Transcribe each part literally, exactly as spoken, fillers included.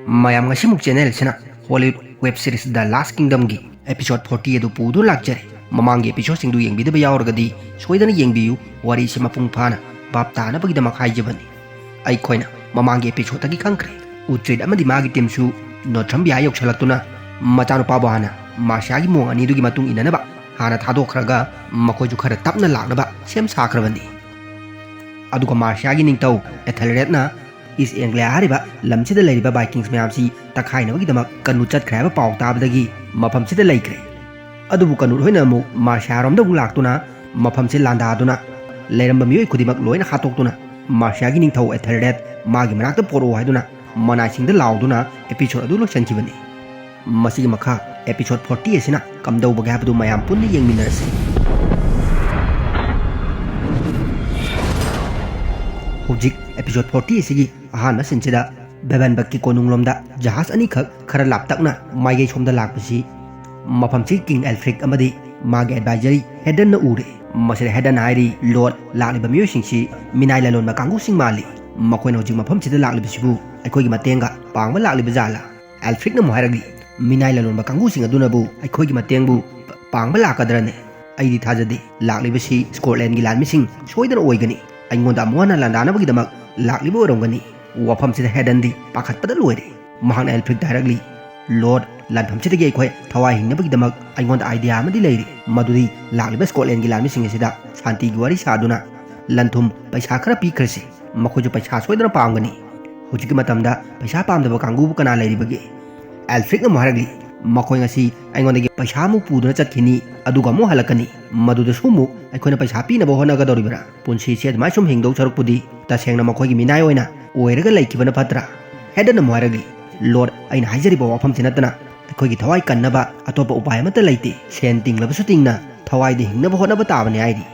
ꯃꯌꯥꯝ, ꯉꯁꯤꯃꯨꯛ ꯆꯦꯅꯦꯜꯁꯤꯅ Hollywood web series ꯗ ꯂꯥꯁ ꯀꯤꯡꯗꯝꯒꯤ episode forty ꯑꯗꯨ ꯄꯨꯗꯨꯅ ꯂꯥꯛꯆꯔꯦ꯫ ꯃꯃꯥꯡꯒꯤ ꯑꯦꯄꯤꯁꯣꯗꯁꯤꯡꯗꯨ ꯌꯦꯡꯕꯤꯗꯕ ꯌꯥꯎꯔꯒꯗꯤ ꯁꯣꯏꯗꯅ ꯌꯦꯡꯕꯤꯌꯨ, ꯋꯥꯔꯤꯁꯤ ꯃꯄꯨꯡ ꯐꯥꯅ ꯚꯥꯞ ꯇꯥꯅꯕꯒꯤꯗꯃꯛ ꯍꯥꯏꯖꯕꯅꯤ꯫ ꯑꯩꯈꯣꯏꯅ ꯃꯃꯥꯡꯒꯤ ꯑꯦꯄꯤꯁꯣꯗꯇꯒꯤ ꯈꯪꯈ꯭ꯔꯦ, ꯎꯇ꯭ꯔꯤꯠ ꯑꯃꯗꯤ ꯃꯥꯒꯤ ꯇꯤꯝꯁꯨ ꯅꯣꯊ꯭ꯔꯝꯕꯤꯌꯥ ꯌꯧꯁꯤꯜꯂꯛꯇꯨꯅ ꯃꯆꯥꯅꯨꯄꯥꯕꯨ ꯍꯥꯟꯅ ꯃꯥꯔꯁꯤꯌꯥꯒꯤ ꯃꯑꯣꯡ ꯑꯅꯤꯗꯨꯒꯤ ꯃꯇꯨꯡ ꯏꯟꯅꯅꯕ ꯍꯥꯟꯅ ꯊꯥꯗꯣꯛꯈ꯭ꯔꯒ ꯃꯈꯣꯏꯁꯨ ꯈꯔ ꯇꯞꯅ ꯂꯥꯛꯅꯕ ꯁꯦꯝ ꯁꯥꯈ꯭ꯔꯕꯅꯤ꯫ ꯑꯗꯨꯒ ꯃꯥꯔꯁꯤꯌꯥꯒꯤ ꯅꯤꯡꯊꯧ ꯑꯦꯊꯦꯜꯔꯦꯗꯅ ꯏꯁ ꯑꯦꯡꯒ꯭ꯂꯤꯌꯥ ꯍꯥꯏꯔꯤꯕ ꯂꯝꯁꯤꯗ ꯂꯩꯔꯤꯕ ꯚꯥꯏꯀꯤꯡꯁ ꯃꯌꯥꯝꯁꯤ ꯇꯛꯈꯥꯏꯅꯕꯒꯤꯗꯃꯛ ꯀꯅꯨ ꯆꯠꯈ꯭ꯔꯦ ꯍꯥꯏꯕ ꯄꯥꯎ ꯇꯥꯕꯗꯒꯤ ꯃꯐꯝꯁꯤꯗ ꯂꯩꯈ꯭ꯔꯦ꯫ ꯑꯗꯨꯕꯨ ꯀꯅꯨꯠ ꯍꯣꯏꯅ ꯑꯃꯨꯛ ꯃꯥꯔꯁꯤꯌꯥꯔꯣꯝꯗ ꯑꯃꯨꯛ ꯂꯥꯛꯇꯨꯅ ꯃꯐꯝꯁꯤ ꯂꯥꯟꯗꯥꯗꯨꯅ ꯂꯩꯔꯝꯕ ꯃꯤꯑꯣꯏ ꯈꯨꯗꯤꯡꯃꯛ ꯂꯣꯏꯅ ꯍꯥꯠꯇꯣꯛꯇꯨꯅ ꯃꯥꯔꯁꯤꯌꯥꯒꯤ ꯅꯤꯡꯊꯧ ꯑꯦꯊꯦꯜꯔꯦꯗ ꯃꯥꯒꯤ ꯃꯅꯥꯛꯇ ꯄꯣꯔꯛꯑꯣ ꯍꯥꯏꯗꯨꯅ ꯃꯅꯥꯏꯁꯤꯡꯗ ꯂꯥꯎꯗꯨꯅ ꯑꯦꯄꯤꯁꯣꯗ ꯑꯗꯨ ꯂꯣꯏꯁꯤꯟꯈꯤꯕꯅꯤ꯫ ꯃꯁꯤꯒꯤ ꯃꯈꯥ ꯑꯦꯄꯤꯁꯣꯗ ꯐꯣꯔꯇꯤ ꯑꯁꯤꯅ ꯀꯝꯗꯧꯕꯒꯦ ꯍꯥꯏꯕꯗꯨ ꯃꯌꯥꯝ ꯄꯨꯟꯅ ꯌꯦꯡꯃꯤꯟꯅꯔꯁꯤ꯫ ꯍꯧꯖꯤꯛ ꯑꯦꯄꯤꯁꯣꯗ ꯐꯣꯔꯇꯤ ꯑꯁꯤꯒꯤ ꯑꯍꯥꯟꯕ ꯁꯤꯟꯁꯤꯗ ꯕꯦꯕꯟꯕꯛꯀꯤ ꯀꯣꯅꯨꯡꯂꯣꯝꯗ ꯖꯍꯥꯖ ꯑꯅꯤꯈꯛ ꯈꯔ ꯂꯥꯞꯇꯛꯅ ꯃꯥꯏꯀꯩ ꯁꯣꯝꯗ ꯂꯥꯛꯄꯁꯤ ꯃꯐꯝꯁꯤꯒꯤ ꯀꯤꯡ ꯑꯦꯜꯐ꯭ꯔꯤꯛ ꯑꯃꯗꯤ ꯃꯥꯒꯤ ꯑꯦꯗꯚꯥꯏꯖꯔꯤ ꯍꯦꯗꯟꯅ ꯎꯔꯦ꯫ ꯃꯁꯤꯗ ꯍꯦꯗꯟ ꯍꯥꯏꯔꯤ, "ꯂꯣꯔꯗ, ꯂꯥꯛꯂꯤꯕ ꯃꯤꯑꯣꯏꯁꯤꯡꯁꯤ ꯃꯤꯅꯥꯏ ꯂꯂꯣꯟꯕ ꯀꯥꯡꯕꯨꯁꯤꯡ ꯃꯥꯜꯂꯤ꯫ ꯃꯈꯣꯏꯅ ꯍꯧꯖꯤꯛ ꯃꯐꯝꯁꯤꯗ ꯂꯥꯛꯂꯤꯕꯁꯤꯕꯨ ꯑꯩꯈꯣꯏꯒꯤ ꯃꯇꯦꯡꯒ ꯄꯥꯡꯕ ꯂꯥꯛꯂꯤꯕ ꯖꯥꯠꯂꯥ?" ꯑꯦꯜꯐ꯭ꯔꯤꯛꯅ ꯑꯃꯨꯛ ꯍꯥꯏꯔꯛꯂꯤ, "ꯃꯤꯅꯥꯏ ꯂꯂꯣꯟꯕ ꯀꯥꯡꯕꯨꯁꯤꯡ ꯑꯗꯨꯅꯕꯨ ꯑꯩꯈꯣꯏꯒꯤ ꯃꯇꯦꯡꯕꯨ ꯄ-, ꯄꯥꯡꯕ ꯂꯥꯛꯀꯗ꯭ꯔꯅꯦ? ꯑꯩꯗꯤ ꯊꯥꯖꯗꯦ꯫ ꯂꯥꯛꯂꯤꯕꯁꯤ ꯁ꯭ꯀꯣꯠꯂꯦꯟꯒꯤ ꯂꯥꯟꯃꯤꯁꯤꯡ ꯁꯣꯏꯗꯅ ꯑꯣꯏꯒꯅꯤ꯫ ꯑꯩꯉꯣꯟꯗ ꯑꯃꯨꯛ ꯍꯟꯅ ꯂꯥꯟꯗꯥꯅꯕꯒꯤꯗꯃꯛ ꯂꯥꯛꯂꯤꯕ ꯑꯣꯏꯔꯝꯒꯅꯤ꯫" ꯋꯥꯐꯝꯁꯤꯗ ꯍꯦꯗꯟꯗꯤ ꯄꯥꯈꯠꯄꯗ ꯂꯣꯏꯔꯦ꯫ ꯃꯍꯥꯛꯅ ꯑꯦꯜꯐ꯭ꯔꯤꯛꯇ ꯍꯥꯏꯔꯛꯂꯤ, "ꯂꯣꯔꯗ, ꯂꯥꯟꯐꯝꯁꯤꯗꯒꯤ ꯑꯩꯈꯣꯏ ꯊꯋꯥꯏ ꯍꯤꯡꯅꯕꯒꯤꯗꯃꯛ ꯑꯩꯉꯣꯟꯗ ꯑꯥꯏꯗꯤꯌꯥ ꯑꯃꯗꯤ ꯂꯩꯔꯤ꯫ ꯃꯗꯨꯗꯤ ꯂꯥꯛꯂꯤꯕ ꯁ꯭ꯀꯣꯠꯂꯦꯟꯒꯤ ꯂꯥꯟꯃꯤꯁꯤꯡ ꯑꯁꯤꯗ ꯁꯥꯟꯇꯤꯒꯤ ꯋꯥꯔꯤ ꯁꯥꯗꯨꯅ ꯂꯟ-ꯊꯨꯝ, ꯄꯩꯁꯥ ꯈꯔ ꯄꯤꯈ꯭ꯔꯁꯤ꯫ ꯃꯈꯣꯏꯁꯨ ꯄꯩꯁꯥ ꯁꯣꯏꯗꯅ ꯄꯥꯝꯒꯅꯤ꯫ ꯍꯧꯖꯤꯛꯀꯤ ꯃꯇꯝꯗ ꯄꯩꯁꯥ ꯄꯥꯝꯗꯕ ꯀꯥꯡꯕꯨꯕꯨ ꯀꯅꯥ ꯂꯩꯔꯤꯕꯒꯦ?" ꯑꯦꯜꯐ꯭ꯔꯤꯛꯅ ꯑꯃꯨꯛ ꯍꯥꯏꯔꯛꯂꯤ, "ꯃꯈꯣꯏ ꯉꯁꯤ ꯑꯩꯉꯣꯟꯗꯒꯤ ꯄꯩꯁꯥ ꯑꯃꯨꯛ ꯄꯨꯗꯨꯅ ꯆꯠꯈꯤꯅꯤ, ꯑꯗꯨꯒ ꯑꯃꯨꯛ ꯍꯜꯂꯛꯀꯅꯤ꯫ ꯃꯗꯨꯗꯁꯨ ꯑꯃꯨꯛ ꯑꯩꯈꯣꯏꯅ ꯄꯩꯁꯥ ꯄꯤꯅꯕ ꯍꯣꯠꯅꯒꯗꯧꯔꯤꯕ꯭ꯔꯥ? ꯄꯨꯟꯁꯤꯁꯦ ꯑꯗꯨꯃꯥꯏꯅ ꯁꯨꯝ ꯍꯤꯡꯗꯧ ꯁꯔꯨꯛꯄꯨꯗꯤ ꯇꯁꯦꯡꯅ ꯃꯈꯣꯏꯒꯤ ꯃꯤꯅꯥꯏ ꯑꯣꯏꯅ ꯑꯣꯏꯔꯒ ꯂꯩꯈꯤꯕꯅ ꯐꯠꯇ꯭ꯔꯥ?" ꯍꯦꯗꯟꯅ ꯑꯃꯨꯛ ꯍꯥꯏꯔꯛꯂꯤ, "ꯂꯣꯔꯗ, ꯑꯩꯅ ꯍꯥꯏꯖꯔꯤꯕ ꯋꯥꯐꯝꯁꯤ ꯅꯠꯇꯅ ꯑꯩꯈꯣꯏꯒꯤ ꯊꯋꯥꯏ ꯀꯟꯅꯕ ꯑꯇꯣꯞꯄ ꯎꯄꯥꯏ ꯑꯃꯠꯇ ꯂꯩꯇꯦ꯫ ꯁꯦꯟ ꯇꯤꯡꯂꯕꯁꯨ ꯇꯤꯡꯅ ꯊꯋꯥꯏꯗ ꯍꯤꯡꯅꯕ ꯍꯣꯠꯅꯕ ꯇꯥꯕꯅꯤ" ꯍꯥꯏꯔꯤ꯫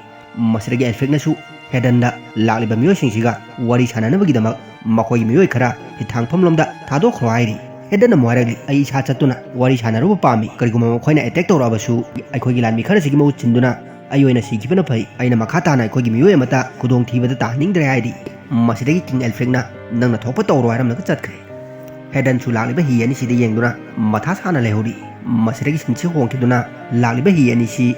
ꯃꯁꯤꯗꯒꯤ ꯑꯦꯜꯐ꯭ꯔꯤꯛꯅꯁꯨ ꯍꯦꯗꯟꯗ ꯂꯥꯛꯂꯤꯕ ꯃꯤꯑꯣꯏꯁꯤꯡꯁꯤꯒ ꯋꯥꯔꯤ ꯁꯥꯟꯅꯅꯕꯒꯤꯗꯃꯛ ꯃꯈꯣꯏꯒꯤ ꯃꯤꯑꯣꯏ ꯈꯔ ꯍꯤꯊꯥꯡꯐꯝꯂꯣꯝꯗ ꯊꯥꯗꯣꯛꯈ꯭ꯔꯣ ꯍꯥꯏꯔꯤ꯫ ꯍꯦꯗꯟꯅ ꯑꯃꯨꯛ ꯍꯥꯏꯔꯛꯂꯤ, "ꯑꯩ ꯏꯁꯥ ꯆꯠꯇꯨꯅ ꯋꯥꯔꯤ ꯁꯥꯟꯅꯔꯨꯕ ꯄꯥꯝꯃꯤ꯫ ꯀꯔꯤꯒꯨꯝꯕ ꯃꯈꯣꯏꯅ ꯑꯦꯇꯦꯛ ꯇꯧꯔꯛꯑꯕꯁꯨ ꯑꯩꯈꯣꯏꯒꯤ ꯂꯥꯟꯃꯤ ꯈꯔꯁꯤꯒꯤ ꯃꯍꯨꯠ ꯁꯤꯟꯗꯨꯅ ꯑꯩ ꯑꯣꯏꯅ ꯁꯤꯈꯤꯕꯅ ꯐꯩ꯫ ꯑꯩꯅ ꯃꯈꯥ ꯇꯥꯅ ꯑꯩꯈꯣꯏꯒꯤ ꯃꯤꯑꯣꯏ ꯑꯃꯠꯇ ꯈꯨꯗꯣꯡꯊꯤꯕꯗ ꯇꯥꯍꯟꯅꯤꯡꯗ꯭ꯔꯦ" ꯍꯥꯏꯔꯤ꯫ ꯃꯁꯤꯗꯒꯤ ꯀꯤꯡ ꯑꯦꯜꯐ꯭ꯔꯤꯛꯅ "ꯅꯪꯅ ꯊꯣꯛꯄ ꯇꯧꯔꯣ" ꯍꯥꯏꯔꯝꯂꯒ ꯆꯠꯈ꯭ꯔꯦ꯫ ꯍꯦꯗꯟꯁꯨ ꯂꯥꯛꯂꯤꯕ ꯍꯤ ꯑꯅꯤꯁꯤꯗ ꯌꯦꯡꯗꯨꯅ ꯃꯊꯥ ꯁꯥꯅ ꯂꯩꯍꯧꯔꯤ꯫ ꯃꯁꯤꯗꯒꯤ ꯁꯤꯟꯁꯤ ꯍꯣꯡꯈꯤꯗꯨꯅ ꯂꯥꯛꯂꯤꯕ ꯍꯤ ꯑꯅꯤꯁꯤ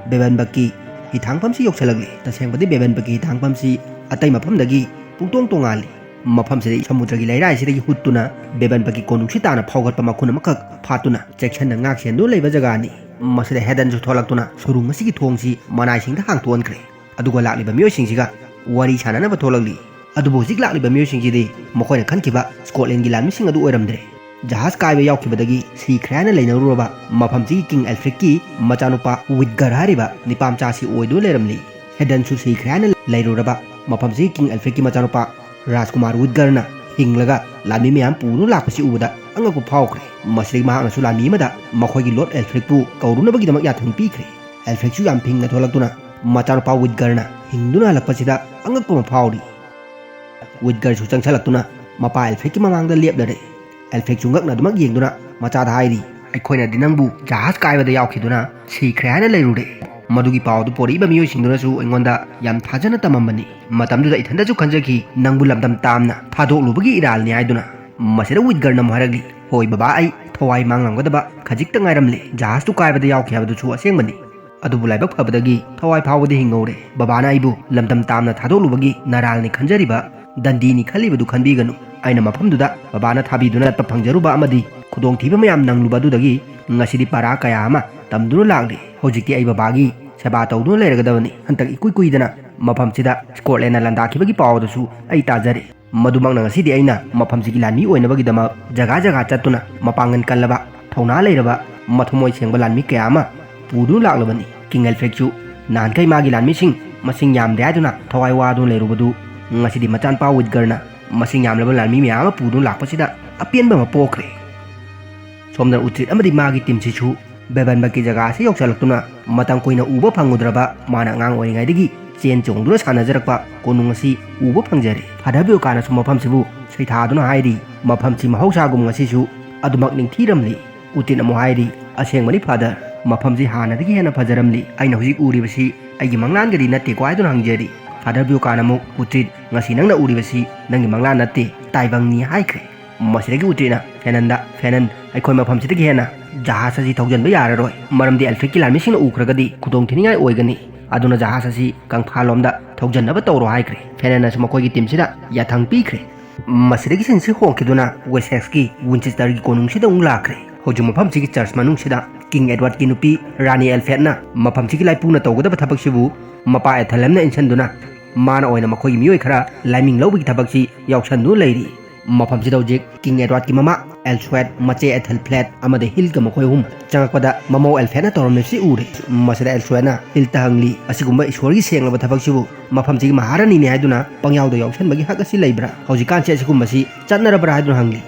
ꯕꯦꯕꯟꯕꯛꯀꯤ ꯍꯤꯊꯥꯡꯐꯝꯁꯤ ꯌꯧꯁꯤꯜꯂꯛꯂꯤ꯫ ꯇꯁꯦꯡꯕꯗꯤ ꯕꯦꯕꯟꯕꯛꯀꯤ ꯍꯤꯊꯥꯡꯐꯝꯁꯤ ꯑꯇꯩ ꯃꯐꯝꯗꯒꯤ ꯄꯨꯡꯇꯣꯡ ꯇꯣꯉꯥꯜꯂꯤ꯫ ꯃꯐꯝꯁꯤꯗ ꯁꯃꯨꯗ꯭ꯔꯒꯤ ꯂꯩꯔꯥꯏꯁꯤꯗꯒꯤ ꯍꯨꯠꯇꯨꯅ ꯕꯦꯕꯟꯕꯛꯀꯤ ꯀꯣꯅꯨꯡꯁꯤ ꯇꯥꯅ ꯐꯥꯎꯒꯠꯄ ꯃꯈꯨꯟ ꯑꯃꯈꯛ ꯐꯥꯠꯇꯨꯅ ꯆꯦꯛꯁꯤꯟꯅ ꯉꯥꯛ ꯁꯦꯟꯗꯨꯅ ꯂꯩꯕ ꯖꯒꯥꯅꯤ꯫ ꯃꯁꯤꯗ ꯍꯦꯗꯟꯁꯨ ꯊꯣꯛꯂꯛꯇꯨꯅ ꯁꯨꯔꯨꯡ ꯑꯁꯤꯒꯤ ꯊꯣꯡꯁꯤ ꯃꯅꯥꯏꯁꯤꯡꯗ ꯍꯥꯡꯇꯣꯛꯍꯟꯈ꯭ꯔꯦ꯫ ꯑꯗꯨꯒ ꯂꯥꯛꯂꯤꯕ ꯃꯤꯑꯣꯏꯁꯤꯡꯁꯤꯒ ꯋꯥꯔꯤ ꯁꯥꯟꯅꯅꯕ ꯊꯣꯛꯂꯛꯂꯤ꯫ ꯑꯗꯨꯕꯨ ꯍꯧꯖꯤꯛ ꯂꯥꯛꯂꯤꯕ ꯃꯤꯑꯣꯏꯁꯤꯡꯁꯤꯗꯤ ꯃꯈꯣꯏꯅ ꯈꯟꯈꯤꯕ ꯁ꯭ꯀꯣꯠꯂꯦꯟꯒꯤ ꯂꯥꯟꯃꯤꯁꯤꯡ ꯑꯗꯨ ꯑꯣꯏꯔꯝꯗ꯭ꯔꯦ꯫ ꯖꯍꯥꯖ ꯀꯥꯏꯕ ꯌꯥꯎꯈꯤꯕꯗꯒꯤ ꯁꯤꯈ꯭ꯔꯦ ꯍꯥꯏꯅ ꯂꯩꯅꯔꯨꯔꯕ ꯃꯐꯝꯁꯤꯒꯤ ꯀꯤꯡ ꯑꯦꯜꯐ꯭ꯔꯦꯗꯀꯤ ꯃꯆꯥꯅꯨꯄꯥ ꯋꯤꯠꯒꯔ ꯍꯥꯏꯔꯤꯕ ꯅꯤꯄꯥ ꯃꯆꯥ ꯑꯁꯤ ꯑꯣꯏꯗꯨꯅ ꯂꯩꯔꯝꯂꯤ꯫ ꯍꯦꯗꯟꯁꯨ ꯁꯤꯈ꯭ꯔꯦ ꯍꯥꯏꯅ ꯂꯩꯔꯨꯔꯕ ꯃꯐꯝꯁꯤꯒꯤ ꯀꯤꯡ ꯑꯦꯜꯐ꯭ꯔꯦꯗꯀꯤ ꯃꯆꯥꯅꯨꯄꯥ ꯔꯥꯖꯀꯨꯃꯥꯔ ꯋꯤꯠꯒꯔꯅ ꯍꯤꯡꯂꯒ ꯂꯥꯟꯃꯤ ꯃꯌꯥꯝ ꯄꯨꯗꯨꯅ ꯂꯥꯛꯄꯁꯤ ꯎꯕꯗ ꯑꯉꯛꯄ ꯐꯥꯎꯈ꯭ꯔꯦ꯫ ꯃꯁꯤꯗꯒꯤ ꯃꯍꯥꯛꯅꯁꯨ ꯂꯥꯟꯃꯤ ꯑꯃꯗ ꯃꯈꯣꯏꯒꯤ ꯂꯣꯔꯗ ꯑꯦꯜꯐ꯭ꯔꯦꯗꯄꯨ ꯀꯧꯔꯨꯅꯕꯒꯤꯗꯃꯛ ꯌꯥꯊꯪ ꯄꯤꯈ꯭ꯔꯦ꯫ ꯑꯦꯜꯐ꯭ꯔꯦꯗꯁꯨ ꯌꯥꯝ ꯐꯤꯡꯅ ꯊꯣꯛꯂꯛꯇꯨꯅ ꯃꯆꯥꯅꯨꯄꯥ ꯋꯤꯠꯒꯔꯅ ꯍꯤꯡꯗꯨꯅ ꯍꯜꯂꯛꯄꯁꯤꯗ ꯑꯉꯛꯄ ꯑꯃ ꯐꯥꯎꯔꯤ꯫ ꯋꯤꯠꯒꯔꯁꯨ ꯆꯪꯁꯜꯂꯛꯇꯨꯅ ꯃꯄꯥ ꯑꯦꯜꯐ꯭ꯔꯦꯗꯀꯤ ꯃꯃꯥꯡꯗ ꯂꯦꯞꯂꯔꯦ꯫ ꯑꯦꯜꯐ꯭ꯔꯦꯗꯁꯨ ꯉꯛꯅ ꯑꯗꯨꯃꯛ ꯌꯦꯡꯗꯨꯅ ꯃꯆꯥꯗ ꯍꯥꯏꯔꯤ, "ꯑꯩꯈꯣꯏꯅꯗꯤ ꯅꯪꯕꯨ ꯖꯍꯥꯖ ꯀꯥꯏꯕꯗ ꯌꯥꯎꯈꯤꯗꯨꯅ ꯁꯤꯈ꯭ꯔꯦ ꯍꯥꯏꯅ ꯂꯩꯔꯨꯔꯦ꯫ ꯃꯗꯨꯒꯤ ꯄꯥꯎ ꯑꯗꯨ ꯄꯣꯔꯛꯏꯕ ꯃꯤꯑꯣꯏꯁꯤꯡꯗꯨꯅꯁꯨ ꯑꯩꯉꯣꯟꯗ ꯌꯥꯝ ꯊꯥꯖꯅ ꯇꯝꯃꯝꯕꯅꯤ꯫ ꯃꯇꯝꯗꯨꯗ ꯏꯊꯟꯗꯁꯨ ꯈꯟꯖꯈꯤ, ꯅꯪꯕꯨ ꯂꯝꯗꯝ ꯇꯥꯝꯅ ꯊꯥꯗꯣꯛꯂꯨꯕꯒꯤ ꯏꯔꯥꯜꯅꯤ ꯍꯥꯏꯗꯨꯅ꯫" ꯃꯁꯤꯗ ꯋꯤꯠꯒꯔꯅ ꯑꯃꯨꯛ ꯍꯥꯏꯔꯛꯂꯤ, "ꯍꯣꯏ ꯕꯕꯥ, ꯑꯩ ꯊꯋꯥꯏ ꯃꯥꯡꯂꯝꯒꯗꯕ ꯈꯖꯤꯛꯇ ꯉꯥꯏꯔꯝꯂꯦ꯫ ꯖꯍꯥꯖꯇꯨ ꯀꯥꯏꯕꯗ ꯌꯥꯎꯈꯤ ꯍꯥꯏꯕꯗꯨꯁꯨ ꯑꯁꯦꯡꯕꯅꯤ꯫ ꯑꯗꯨꯕꯨ ꯂꯥꯏꯕꯛ ꯐꯕꯗꯒꯤ ꯊꯋꯥꯏ ꯐꯥꯎꯕꯗꯤ ꯍꯤꯡꯍꯧꯔꯦ꯫ ꯕꯕꯥꯅ ꯑꯩꯕꯨ ꯂꯝꯗꯝ ꯇꯥꯝꯅ ꯊꯥꯗꯣꯛꯂꯨꯕꯒꯤ ꯅꯔꯥꯜꯅꯤ ꯈꯟꯖꯔꯤꯕ ꯗꯟꯗꯤꯅꯤ ꯈꯜꯂꯤꯕꯗꯨ ꯈꯟꯕꯤꯒꯅꯨ꯫ ꯑꯩꯅ ꯃꯐꯝꯗꯨꯗ ꯕꯕꯥꯅ ꯊꯥꯕꯤꯗꯨꯅ ꯆꯠꯄ ꯐꯪꯖꯔꯨꯕ ꯑꯃꯗꯤ ꯈꯨꯗꯣꯡꯊꯤꯕ ꯃꯌꯥꯝ ꯅꯪꯂꯨꯕ ꯑꯗꯨꯗꯒꯤ ꯉꯁꯤꯗꯤ ꯄꯔꯥ ꯀꯌꯥ ꯑꯃ ꯇꯝꯗꯨꯅ ꯂꯥꯛꯂꯤ꯫ ꯍꯧꯖꯤꯛꯇꯤ ꯑꯩ ꯕꯕꯥꯒꯤ ꯁꯦꯕꯥ ꯇꯧꯗꯨꯅ ꯂꯩꯔꯒꯗꯕꯅꯤ꯫" ꯍꯟꯗꯛ ꯏꯀꯨꯏ ꯀꯨꯏꯗꯅ ꯃꯐꯝꯁꯤꯗ ꯁ꯭ꯀꯣꯠꯂꯦꯟꯅ ꯂꯥꯟꯗꯥꯈꯤꯕꯒꯤ ꯄꯥꯎ ꯑꯗꯨꯁꯨ ꯑꯩ ꯇꯥꯖꯔꯦ꯫ ꯃꯗꯨꯃꯛꯅ ꯉꯁꯤꯗꯤ ꯑꯩꯅ ꯃꯐꯝꯁꯤꯒꯤ ꯂꯥꯟꯃꯤ ꯑꯣꯏꯅꯕꯒꯤꯗꯃꯛ ꯖꯒꯥ ꯖꯒꯥ ꯆꯠꯇꯨꯅ ꯃꯄꯥꯡꯒꯜ ꯀꯜꯂꯕ, ꯊꯧꯅꯥ ꯂꯩꯔꯕ, ꯃꯊꯃꯣꯏ ꯁꯦꯡꯕ ꯂꯥꯟꯃꯤ ꯀꯌꯥ ꯑꯃ ꯄꯨꯗꯨꯅ ꯂꯥꯛꯂꯕꯅꯤ꯫ ꯀꯤꯡ ꯑꯦꯜꯐ꯭ꯔꯦꯗꯁꯨ ꯅꯍꯥꯟꯈꯩ ꯃꯥꯒꯤ ꯂꯥꯟꯃꯤꯁꯤꯡ ꯃꯁꯤꯡ ꯌꯥꯝꯗꯦ ꯍꯥꯏꯗꯨꯅ ꯊꯋꯥꯏ ꯋꯥꯗꯨꯅ ꯂꯩꯔꯨꯕꯗꯨ ꯉꯁꯤꯗꯤ ꯃꯆꯥꯅꯨꯄꯥ ꯋꯤꯠꯒꯔꯅ ꯃꯁꯤꯡ ꯌꯥꯝꯂꯕ ꯂꯥꯟꯃꯤ ꯃꯌꯥꯝ ꯑꯃ ꯄꯨꯗꯨꯅ ꯂꯥꯛꯄꯁꯤꯗ ꯑꯄꯦꯟꯕ ꯑꯃ ꯄꯣꯛꯈ꯭ꯔꯦ꯫ ꯁꯣꯝꯗ ꯎꯇ꯭ꯔꯤꯠ ꯑꯃꯗꯤ ꯃꯥꯒꯤ ꯇꯤꯝꯁꯤꯁꯨ ꯕꯦꯕꯟꯕꯛꯀꯤ ꯖꯒꯥ ꯑꯁꯤ ꯌꯧꯁꯤꯜꯂꯛꯇꯨꯅ ꯃꯇꯝ ꯀꯨꯏꯅ ꯎꯕ ꯐꯪꯉꯨꯗ꯭ꯔꯕ ꯃꯥꯅ ꯑꯉꯥꯡ ꯑꯣꯏꯔꯤꯉꯩꯗꯒꯤ ꯆꯦꯟ ꯆꯣꯡꯗꯨꯅ ꯁꯥꯟꯅꯖꯔꯛꯄ ꯀꯣꯅꯨꯡ ꯑꯁꯤ ꯎꯕ ꯐꯪꯖꯔꯦ꯫ ꯐꯥꯗꯔ ꯕ꯭ꯌꯣꯀꯥꯅꯁꯨ ꯃꯐꯝꯁꯤꯕꯨ ꯁꯩꯊꯥꯗꯨꯅ ꯍꯥꯏꯔꯤ, "ꯃꯐꯝꯁꯤ ꯃꯍꯧꯁꯥꯒꯨꯝ ꯉꯁꯤꯁꯨ ꯑꯗꯨꯃꯛ ꯅꯤꯡꯊꯤꯔꯝꯂꯤ꯫" ꯎꯇ꯭ꯔꯤꯠꯅ ꯑꯃꯨꯛ ꯍꯥꯏꯔꯤ, "ꯑꯁꯦꯡꯕꯅꯤ ꯐꯥꯗꯔ, ꯃꯐꯝꯁꯤ ꯍꯥꯟꯅꯗꯒꯤ ꯍꯦꯟꯅ ꯐꯖꯔꯝꯂꯤ꯫ ꯑꯩꯅ ꯍꯧꯖꯤꯛ ꯎꯔꯤꯕꯁꯤ ꯑꯩꯒꯤ ꯃꯪꯂꯥꯟꯒꯗꯤ ꯅꯠꯇꯦꯀꯣ?" ꯍꯥꯏꯗꯨꯅ ꯍꯪꯖꯔꯤ꯫ ꯐꯥꯗꯔ ꯕ꯭ꯌꯣꯀꯥꯅ ꯑꯃꯨꯛ, "ꯎꯇ꯭ꯔꯤꯠ, ꯉꯁꯤ ꯅꯪꯅ ꯎꯔꯤꯕꯁꯤ ꯅꯪꯒꯤ ꯃꯪꯂꯥꯟ ꯅꯠꯇꯦ, ꯇꯥꯏꯕꯪꯅꯤ" ꯍꯥꯏꯈ꯭ꯔꯦ꯫ ꯃꯁꯤꯗꯒꯤ ꯎꯇ꯭ꯔꯤꯅ ꯐꯦꯅꯟꯗ, "ꯐꯦꯅꯟ, ꯑꯩꯈꯣꯏ ꯃꯐꯝꯁꯤꯗꯒꯤ ꯍꯦꯟꯅ ꯖꯍꯥꯖ ꯑꯁꯤ ꯊꯧꯖꯤꯟꯕ ꯌꯥꯔꯔꯣꯏ, ꯃꯔꯝꯗꯤ ꯑꯦꯜꯐ꯭ꯔꯦꯗꯀꯤ ꯂꯥꯟꯃꯤꯁꯤꯡꯅ ꯎꯈ꯭ꯔꯒꯗꯤ ꯈꯨꯗꯣꯡ ꯊꯤꯅꯤꯡꯉꯥꯏ ꯑꯣꯏꯒꯅꯤ꯫ ꯑꯗꯨꯅ ꯖꯍꯥꯖ ꯑꯁꯤ ꯀꯪꯐꯥꯜꯂꯣꯝꯗ ꯊꯧꯖꯤꯟꯅꯕ ꯇꯧꯔꯣ" ꯍꯥꯏꯈ꯭ꯔꯦ꯫ ꯐꯦꯅꯟꯅꯁꯨ ꯃꯈꯣꯏꯒꯤ ꯇꯤꯝꯁꯤꯗ ꯌꯥꯊꯪ ꯄꯤꯈ꯭ꯔꯦ꯫ ꯃꯁꯤꯗꯒꯤ ꯁꯤꯟꯁꯤ ꯍꯣꯡꯈꯤꯗꯨꯅ ꯋꯦꯁꯦꯛꯁꯀꯤ ꯋꯤꯟꯆꯦꯁꯇꯔꯒꯤ ꯀꯣꯅꯨꯡꯁꯤꯗ ꯑꯃꯨꯛ ꯂꯥꯛꯈ꯭ꯔꯦ꯫ ꯍꯧꯖꯤꯛ ꯃꯐꯝꯁꯤꯒꯤ ꯆꯔꯆ ꯃꯅꯨꯡꯁꯤꯗ ꯀꯤꯡ ꯑꯦꯗꯋꯥꯔꯗꯀꯤ ꯅꯨꯄꯤ ꯔꯥꯅꯤ ꯑꯦꯜꯐ꯭ꯔꯦꯗꯅ ꯃꯐꯝꯁꯤꯒꯤ ꯂꯥꯏꯄꯨꯅ ꯇꯧꯒꯗꯕ ꯊꯕꯛꯁꯤꯕꯨ ꯃꯄꯥ ꯑꯦꯊꯦꯂꯦꯝꯅ ꯏꯟꯁꯤꯟꯗꯨꯅ ꯃꯥꯅ ꯑꯣꯏꯅ ꯃꯈꯣꯏꯒꯤ ꯃꯤꯑꯣꯏ ꯈꯔ ꯂꯥꯏꯃꯤꯡ ꯂꯧꯕꯒꯤ ꯊꯕꯛꯁꯤ ꯌꯥꯎꯁꯟꯗꯨꯅ ꯂꯩꯔꯤ꯫ ꯃꯐꯝꯁꯤꯗ ꯍꯧꯖꯤꯛ ꯀꯤꯡ ꯑꯦꯗꯋꯥꯔꯗꯀꯤ ꯃꯃꯥ ꯑꯦꯜꯁ꯭ꯋꯦꯠ, ꯃꯆꯦ ꯑꯦꯊꯦꯜꯐ꯭ꯂꯦꯠ ꯑꯃꯗꯤ ꯍꯤꯜꯒ ꯃꯈꯣꯏ ꯑꯍꯨꯝ ꯆꯪꯉꯛꯄꯗ ꯃꯃꯧ ꯑꯦꯜꯐ꯭ꯔꯦꯗꯅ ꯇꯧꯔꯝꯂꯤꯕꯁꯤ ꯎꯔꯦ꯫ ꯃꯁꯤꯗ ꯑꯦꯜꯁ꯭ꯋꯦꯠꯅ ꯍꯤꯜꯇ ꯍꯪꯂꯤ, "ꯑꯁꯤꯒꯨꯝꯕ ꯏꯁꯣꯔꯒꯤ ꯁꯦꯡꯂꯕ ꯊꯕꯛꯁꯤꯕꯨ ꯃꯐꯝꯁꯤꯒꯤ ꯃꯍꯥꯔꯥꯅꯤꯅꯤ ꯍꯥꯏꯗꯨꯅ ꯄꯪꯌꯥꯎꯗ ꯌꯥꯎꯁꯟꯕꯒꯤ ꯍꯛ ꯑꯁꯤ ꯂꯩꯕ꯭ꯔꯥ? ꯍꯧꯖꯤꯛꯀꯥꯟꯁꯤ ꯑꯁꯤꯒꯨꯝꯕꯁꯤ ꯆꯠꯅꯔꯕ꯭ꯔꯥ?" ꯍꯥꯏꯗꯨꯅ ꯍꯪꯂꯤ꯫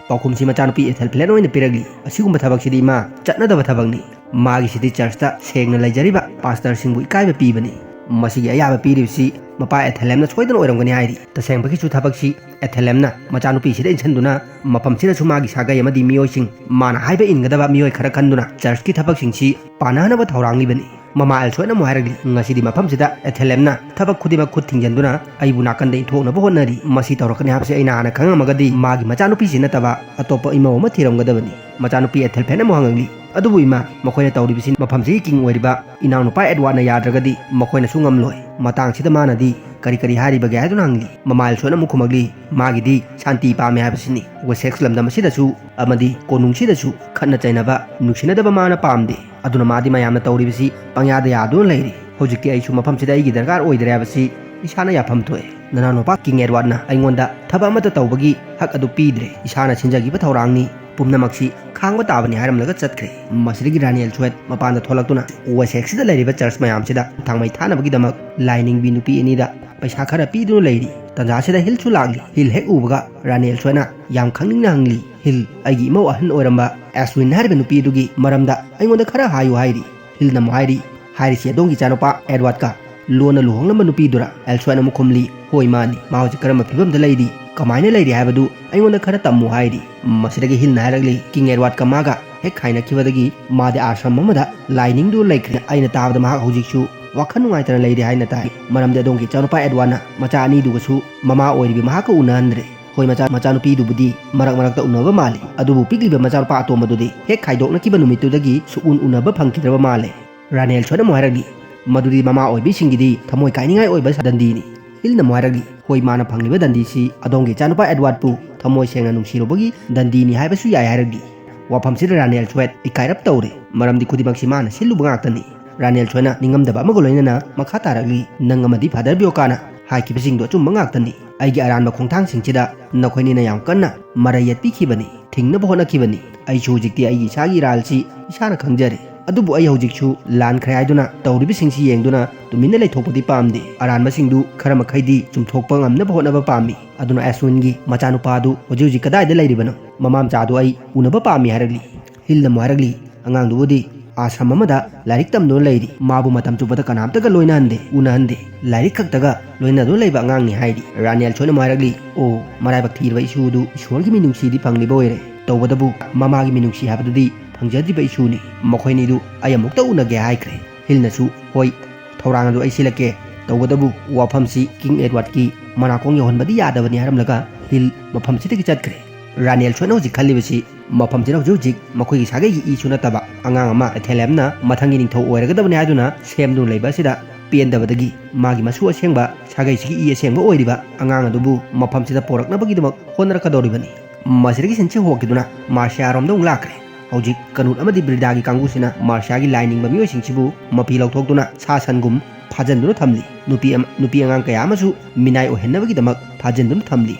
ꯄꯥꯎꯈꯨꯝꯁꯤ ꯃꯆꯥꯅꯨꯄꯤ ꯑꯦꯊꯦꯜꯐ꯭ꯂꯦꯠ ꯑꯣꯏꯅ ꯄꯤꯔꯛꯂꯤ, "ꯑꯁꯤꯒꯨꯝꯕ ꯊꯕꯛꯁꯤꯗꯤ ꯏꯃꯥ ꯆꯠꯅꯗꯕ ꯊꯕꯛꯅꯤ꯫ ꯃꯥꯒꯤꯁꯤꯗꯤ ꯆꯔꯆꯇ ꯁꯦꯡꯅ ꯂꯩꯖꯔꯤꯕ ꯄꯥꯁꯇꯔꯁꯤꯡꯕꯨ ꯏꯀꯥꯏꯕ ꯄꯤꯕꯅꯤ꯫ ꯃꯁꯤꯒꯤ ꯑꯌꯥꯕ ꯄꯤꯔꯤꯕꯁꯤ ꯃꯄꯥ ꯑꯦꯊꯦꯂꯦꯝꯅ ꯁꯣꯏꯗꯅ ꯑꯣꯏꯔꯝꯒꯅꯤ" ꯍꯥꯏꯔꯤ꯫ ꯇꯁꯦꯡꯕꯒꯤꯁꯨ ꯊꯕꯛꯁꯤ ꯑꯦꯊꯦꯂꯦꯝꯅ ꯃꯆꯥꯅꯨꯄꯤꯁꯤꯗ ꯏꯟꯁꯤꯟꯗꯨꯅ ꯃꯐꯝꯁꯤꯗꯁꯨ ꯃꯥꯒꯤ ꯁꯥꯒꯩ ꯑꯃꯗꯤ ꯃꯤꯑꯣꯏꯁꯤꯡ ꯃꯥꯅ ꯍꯥꯏꯕ ꯏꯟꯒꯗꯕ ꯃꯤꯑꯣꯏ ꯈꯔ ꯈꯟꯗꯨꯅ ꯆꯔꯆꯀꯤ ꯊꯕꯛꯁꯤꯡꯁꯤ ꯄꯥꯟꯅꯅꯕ ꯊꯧꯔꯥꯡꯂꯤꯕꯅꯤ꯫ ꯃꯃꯥ ꯑꯦꯜꯁꯣꯏꯅ ꯑꯃꯨꯛ ꯍꯥꯏꯔꯛꯂꯤ, "ꯉꯁꯤꯗꯤ ꯃꯐꯝꯁꯤꯗ ꯑꯦꯊꯦꯂꯦꯝꯅ ꯊꯕꯛ ꯈꯨꯗꯤꯡꯃꯛ ꯈꯨꯠ ꯊꯤꯡꯖꯤꯟꯗꯨꯅ ꯑꯩꯕꯨ ꯅꯥꯀꯟꯗ ꯏꯟꯊꯣꯛꯅꯕ ꯍꯣꯠꯅꯔꯤ꯫ ꯃꯁꯤ ꯇꯧꯔꯛꯀꯅꯤ ꯍꯥꯏꯕꯁꯤ ꯑꯩꯅ ꯍꯥꯟꯅ ꯈꯪꯉꯝꯃꯒꯗꯤ ꯃꯥꯒꯤ ꯃꯆꯥꯅꯨꯄꯤꯁꯤ ꯅꯠꯇꯕ ꯑꯇꯣꯞꯄ ꯏꯃꯧ ꯑꯃ ꯊꯤꯔꯝꯒꯗꯕꯅꯤ꯫" ꯃꯆꯥꯅꯨꯄꯤ ꯑꯦꯊꯦꯜꯐꯦꯠꯅ ꯑꯃꯨꯛ ꯍꯪꯉꯛꯂꯤ, "ꯑꯗꯨꯕꯨ ꯏꯃꯥ, ꯃꯈꯣꯏꯅ ꯇꯧꯔꯤꯕꯁꯤ ꯃꯐꯝꯁꯤꯒꯤ ꯀꯤꯡ ꯑꯣꯏꯔꯤꯕ ꯏꯅꯥꯎꯅꯨꯄꯥ ꯑꯦꯗꯋꯥꯔꯗꯅ ꯌꯥꯗ꯭ꯔꯒꯗꯤ ꯃꯈꯣꯏꯅꯁꯨ ꯉꯝꯂꯣꯏ꯫ ꯃꯇꯥꯡꯁꯤꯗ ꯃꯥꯅꯗꯤ ꯀꯔꯤ ꯀꯔꯤ ꯍꯥꯏꯔꯤꯕꯒꯦ?" ꯍꯥꯏꯗꯨꯅ ꯍꯪꯂꯤ꯫ ꯃꯃꯥ ꯑꯦꯜꯁꯣꯏꯅ ꯑꯃꯨꯛ ꯈꯨꯝꯃꯛꯂꯤ, "ꯃꯥꯒꯤꯗꯤ ꯁꯥꯟꯇꯤ ꯄꯥꯝꯃꯦ ꯍꯥꯏꯕꯁꯤꯅꯤ꯫ ꯋꯦꯁꯦꯛꯁ ꯂꯝꯗꯝ ꯑꯁꯤꯗꯁꯨ ꯑꯃꯗꯤ ꯀꯣꯅꯨꯡꯁꯤꯗꯁꯨ ꯈꯠꯅ ꯆꯩꯅꯕ, ꯅꯨꯡꯁꯤꯅꯗꯕ ꯃꯥꯅ ꯄꯥꯝꯗꯦ꯫ ꯑꯗꯨꯅ ꯃꯥꯗꯤ ꯃꯌꯥꯝꯅ ꯇꯧꯔꯤꯕꯁꯤ ꯄꯪꯌꯥꯗ ꯌꯥꯗꯨꯅ ꯂꯩꯔꯤ꯫ ꯍꯧꯖꯤꯛꯇꯤ ꯑꯩꯁꯨ ꯃꯐꯝꯁꯤꯗ ꯑꯩꯒꯤ ꯗꯔꯀꯥꯔ ꯑꯣꯏꯗ꯭ꯔꯦ ꯍꯥꯏꯕꯁꯤ ꯏꯁꯥꯅ ꯌꯥꯐꯝ ꯊꯣꯛꯑꯦ꯫ ꯅꯅꯥꯎꯅꯨꯄꯥ ꯀꯤꯡ ꯑꯦꯗꯋꯥꯔꯗꯅ ꯑꯩꯉꯣꯟꯗ ꯊꯕꯛ ꯑꯃꯠꯇ ꯇꯧꯕꯒꯤ ꯍꯛ ꯑꯗꯨ ꯄꯤꯗ꯭ꯔꯦ꯫ ꯏꯁꯥꯅ ꯁꯤꯟꯖꯈꯤꯕ ꯊꯧꯔꯥꯡꯅꯤ, ꯄꯨꯝꯅꯃꯛꯁꯤ ꯈꯥꯡꯕ ꯇꯥꯕꯅꯤ" ꯍꯥꯏꯔꯝꯂꯒ ꯆꯠꯈ꯭ꯔꯦ꯫ ꯃꯁꯤꯗꯒꯤ ꯔꯥꯅꯤ ꯑꯦꯜꯁꯣꯏꯠ ꯃꯄꯥꯟꯗ ꯊꯣꯛꯂꯛꯇꯨꯅ ꯋꯦꯁꯦꯛꯁꯤꯗ ꯂꯩꯔꯤꯕ ꯆꯔꯆ ꯃꯌꯥꯝꯁꯤꯗ ꯊꯥꯡꯃꯩ ꯊꯥꯅꯕꯒꯤꯗꯃꯛ ꯂꯥꯏꯅꯤꯡꯕꯤ ꯅꯨꯄꯤ ꯑꯅꯤꯗ ꯄꯩꯁꯥ ꯈꯔ ꯄꯤꯗꯨꯅ ꯂꯩꯔꯤ꯫ ꯇꯟꯖꯥꯁꯤꯗ ꯍꯤꯜꯁꯨ ꯂꯥꯛꯂꯤ꯫ ꯍꯤꯜ ꯍꯦꯛ ꯎꯕꯒ ꯔꯥꯅꯤ ꯑꯦꯜꯁꯣꯏꯅ ꯌꯥꯝ ꯈꯪꯅꯤꯡꯅ ꯍꯪꯂꯤ, "ꯍꯤꯜ, ꯑꯩꯒꯤ ꯏꯃꯧ ꯑꯍꯟ ꯑꯣꯏꯔꯝꯕ ꯑꯦꯁꯋꯤꯟ ꯍꯥꯏꯔꯤꯕ ꯅꯨꯄꯤ ꯑꯗꯨꯒꯤ ꯃꯔꯝꯗ ꯑꯩꯉꯣꯟꯗ ꯈꯔ ꯍꯥꯏꯌꯨ" ꯍꯥꯏꯔꯤ꯫ ꯍꯤꯜꯅ ꯑꯃꯨꯛ ꯍꯥꯏꯔꯤ, "ꯍꯥꯏꯔꯤꯁꯤ ꯑꯗꯣꯝꯒꯤ ꯏꯆꯥꯅꯨꯄꯥ ꯑꯦꯗꯋꯥꯔꯗꯀ ꯂꯣꯟꯅ ꯂꯨꯍꯣꯡꯂꯝꯕ ꯅꯨꯄꯤꯗꯨꯔꯥ?" ꯑꯦꯜꯁꯣꯏꯅ ꯑꯃꯨꯛ ꯈꯨꯝꯂꯤ, "ꯍꯣꯏ, ꯃꯥꯅꯤ꯫ ꯃꯥ ꯍꯧꯖꯤꯛ ꯀꯔꯝꯕ ꯐꯤꯕꯝꯗ ꯂꯩꯔꯤ, ꯀꯃꯥꯏꯅ ꯂꯩꯔꯤ ꯍꯥꯏꯕꯗꯨ ꯑꯩꯉꯣꯟꯗ ꯈꯔ ꯇꯝꯃꯨ" ꯍꯥꯏꯔꯤ꯫ ꯃꯁꯤꯗꯒꯤ ꯍꯤꯜꯅ ꯍꯥꯏꯔꯛꯂꯤ, "ꯀꯤꯡ ꯑꯦꯗꯋꯥꯔꯗꯀ ꯃꯥꯒ ꯍꯦꯛ ꯈꯥꯏꯅꯈꯤꯕꯗꯒꯤ ꯃꯥꯗꯤ ꯑꯥꯁ꯭ꯔꯝ ꯑꯃꯗ ꯂꯥꯏ ꯅꯤꯡꯗꯨꯅ ꯂꯩꯈ꯭ꯔꯦ꯫ ꯑꯩꯅ ꯇꯥꯕꯗ ꯃꯍꯥꯛ ꯍꯧꯖꯤꯛꯁꯨ ꯋꯥꯈꯜ ꯅꯨꯡꯉꯥꯏꯇꯅ ꯂꯩꯔꯤ ꯍꯥꯏꯅ ꯇꯥꯏ, ꯃꯔꯝꯗꯤ ꯑꯗꯣꯝꯒꯤ ꯏꯆꯥꯅꯨꯄꯥ ꯑꯦꯗꯋꯥꯔꯗꯅ ꯃꯆꯥ ꯑꯅꯤꯗꯨꯒꯁꯨ ꯃꯃꯥ ꯑꯣꯏꯔꯤꯕꯤ ꯃꯍꯥꯛꯀ ꯎꯅꯍꯟꯗ꯭ꯔꯦ꯫ ꯑꯩꯈꯣꯏ ꯃꯆꯥ ꯃꯆꯥꯅꯨꯄꯤꯗꯨꯕꯨꯗꯤ ꯃꯔꯛ ꯃꯔꯛꯇ ꯎꯅꯕ ꯃꯥꯜꯂꯤ, ꯑꯗꯨꯕꯨ ꯄꯤꯛꯂꯤꯕ ꯃꯆꯥꯅꯨꯄꯥ ꯑꯇꯣꯝꯕꯗꯨꯗꯤ ꯍꯦꯛ ꯈꯥꯏꯗꯣꯛꯅꯈꯤꯕ ꯅꯨꯃꯤꯠꯇꯨꯗꯒꯤ ꯁꯨꯛꯎꯟ ꯎꯅꯕ ꯐꯪꯈꯤꯗ꯭ꯔꯕ ꯃꯥꯜꯂꯦ꯫ ꯔꯥꯅꯦꯜ ꯁꯣꯏꯅ ꯑꯃꯨꯛ ꯍꯥꯏꯔꯛꯂꯤ, "ꯃꯗꯨꯗꯤ ꯃꯃꯥ ꯑꯣꯏꯕꯤꯁꯤꯡꯒꯤꯗꯤ ꯊꯃꯣꯏ ꯀꯥꯏꯅꯤꯡꯉꯥꯏ ꯑꯣꯏꯕ ꯗꯟꯗꯤꯅꯤ"꯫ ꯍꯤꯜꯅ ꯑꯃꯨꯛ ꯍꯥꯏꯔꯛꯂꯤ, "ꯍꯣꯏ, ꯃꯥꯅ ꯐꯪꯂꯤꯕ ꯗꯟꯗꯤꯁꯤ ꯑꯗꯣꯝꯒꯤ ꯏꯆꯥꯅꯨꯄꯥ ꯑꯦꯗꯋꯥꯔꯗꯄꯨ ꯊꯃꯣꯏ ꯁꯦꯡꯅ ꯅꯨꯡꯁꯤꯔꯨꯕꯒꯤ ꯗꯟꯗꯤꯅꯤ ꯍꯥꯏꯕꯁꯨ ꯌꯥꯏ" ꯍꯥꯏꯔꯛꯂꯤ꯫ ꯋꯥꯐꯝꯁꯤꯗ ꯔꯥꯅꯦꯜ ꯁ꯭ꯋꯦꯠ ꯏꯀꯥꯏꯔꯞ ꯇꯧꯔꯦ, ꯃꯔꯝꯗꯤ ꯈꯨꯗꯤꯡꯃꯛꯁꯤ ꯃꯥꯅ ꯁꯤꯜꯂꯨꯕ ꯉꯥꯛꯇꯅꯤ꯫ ꯔꯥꯅꯦꯜ ꯁ꯭ꯋꯦꯠꯅ ꯅꯤꯡꯉꯝꯗꯕ ꯑꯃꯒ ꯂꯣꯏꯅꯅ ꯃꯈꯥ ꯇꯥꯔꯛꯂꯤ, "ꯅꯪ ꯑꯃꯗꯤ ꯐꯥꯗꯔ ꯕꯤꯌꯣꯀꯥꯅ ꯍꯥꯏꯈꯤꯕꯁꯤꯡꯗꯣ ꯑꯆꯨꯝꯕ ꯉꯥꯛꯇꯅꯤ꯫ ꯑꯩꯒꯤ ꯑꯔꯥꯟꯕ ꯈꯣꯡꯊꯥꯡꯁꯤꯡꯁꯤꯗ ꯅꯈꯣꯏꯅꯤꯅ ꯌꯥꯝ ꯀꯟꯅ ꯃꯔꯩ ꯌꯦꯠꯄꯤꯈꯤꯕꯅꯤ, ꯊꯤꯡꯅꯕ ꯍꯣꯠꯅꯈꯤꯕꯅꯤ꯫ ꯑꯩꯁꯨ ꯍꯧꯖꯤꯛꯇꯤ ꯑꯩꯒꯤ ꯏꯁꯥꯒꯤ ꯏꯔꯥꯜꯁꯤ ꯏꯁꯥꯅ ꯈꯪꯖꯔꯦ꯫ ꯑꯗꯨꯕꯨ ꯑꯩ ꯍꯧꯖꯤꯛꯁꯨ ꯂꯥꯟꯈ꯭ꯔꯦ ꯍꯥꯏꯗꯨꯅ ꯇꯧꯔꯤꯕꯁꯤꯡꯁꯤ ꯌꯦꯡꯗꯨꯅ ꯇꯨꯃꯤꯟꯅ ꯂꯩꯊꯣꯛꯄꯗꯤ ꯄꯥꯝꯗꯦ꯫ ꯑꯔꯥꯟꯕꯁꯤꯡꯗꯨ ꯈꯔ ꯃꯈꯩꯗꯤ ꯆꯨꯝꯊꯣꯛꯄ ꯉꯝꯅꯕ ꯍꯣꯠꯅꯕ ꯄꯥꯝꯃꯤ꯫ ꯑꯗꯨꯅ ꯑꯦꯁꯋꯤꯟꯒꯤ ꯃꯆꯥꯅꯨꯄꯥꯗꯨ ꯍꯧꯖꯤꯛ ꯍꯧꯖꯤꯛ ꯀꯗꯥꯏꯗ ꯂꯩꯔꯤꯕꯅꯣ? ꯃꯃꯥ ꯃꯆꯥꯗꯨ ꯑꯩ ꯎꯅꯕ ꯄꯥꯝꯃꯤ" ꯍꯥꯏꯔꯛꯂꯤ꯫ ꯍꯤꯜꯅ ꯑꯃꯨꯛ ꯍꯥꯏꯔꯛꯂꯤ, "ꯑꯉꯥꯡꯗꯨꯕꯨꯗꯤ ꯑꯥꯁ꯭ꯔꯝ ꯑꯃꯗ ꯂꯥꯏꯔꯤꯛ ꯇꯝꯗꯨꯅ ꯂꯩꯔꯤ꯫ ꯃꯥꯕꯨ ꯃꯇꯝ ꯆꯨꯞꯄꯗ ꯀꯅꯥꯝꯇꯒ ꯂꯣꯏꯅꯍꯟꯗꯦ, ꯎꯅꯍꯟꯗꯦ꯫ ꯂꯥꯏꯔꯤꯛ ꯈꯛꯇꯒ ꯂꯣꯏꯅꯗꯨꯅ ꯂꯩꯕ ꯑꯉꯥꯡꯅꯤ" ꯍꯥꯏꯔꯤ꯫ ꯔꯥꯅꯦꯜ ꯁꯣꯏꯅ ꯑꯃꯨꯛ ꯍꯥꯏꯔꯛꯂꯤ, "ꯑꯣ, ꯃꯔꯥꯏꯕꯛ ꯊꯤꯔꯕ ꯏꯁꯨꯗꯨ ꯏꯁꯣꯔꯒꯤ ꯃꯤꯅꯨꯡꯁꯤꯗꯤ ꯐꯪꯂꯤꯕ ꯑꯣꯏꯔꯦ꯫ ꯇꯧꯕꯇꯕꯨ ꯃꯃꯥꯒꯤ ꯃꯤꯅꯨꯡꯁꯤ ꯍꯥꯏꯕꯗꯨꯗꯤ ꯐꯪꯖꯗ꯭ꯔꯤꯕ ꯏꯁꯨꯅꯤ꯫ ꯃꯈꯣꯏꯅꯤꯗꯨ ꯑꯩ ꯑꯃꯨꯛꯇ ꯎꯅꯒꯦ" ꯍꯥꯏꯈ꯭ꯔꯦ꯫ ꯍꯤꯜꯅꯁꯨ, "ꯍꯣꯏ, ꯊꯧꯔꯥꯡ ꯑꯗꯨ ꯑꯩ ꯁꯤꯜꯂꯛꯀꯦ꯫ ꯇꯧꯕꯇꯕꯨ ꯋꯥꯐꯝꯁꯤ ꯀꯤꯡ ꯑꯦꯗꯋꯥꯔꯗꯀꯤ ꯃꯅꯥꯀꯣꯡ ꯌꯧꯍꯟꯕꯗꯤ ꯌꯥꯗꯕꯅꯤ" ꯍꯥꯏꯔꯝꯂꯒ ꯍꯤꯜ ꯃꯐꯝꯁꯤꯗꯒꯤ ꯆꯠꯈ꯭ꯔꯦ꯫ ꯔꯥꯅꯦꯜ ꯁꯣꯏꯅ ꯍꯧꯖꯤꯛ ꯈꯜꯂꯤꯕꯁꯤ, ꯃꯐꯝꯁꯤꯗ ꯍꯧꯖꯤꯛ ꯍꯧꯖꯤꯛ ꯃꯈꯣꯏꯒꯤ ꯁꯥꯒꯩꯒꯤ ꯏꯁꯨ ꯅꯠꯇꯕ ꯑꯉꯥꯡ ꯑꯃ ꯑꯦꯊꯦꯂꯦꯝꯅ ꯃꯊꯪꯒꯤ ꯅꯤꯡꯊꯧ ꯑꯣꯏꯔꯒꯗꯕꯅꯤ ꯍꯥꯏꯗꯨꯅ ꯁꯦꯝꯗꯨꯅ ꯂꯩꯕ ꯑꯁꯤꯗ ꯄꯦꯟꯗꯕꯗꯒꯤ ꯃꯥꯒꯤ ꯃꯁꯨ ꯑꯁꯦꯡꯕ, ꯁꯥꯒꯩꯁꯤꯒꯤ ꯏ ꯑꯁꯦꯡꯕ ꯑꯣꯏꯔꯤꯕ ꯑꯉꯥꯡ ꯑꯗꯨꯕꯨ ꯃꯐꯝꯁꯤꯗ ꯄꯣꯔꯛꯅꯕꯒꯤꯗꯃꯛ ꯍꯣꯠꯅꯔꯛꯀꯗꯧꯔꯤꯕꯅꯤ꯫ ꯃꯁꯤꯗꯒꯤ ꯁꯤꯟꯁꯤ ꯍꯣꯡꯈꯤꯗꯨꯅ ꯃꯥꯔꯁꯤꯌꯥꯔꯣꯝꯗ ꯑꯃꯨꯛ ꯂꯥꯛꯈ꯭ꯔꯦ꯫ ꯍꯧꯖꯤꯛ ꯀꯅꯨꯠ ꯑꯃꯗꯤ ꯕ꯭ꯔꯤꯗꯥꯒꯤ ꯀꯥꯡꯕꯨꯁꯤꯅ ꯃꯥꯔꯁꯤꯌꯥꯒꯤ ꯂꯥꯏ ꯅꯤꯡꯕ ꯃꯤꯑꯣꯏꯁꯤꯡꯁꯤꯕꯨ ꯃꯄꯤ ꯂꯧꯊꯣꯛꯇꯨꯅ ꯁꯥ ꯁꯟꯒꯨꯝ ꯐꯥꯖꯤꯟꯗꯨꯅ ꯊꯝꯂꯤ꯫ ꯅꯨꯄꯤ ꯑꯃ-, ꯅꯨꯄꯤ ꯑꯉꯥꯡ ꯀꯌꯥ ꯑꯃꯁꯨ ꯃꯤꯅꯥꯏ ꯑꯣꯏꯍꯟꯅꯕꯒꯤꯗꯃꯛ ꯐꯥꯖꯤꯟꯗꯨꯅ ꯊꯝꯂꯤ꯫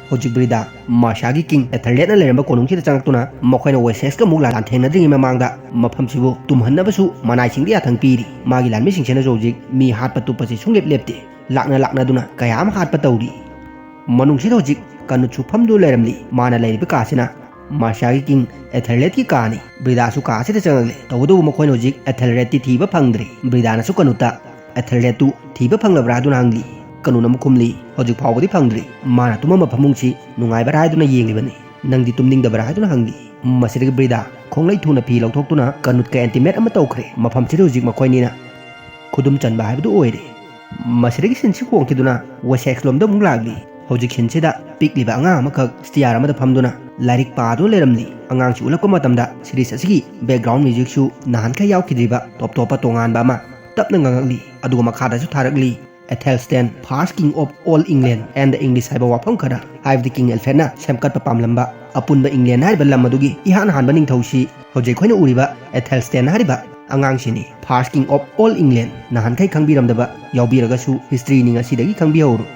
ꯍꯧꯖꯤꯛ ꯕ꯭ꯔꯤꯗꯥ ꯃꯥꯔꯁꯤꯌꯥꯒꯤ ꯀꯤꯡ ꯑꯦꯊꯦꯜꯔꯦꯠꯅ ꯂꯩꯔꯝꯕ ꯀꯣꯅꯨꯡꯁꯤꯗ ꯆꯪꯂꯛꯇꯨꯅ ꯃꯈꯣꯏꯅ ꯋꯦꯁꯦꯛꯁꯀ ꯑꯃꯨꯛ ꯂꯥꯟꯊꯦꯡꯅꯗ꯭ꯔꯤꯉꯩ ꯃꯃꯥꯡꯗ ꯃꯐꯝꯁꯤꯕꯨ ꯇꯨꯝꯍꯟꯅꯕꯁꯨ ꯃꯅꯥꯏꯁꯤꯡꯗ ꯌꯥꯊꯪ ꯄꯤꯔꯤ꯫ ꯃꯥꯒꯤ ꯂꯥꯟꯃꯤꯁꯤꯡꯁꯤꯅꯁꯨ ꯍꯧꯖꯤꯛ ꯃꯤ ꯍꯥꯠꯄ ꯇꯨꯞꯄꯁꯤ ꯁꯨꯡꯂꯦꯞ ꯂꯦꯞꯇꯦ꯫ ꯂꯥꯛꯅ ꯂꯥꯛꯅꯗꯨꯅ ꯀꯌꯥ ꯑꯃ ꯍꯥꯠꯄ ꯇꯧꯔꯤ꯫ ꯃꯅꯨꯡꯁꯤꯗ ꯍꯧꯖꯤꯛ ꯀꯅꯨꯠꯁꯨ ꯐꯝꯗꯨꯅ ꯂꯩꯔꯝꯂꯤ꯫ ꯃꯥꯅ ꯂꯩꯔꯤꯕ ꯀꯥꯁꯤꯅ ꯃꯥꯔꯁꯤꯌꯥꯒꯤ ꯀꯤꯡ ꯑꯦꯊꯦꯜꯔꯦꯠꯀꯤ ꯀꯥꯅꯤ꯫ ꯕ꯭ꯔꯤꯗꯥꯁꯨ ꯀꯥ ꯑꯁꯤꯗ ꯆꯪꯂꯛꯂꯦ꯫ ꯇꯧꯕꯇꯕꯨ ꯃꯈꯣꯏꯅ ꯍꯧꯖꯤꯛ ꯑꯦꯊꯦꯜꯔꯦꯠꯇꯤ ꯊꯤꯕ ꯐꯪꯗ꯭ꯔꯤ꯫ ꯕ꯭ꯔꯤꯗꯥꯅꯁꯨ ꯀꯅꯨꯠꯇ ꯑꯦꯊꯦꯜꯔꯦꯠꯇꯨ ꯊꯤꯕ ꯐꯪꯂꯕ꯭ꯔꯥ ꯍꯥꯏꯗꯨꯅ ꯍꯪꯂꯤ꯫ ꯀꯅꯨꯠꯅ ꯑꯃꯨꯛ ꯈꯨꯝꯂꯤ, "ꯍꯧꯖꯤꯛ ꯐꯥꯎꯕꯗꯤ ꯐꯪꯗ꯭ꯔꯤ꯫ ꯃꯥꯅ ꯇꯨꯝꯃꯝꯕ ꯐꯃꯨꯡꯁꯤ ꯅꯨꯡꯉꯥꯏꯕ꯭ꯔꯥ ꯍꯥꯏꯗꯨꯅ ꯌꯦꯡꯂꯤꯕꯅꯤ꯫ ꯅꯪꯗꯤ ꯇꯨꯝꯅꯤꯡꯗꯕ꯭ꯔꯥ?" ꯍꯥꯏꯗꯨꯅ ꯍꯪꯂꯤ꯫ ꯃꯁꯤꯗꯒꯤ ꯕ꯭ꯔꯤꯗꯥ ꯈꯣꯡꯂꯩ ꯊꯨꯅ ꯐꯤ ꯂꯧꯊꯣꯛꯇꯨꯅ ꯀꯅꯨꯠꯀ ꯑꯦꯟꯇꯤꯃꯦꯠ ꯑꯃ ꯇꯧꯈ꯭ꯔꯦ꯫ ꯃꯐꯝꯁꯤꯗ ꯍꯧꯖꯤꯛ ꯃꯈꯣꯏꯅꯤꯅ ꯈꯨꯗꯨꯝ ꯆꯟꯕ ꯍꯥꯏꯕꯗꯨ ꯑꯣꯏꯔꯦ꯫ ꯃꯁꯤꯗꯒꯤ ꯁꯤꯟꯁꯤ ꯍꯣꯡꯈꯤꯗꯨꯅ ꯋꯦꯁꯦꯛꯁ ꯂꯣꯝꯗ ꯑꯃꯨꯛ ꯂꯥꯛꯂꯤ꯫ ꯍꯧꯖꯤꯛ ꯁꯤꯟꯁꯤꯗ ꯄꯤꯛꯂꯤꯕ ꯑꯉꯥꯡ ꯑꯃꯈꯛ ꯁ꯭ꯇꯤꯌꯥꯔ ꯑꯃꯗ ꯐꯝꯗꯨꯅ ꯂꯥꯏꯔꯤꯛ ꯄꯥꯗꯨꯅ ꯂꯩꯔꯝꯂꯤ꯫ ꯑꯉꯥꯡꯁꯤ ꯎꯠꯂꯛꯄ ꯃꯇꯝꯗ ꯁꯤꯔꯤꯁ ꯑꯁꯤꯒꯤ ꯕꯦꯛꯒ꯭ꯔꯥꯎꯟ ꯃ꯭ꯌꯨꯖꯤꯛꯁꯨ ꯅꯍꯥꯟꯈꯩ ꯌꯥꯎꯈꯤꯗ꯭ꯔꯤꯕ ꯇꯣꯞ ꯇꯣꯞꯄ ꯇꯣꯉꯥꯟꯕ ꯑꯃ ꯇꯞꯅ ꯉꯥꯡꯉꯛꯂꯤ꯫ ꯑꯗꯨꯒ ꯃꯈꯥꯗꯁꯨ ꯊꯥꯔꯛꯂꯤ, "Athelstan, first king of all England and the English" ꯍꯥꯏꯕ ꯋꯥꯐꯝ ꯈꯔ, ꯍꯥꯏꯕꯗꯤ ꯀꯤꯡ ꯑꯦꯜꯐ꯭ꯔꯦꯗꯅ ꯁꯦꯝꯒꯠꯄ ꯄꯥꯝꯂꯝꯕ ꯑꯄꯨꯟꯕ ꯏꯪꯂꯦꯟ ꯍꯥꯏꯔꯤꯕ ꯂꯝ ꯑꯗꯨꯒꯤ ꯏꯍꯥꯟ ꯍꯥꯟꯕ ꯅꯤꯡꯊꯧꯁꯤ ꯍꯧꯖꯤꯛ ꯑꯩꯈꯣꯏꯅ ꯎꯔꯤꯕ ꯑꯦꯊꯦꯜꯁꯇꯦꯟ ꯍꯥꯏꯔꯤꯕ ꯑꯉꯥꯡꯁꯤꯅꯤ꯫ "First king of all England" ꯅꯍꯥꯟꯈꯩ ꯈꯪꯕꯤꯔꯝꯗꯕ ꯌꯥꯎꯕꯤꯔꯒꯁꯨ ꯍꯤꯁꯇ꯭ꯔꯤꯅꯤ, ꯉꯁꯤꯗꯒꯤ ꯈꯪꯕꯤꯍꯧꯔꯣ꯫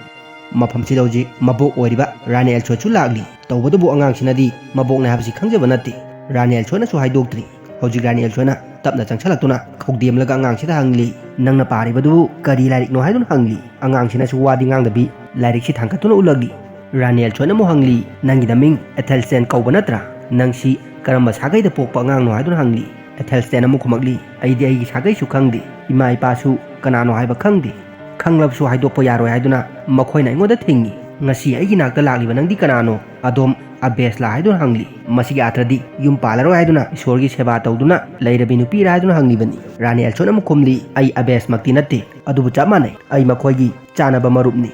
ꯃꯐꯝꯁꯤꯗ ꯍꯧꯖꯤꯛ ꯃꯕꯣꯛ ꯑꯣꯏꯔꯤꯕ ꯔꯥꯅꯤ ꯑꯦꯜꯁꯣꯏꯠꯁꯨ ꯂꯥꯛꯂꯤ꯫ ꯇꯧꯕꯇꯕꯨ ꯑꯉꯥꯡꯁꯤꯅꯗꯤ ꯃꯕꯣꯛꯅꯦ ꯍꯥꯏꯕꯁꯤ ꯈꯪꯖꯕ ꯅꯠꯇꯦ꯫ ꯔꯥꯅꯤ ꯑꯦꯜꯁꯣꯏꯠꯅꯁꯨ ꯍꯥꯏꯗꯣꯛꯇ꯭ꯔꯤ꯫ ꯍꯧꯖꯤꯛ ꯔꯥꯅꯤ ꯑꯦꯜꯁꯣꯏꯠꯅ ꯇꯞꯅ ꯆꯪꯁꯤꯜꯂꯛꯇꯨꯅ ꯈꯧꯗꯦꯝꯂꯒ ꯑꯉꯥꯡꯁꯤꯗ ꯍꯪꯂꯤ, "ꯅꯪꯅ ꯄꯥꯔꯤꯕꯗꯨꯕꯨ ꯀꯔꯤ ꯂꯥꯏꯔꯤꯛꯅꯣ?" ꯍꯥꯏꯗꯨꯅ ꯍꯪꯂꯤ꯫ ꯑꯉꯥꯡꯁꯤꯅꯁꯨ ꯋꯥꯗꯤ ꯉꯥꯡꯗꯕꯤ ꯂꯥꯏꯔꯤꯛꯁꯤ ꯊꯥꯡꯒꯠꯇꯨꯅ ꯎꯠꯂꯛꯂꯤ꯫ ꯔꯥꯅꯤ ꯑꯦꯜꯁꯣꯏꯠꯅ ꯑꯃꯨꯛ ꯍꯪꯂꯤ, "ꯅꯪꯒꯤ ꯅꯃꯤꯡ ꯑꯦꯊꯦꯜꯁꯇꯦꯟ ꯀꯧꯕ ꯅꯠꯇ꯭ꯔꯥ? ꯅꯪꯁꯤ ꯀꯔꯝꯕ ꯁꯥꯒꯩꯗ ꯄꯣꯛꯄ ꯑꯉꯥꯡꯅꯣ?" ꯍꯥꯏꯗꯨꯅ ꯍꯪꯂꯤ꯫ ꯑꯦꯊꯦꯜꯁꯇꯦꯟ ꯑꯃꯨꯛ ꯈꯨꯝꯃꯛꯂꯤ, "ꯑꯩꯗꯤ ꯑꯩꯒꯤ ꯁꯥꯒꯩꯁꯨ ꯈꯪꯗꯦ, ꯏꯃꯥ ꯏꯄꯥꯁꯨ ꯀꯅꯥꯅꯣ ꯍꯥꯏꯕ ꯈꯪꯗꯦ꯫ ꯈꯪꯂꯕꯁꯨ ꯍꯥꯏꯗꯣꯛꯄ ꯌꯥꯔꯣꯏ ꯍꯥꯏꯗꯨꯅ ꯃꯈꯣꯏꯅ ꯑꯩꯉꯣꯟꯗ ꯊꯤꯡꯉꯤ꯫ ꯉꯁꯤ ꯑꯩꯒꯤ ꯅꯥꯛꯇ ꯂꯥꯛꯂꯤꯕ ꯅꯪꯗꯤ ꯀꯅꯥꯅꯣ? ꯑꯗꯣꯝ ꯑꯕꯦꯁꯂꯥ?" ꯍꯥꯏꯗꯨꯅ ꯍꯪꯂꯤ꯫ "ꯃꯁꯤꯒꯤ ꯑꯥꯔꯊꯗꯤ ꯌꯨꯝ ꯄꯥꯜꯂꯔꯣꯏ ꯍꯥꯏꯗꯨꯅ ꯏꯁꯣꯔꯒꯤ ꯁꯦꯕꯥ ꯇꯧꯗꯨꯅ ꯂꯩꯔꯕꯤ ꯅꯨꯄꯤꯔꯥ?" ꯍꯥꯏꯗꯨꯅ ꯍꯪꯂꯤꯕꯅꯤ꯫ ꯔꯥꯅꯤ ꯑꯦꯜꯁꯣꯠꯅ ꯑꯃꯨꯛ ꯈꯨꯝꯂꯤ, "ꯑꯩ ꯑꯕꯦꯁꯃꯛꯇꯤ ꯅꯠꯇꯦ, ꯑꯗꯨꯕꯨ ꯆꯞ ꯃꯥꯟꯅꯩ, ꯑꯩ ꯃꯈꯣꯏꯒꯤ ꯆꯥꯅꯕ ꯃꯔꯨꯞꯅꯤ꯫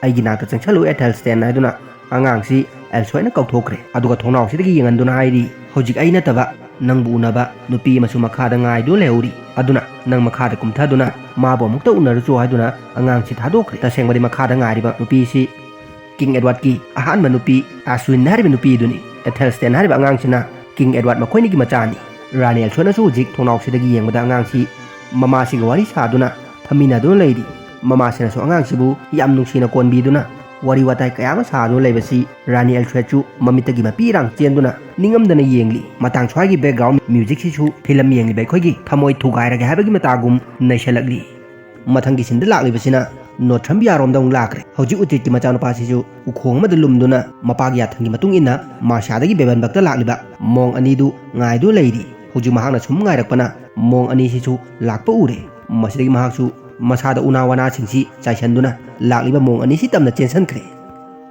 ꯑꯩꯒꯤ ꯅꯥꯛꯇ ꯆꯪꯁꯜꯂꯨ ꯑꯦꯊꯦꯜꯁꯇꯦꯟ" ꯍꯥꯏꯗꯨꯅ ꯑꯉꯥꯡꯁꯤ ꯑꯦꯜꯁꯣꯏꯠꯅ ꯀꯧꯊꯣꯛꯈ꯭ꯔꯦ꯫ ꯑꯗꯨꯒ ꯊꯣꯡꯅꯥꯎꯁꯤꯗꯒꯤ ꯌꯦꯡꯍꯟꯗꯨꯅ ꯍꯥꯏꯔꯤ, "ꯍꯧꯖꯤꯛ ꯑꯩ ꯅꯠꯇꯕ ꯅꯪꯕꯨ ꯎꯅꯕ ꯅꯨꯄꯤ ꯑꯃꯁꯨ ꯃꯈꯥꯗ ꯉꯥꯏꯗꯨꯅ ꯂꯩꯍꯧꯔꯤ꯫ ꯑꯗꯨꯅ ꯅꯪ ꯃꯈꯥꯗ ꯀꯨꯝꯊꯗꯨꯅ ꯃꯥꯕꯨ ꯑꯃꯨꯛꯇ ꯎꯅꯔꯨꯆꯣ" ꯍꯥꯏꯗꯨꯅ ꯑꯉꯥꯡꯁꯤ ꯊꯥꯗꯣꯛꯈ꯭ꯔꯦ꯫ ꯇꯁꯦꯡꯕꯗꯤ ꯃꯈꯥꯗ ꯉꯥꯏꯔꯤꯕ ꯅꯨꯄꯤꯁꯤ ꯀꯤꯡ ꯑꯦꯗꯋꯥꯔꯗꯀꯤ ꯑꯍꯥꯟꯕ ꯅꯨꯄꯤ ꯑꯥꯁꯋꯤꯟ ꯍꯥꯏꯔꯤꯕ ꯅꯨꯄꯤ ꯑꯗꯨꯅꯤ꯫ ꯑꯦꯊꯦꯜꯁꯇꯦꯟ ꯍꯥꯏꯔꯤꯕ ꯑꯉꯥꯡꯁꯤꯅ ꯀꯤꯡ ꯑꯦꯗꯋꯥꯔꯗ ꯃꯈꯣꯏꯅꯤꯒꯤ ꯃꯆꯥꯅꯤ꯫ ꯔꯥꯅꯤ ꯑꯦꯜꯁꯣꯠꯅꯁꯨ ꯍꯧꯖꯤꯛ ꯊꯣꯡꯅꯥꯎꯁꯤꯗꯒꯤ ꯌꯦꯡꯕꯗ ꯑꯉꯥꯡꯁꯤ ꯃꯃꯥꯁꯤꯒ ꯋꯥꯔꯤ ꯁꯥꯗꯨꯅ ꯐꯝꯃꯤꯟꯅꯗꯨꯅ ꯂꯩꯔꯤ꯫ ꯃꯃꯥꯁꯤꯅꯁꯨ ꯑꯉꯥꯡꯁꯤꯕꯨ ꯌꯥꯝ ꯅꯨꯡꯁꯤꯅ ꯀꯣꯟꯕꯤꯗꯨꯅ ꯋꯥꯔꯤ ꯋꯥꯇꯥꯏ ꯀꯌꯥ ꯑꯃ ꯁꯥꯗꯨꯅ ꯂꯩꯕꯁꯤ ꯔꯥꯅꯤ ꯑꯦꯜꯁꯣꯏꯠꯁꯨ ꯃꯃꯤꯠꯇꯒꯤ ꯃꯄꯤ ꯏꯔꯥꯡ ꯆꯦꯟꯗꯨꯅ ꯅꯤꯡꯉꯝꯗꯅ ꯌꯦꯡꯂꯤ꯫ ꯃꯇꯥꯡ ꯁ꯭ꯋꯥꯏꯒꯤ ꯕꯦꯛꯒ꯭ꯔꯥꯎꯟ ꯃ꯭ꯌꯨꯖꯤꯛꯁꯤꯁꯨ ꯐꯤꯂꯝ ꯌꯦꯡꯂꯤꯕ ꯑꯩꯈꯣꯏꯒꯤ ꯊꯃꯣꯏ ꯊꯨꯒꯥꯏꯔꯒꯦ ꯍꯥꯏꯕꯒꯤ ꯃꯇꯥꯒꯨꯝ ꯅꯩꯁꯜꯂꯛꯂꯤ꯫ ꯃꯊꯪꯒꯤ ꯁꯤꯟꯗ ꯂꯥꯛꯂꯤꯕꯁꯤꯅ ꯅꯣꯊ꯭ꯔꯝꯕꯤꯌꯥꯔꯣꯝꯗ ꯑꯃꯨꯛ ꯂꯥꯛꯈ꯭ꯔꯦ꯫ ꯍꯧꯖꯤꯛ ꯎꯇ꯭ꯔꯤꯠꯀꯤ ꯃꯆꯥꯅꯨꯄꯥꯁꯤꯁꯨ ꯎꯈꯣꯡ ꯑꯃꯗ ꯂꯨꯝꯗꯨꯅ ꯃꯄꯥꯒꯤ ꯌꯥꯊꯪꯒꯤ ꯃꯇꯨꯡ ꯏꯟꯅ ꯃꯥꯔꯁꯤꯌꯥꯗꯒꯤ ꯕꯦꯕꯟꯕꯛꯇ ꯂꯥꯛꯂꯤꯕ ꯃꯣꯡ ꯑꯅꯤꯗꯨ ꯉꯥꯏꯗꯨꯅ ꯂꯩꯔꯤ꯫ ꯍꯧꯖꯤꯛ ꯃꯍꯥꯛꯅ ꯁꯨꯝ ꯉꯥꯏꯔꯛꯄꯅ ꯃꯣꯡ ꯑꯅꯤꯁꯤꯁꯨ ꯂꯥꯛꯄ ꯎꯔꯦ꯫ ꯃꯁꯤꯗꯒꯤ ꯃꯍꯥꯛꯁꯨ ꯃꯁꯥꯗ ꯎꯅꯥ ꯋꯥꯅꯥꯁꯤꯡꯁꯤ ꯆꯥꯏꯁꯟꯗꯨꯅ ꯂꯥꯛꯂꯤꯕ ꯃꯣꯡ ꯑꯅꯤꯁꯤ ꯇꯝꯅ ꯆꯦꯟꯁꯤꯟꯈ꯭ꯔꯦ꯫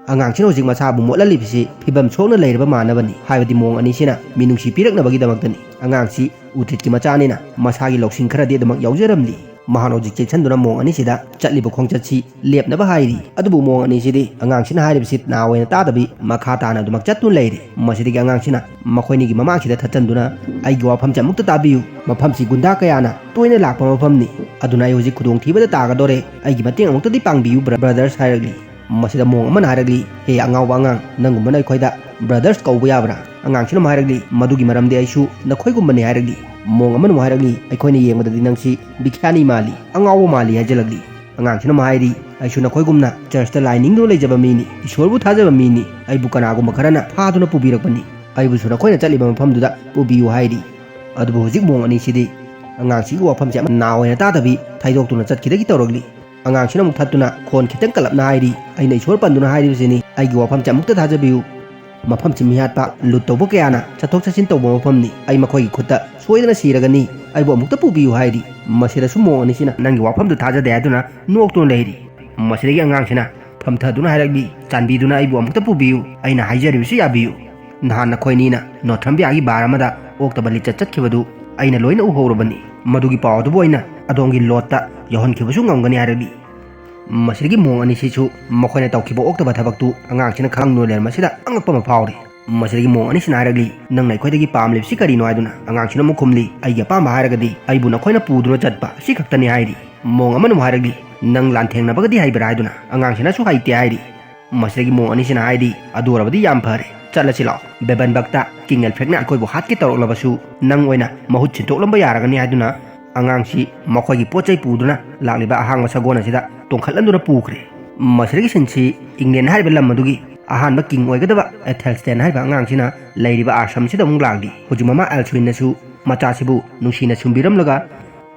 ꯑꯉꯥꯡꯁꯤꯅ ꯍꯧꯖꯤꯛ ꯃꯁꯥꯕꯨ ꯃꯣꯠꯍꯜꯂꯤꯕꯁꯤ ꯐꯤꯕꯝ ꯁꯣꯛꯅ ꯂꯩꯔꯕ ꯃꯥꯟꯅꯕꯅꯤ꯫ ꯍꯥꯏꯕꯗꯤ ꯃꯣꯡ ꯑꯅꯤꯁꯤꯅ ꯃꯤꯅꯨꯡꯁꯤ ꯄꯤꯔꯛꯅꯕꯒꯤꯗꯃꯛꯇꯅꯤ꯫ ꯑꯉꯥꯡꯁꯤ ꯎꯇ꯭ꯔꯤꯠꯀꯤ ꯃꯆꯥꯅꯤꯅ ꯃꯁꯥꯒꯤ ꯂꯧꯁꯤꯡ ꯈꯔꯗꯤ ꯑꯗꯨꯃꯛ ꯌꯥꯎꯖꯔꯝꯂꯤ꯫ ꯃꯍꯥꯛꯅ ꯍꯧꯖꯤꯛ ꯆꯦꯛꯁꯤꯟꯗꯨꯅ ꯃꯣꯡ ꯑꯅꯤꯁꯤꯗ ꯆꯠꯂꯤꯕ ꯈꯣꯡꯆꯠꯁꯤ ꯂꯦꯞꯅꯕ ꯍꯥꯏꯔꯤ꯫ ꯑꯗꯨꯕꯨ ꯃꯣꯡ ꯑꯅꯤꯁꯤꯗꯤ ꯑꯉꯥꯡꯁꯤꯅ ꯍꯥꯏꯔꯤꯕꯁꯤ ꯅꯥ ꯑꯣꯏꯅ ꯇꯥꯗꯕꯤ ꯃꯈꯥ ꯇꯥꯅ ꯑꯗꯨꯃꯛ ꯆꯠꯇꯨꯅ ꯂꯩꯔꯤ꯫ ꯃꯁꯤꯗꯒꯤ ꯑꯉꯥꯡꯁꯤꯅ ꯃꯈꯣꯏꯅꯤꯒꯤ ꯃꯃꯥꯡꯁꯤꯗ ꯊꯠꯆꯟꯗꯨꯅ, "ꯑꯩꯒꯤ ꯋꯥꯐꯝꯁꯦ ꯑꯃꯨꯛꯇ ꯇꯥꯕꯤꯌꯨ, ꯃꯐꯝꯁꯤ ꯒꯨꯟꯗꯥ ꯀꯌꯥꯅ ꯇꯣꯏꯅ ꯂꯥꯛꯄ ꯃꯐꯝꯅꯤ, ꯑꯗꯨꯅ ꯑꯩ ꯍꯧꯖꯤꯛ ꯈꯨꯗꯣꯡꯊꯤꯕꯗ ꯇꯥꯒꯗꯣꯔꯦ, ꯑꯩꯒꯤ ꯃꯇꯦꯡ ꯑꯃꯨꯛꯇꯗꯤ ꯄꯥꯡꯕꯤꯌꯨ, ꯕ꯭ꯔ-, ꯕ꯭ꯔꯗꯔꯁ" ꯍꯥꯏꯔꯛꯂꯤ꯫ ꯃꯁꯤꯗ ꯃꯣꯡ ꯑꯃꯅ ꯍꯥꯏꯔꯛꯂꯤ, "ꯍꯦ ꯑꯉꯥꯎꯕ ꯑꯉꯥꯡ, ꯅꯪꯒꯨꯝꯕꯅ ꯑꯩꯈꯣꯏꯗ ꯕ꯭ꯔꯗꯔꯁ ꯀꯧꯕ ꯌꯥꯕ꯭ꯔꯥ?" ꯑꯉꯥꯡꯁꯤꯅ ꯑꯃꯨꯛ ꯍꯥꯏꯔꯛꯂꯤ, "ꯃꯗꯨꯒꯤ ꯃꯔꯝꯗꯤ ꯑꯩꯁꯨ ꯅꯈꯣꯏꯒꯨꯝꯕꯅꯤ" ꯍꯥꯏꯔꯛꯂꯤ꯫ ꯃꯣꯡ ꯑꯃꯅ ꯑꯃꯨꯛ ꯍꯥꯏꯔꯛꯂꯤ, "ꯑꯩꯈꯣꯏꯅ ꯌꯦꯡꯕꯗꯗꯤ ꯅꯪꯁꯤ ꯕꯤꯈ꯭ꯌꯥꯅꯤ ꯃꯥꯜꯂꯤ, ꯑꯉꯥꯎꯕ ꯃꯥꯜꯂꯤ" ꯍꯥꯏꯖꯜꯂꯛꯂꯤ꯫ ꯑꯉꯥꯡꯁꯤꯅ ꯑꯃꯨꯛ ꯍꯥꯏꯔꯤ, "ꯑꯩꯁꯨ ꯅꯈꯣꯏꯒꯨꯝꯅ ꯆꯔꯆꯇ ꯂꯥꯏ ꯅꯤꯡꯗꯨꯅ ꯂꯩꯖꯕ ꯃꯤꯅꯤ, ꯏꯁꯣꯔꯕꯨ ꯊꯥꯖꯕ ꯃꯤꯅꯤ, ꯑꯩꯕꯨ ꯀꯅꯥꯒꯨꯝꯕ ꯈꯔꯅ ꯐꯥꯗꯨꯅ ꯄꯨꯕꯤꯔꯛꯄꯅꯤ, ꯑꯩꯕꯨꯁꯨ ꯅꯈꯣꯏꯅ ꯆꯠꯂꯤꯕ ꯃꯐꯝꯗꯨꯗ ꯄꯨꯕꯤꯌꯨ" ꯍꯥꯏꯔꯤ꯫ ꯑꯗꯨꯕꯨ ꯍꯧꯖꯤꯛ ꯃꯣꯡ ꯑꯅꯤꯁꯤꯗꯤ ꯑꯉꯥꯡꯁꯤꯒꯤ ꯋꯥꯐꯝꯁꯤ ꯑꯃ ꯅꯥ ꯑꯣꯏꯅ ꯇꯥꯗꯕꯤ ꯊꯩꯗꯣꯛꯇꯨꯅ ꯆꯠꯈꯤꯗꯒꯤ ꯇꯧꯔꯛꯂꯤ꯫ ꯑꯉꯥꯡꯁꯤꯅ ꯑꯃꯨꯛ ꯊꯠꯇꯨꯅ ꯈꯣꯟ ꯈꯤꯇꯪ ꯀꯜꯂꯞꯅ ꯍꯥꯏꯔꯤ, "ꯑꯩꯅ ꯏꯁꯣꯔ ꯄꯟꯗꯨꯅ ꯍꯥꯏꯔꯤꯕꯁꯤꯅꯤ, ꯑꯩꯒꯤ ꯋꯥꯐꯝꯁꯦ ꯑꯃꯨꯛꯇ ꯊꯥꯖꯕꯤꯌꯨ꯫ ꯃꯐꯝꯁꯤ ꯃꯤꯍꯥꯠꯄ, ꯂꯨꯠ ꯇꯧꯕ ꯀꯌꯥꯅ ꯆꯠꯊꯣꯛ ꯆꯠꯁꯤꯟ ꯇꯧꯕ ꯃꯐꯝꯅꯤ, ꯑꯩ ꯃꯈꯣꯏꯒꯤ ꯈꯨꯠꯇ ꯁꯣꯏꯗꯅ ꯁꯤꯔꯒꯅꯤ, ꯑꯩꯕꯨ ꯑꯃꯨꯛꯇ ꯄꯨꯕꯤꯌꯨ" ꯍꯥꯏꯔꯤ꯫ ꯃꯁꯤꯗꯁꯨ ꯃꯣꯡ ꯑꯅꯤꯁꯤꯅ ꯅꯪꯒꯤ ꯋꯥꯐꯝꯗꯨ ꯊꯥꯖꯗꯦ ꯍꯥꯏꯗꯨꯅ ꯅꯣꯛꯇꯨꯅ ꯂꯩꯔꯤ꯫ ꯃꯁꯤꯗꯒꯤ ꯑꯉꯥꯡꯁꯤꯅ ꯐꯝꯊꯗꯨꯅ ꯍꯥꯏꯔꯛꯂꯤ, "ꯆꯥꯟꯕꯤꯗꯨꯅ ꯑꯩꯕꯨ ꯑꯃꯨꯛꯇ ꯄꯨꯕꯤꯌꯨ, ꯑꯩꯅ ꯍꯥꯏꯖꯔꯤꯕꯁꯤ ꯌꯥꯕꯤꯌꯨ꯫ ꯅꯍꯥꯟ ꯅꯈꯣꯏꯅꯤꯅ ꯅꯣꯊ꯭ꯔꯝꯕꯤꯌꯥꯒꯤ ꯕꯥꯔ ꯑꯃꯗ ꯑꯣꯛꯇꯕ ꯂꯤꯆꯠ ꯆꯠꯈꯤꯕꯗꯨ ꯑꯩꯅ ꯂꯣꯏꯅ ꯎꯍꯧꯔꯕꯅꯤ꯫ ꯃꯗꯨꯒꯤ ꯄꯥꯎ ꯑꯗꯨꯕꯨ ꯑꯩꯅ ꯑꯗꯣꯝꯒꯤ ꯂꯣꯠꯇ ꯌꯧꯍꯟꯈꯤꯕꯁꯨ ꯉꯝꯒꯅꯤ" ꯍꯥꯏꯔꯛꯂꯤ꯫ ꯃꯁꯤꯗꯒꯤ ꯃꯣꯡ ꯑꯅꯤꯁꯤꯁꯨ ꯃꯈꯣꯏꯅ ꯇꯧꯈꯤꯕ ꯑꯣꯛꯇꯕ ꯊꯕꯛꯇꯨ ꯑꯉꯥꯡꯁꯤꯅ ꯈꯪꯗꯨꯅ ꯂꯩꯔꯝꯕꯁꯤꯗ ꯑꯉꯛꯄ ꯑꯃ ꯐꯥꯎꯔꯤ꯫ ꯃꯁꯤꯗꯒꯤ ꯃꯣꯡ ꯑꯅꯤꯁꯤꯅ ꯍꯥꯏꯔꯛꯂꯤ, "ꯅꯪꯅ ꯑꯩꯈꯣꯏꯗꯒꯤ ꯄꯥꯝꯂꯤꯕꯁꯤ ꯀꯔꯤꯅꯣ?" ꯍꯥꯏꯗꯨꯅ꯫ ꯑꯉꯥꯡꯁꯤꯅ ꯑꯃꯨꯛ ꯈꯨꯝꯂꯤ, "ꯑꯩꯒꯤ ꯑꯄꯥꯝꯕ ꯍꯥꯏꯔꯒꯗꯤ ꯑꯩꯕꯨ ꯅꯈꯣꯏꯅ ꯄꯨꯗꯨꯅ ꯆꯠꯄ ꯑꯁꯤ ꯈꯛꯇꯅꯤ" ꯍꯥꯏꯔꯤ꯫ ꯃꯣꯡ ꯑꯃꯅ ꯑꯃꯨꯛ ꯍꯥꯏꯔꯛꯂꯤ, "ꯅꯪ ꯂꯥꯟꯊꯦꯡꯅꯕꯒꯗꯤ ꯍꯩꯕ꯭ꯔꯥ?" ꯍꯥꯏꯗꯨꯅ꯫ ꯑꯉꯥꯡꯁꯤꯅꯁꯨ ꯍꯩꯇꯦ ꯍꯥꯏꯔꯤ꯫ ꯃꯁꯤꯗꯒꯤ ꯃꯣꯡ ꯑꯅꯤꯁꯤꯅ ꯍꯥꯏꯔꯤ, "ꯑꯗꯨ ꯑꯣꯏꯔꯕꯗꯤ ꯌꯥꯝ ꯐꯔꯦ, ꯆꯠꯂꯁꯤ ꯂꯥꯛꯑꯣ꯫ ꯕꯦꯕꯟꯕꯛꯇ ꯀꯤꯡ ꯑꯦꯜꯐ꯭ꯔꯦꯗꯅ ꯑꯩꯈꯣꯏꯕꯨ ꯍꯥꯠꯀꯦ ꯇꯧꯔꯛꯂꯕꯁꯨ ꯅꯪ ꯑꯣꯏꯅ ꯃꯍꯨꯠ ꯁꯤꯟꯗꯣꯛꯂꯝꯕ ꯌꯥꯔꯒꯅꯤ" ꯍꯥꯏꯗꯨꯅ ꯑꯉꯥꯡꯁꯤ ꯃꯈꯣꯏꯒꯤ ꯄꯣꯠ ꯆꯩ ꯄꯨꯗꯨꯅ ꯂꯥꯛꯂꯤꯕ ꯑꯍꯥꯡꯕ ꯁꯒꯣꯜ ꯑꯁꯤꯗ ꯇꯣꯡꯈꯠꯍꯟꯗꯨꯅ ꯄꯨꯈ꯭ꯔꯦ꯫ ꯃꯁꯤꯗꯒꯤ ꯁꯤꯟꯁꯤ ꯏꯪꯂꯦꯟ ꯍꯥꯏꯔꯤꯕ ꯂꯝ ꯑꯗꯨꯒꯤ ꯑꯍꯥꯟꯕ ꯀꯤꯡ ꯑꯣꯏꯒꯗꯕ ꯑꯦꯊꯦꯜꯁꯇꯦꯟ ꯍꯥꯏꯔꯤꯕ ꯑꯉꯥꯡꯁꯤꯅ ꯂꯩꯔꯤꯕ ꯑꯥꯁ꯭ꯔꯝꯁꯤꯗ ꯑꯃꯨꯛ ꯂꯥꯛꯂꯤ꯫ ꯍꯧꯖꯤꯛ ꯃꯃꯥ ꯑꯦꯜꯁ꯭ꯋꯤꯟꯅꯁꯨ ꯃꯆꯥꯁꯤꯕꯨ ꯅꯨꯡꯁꯤꯅ ꯁꯨꯝꯕꯤꯔꯝꯂꯒ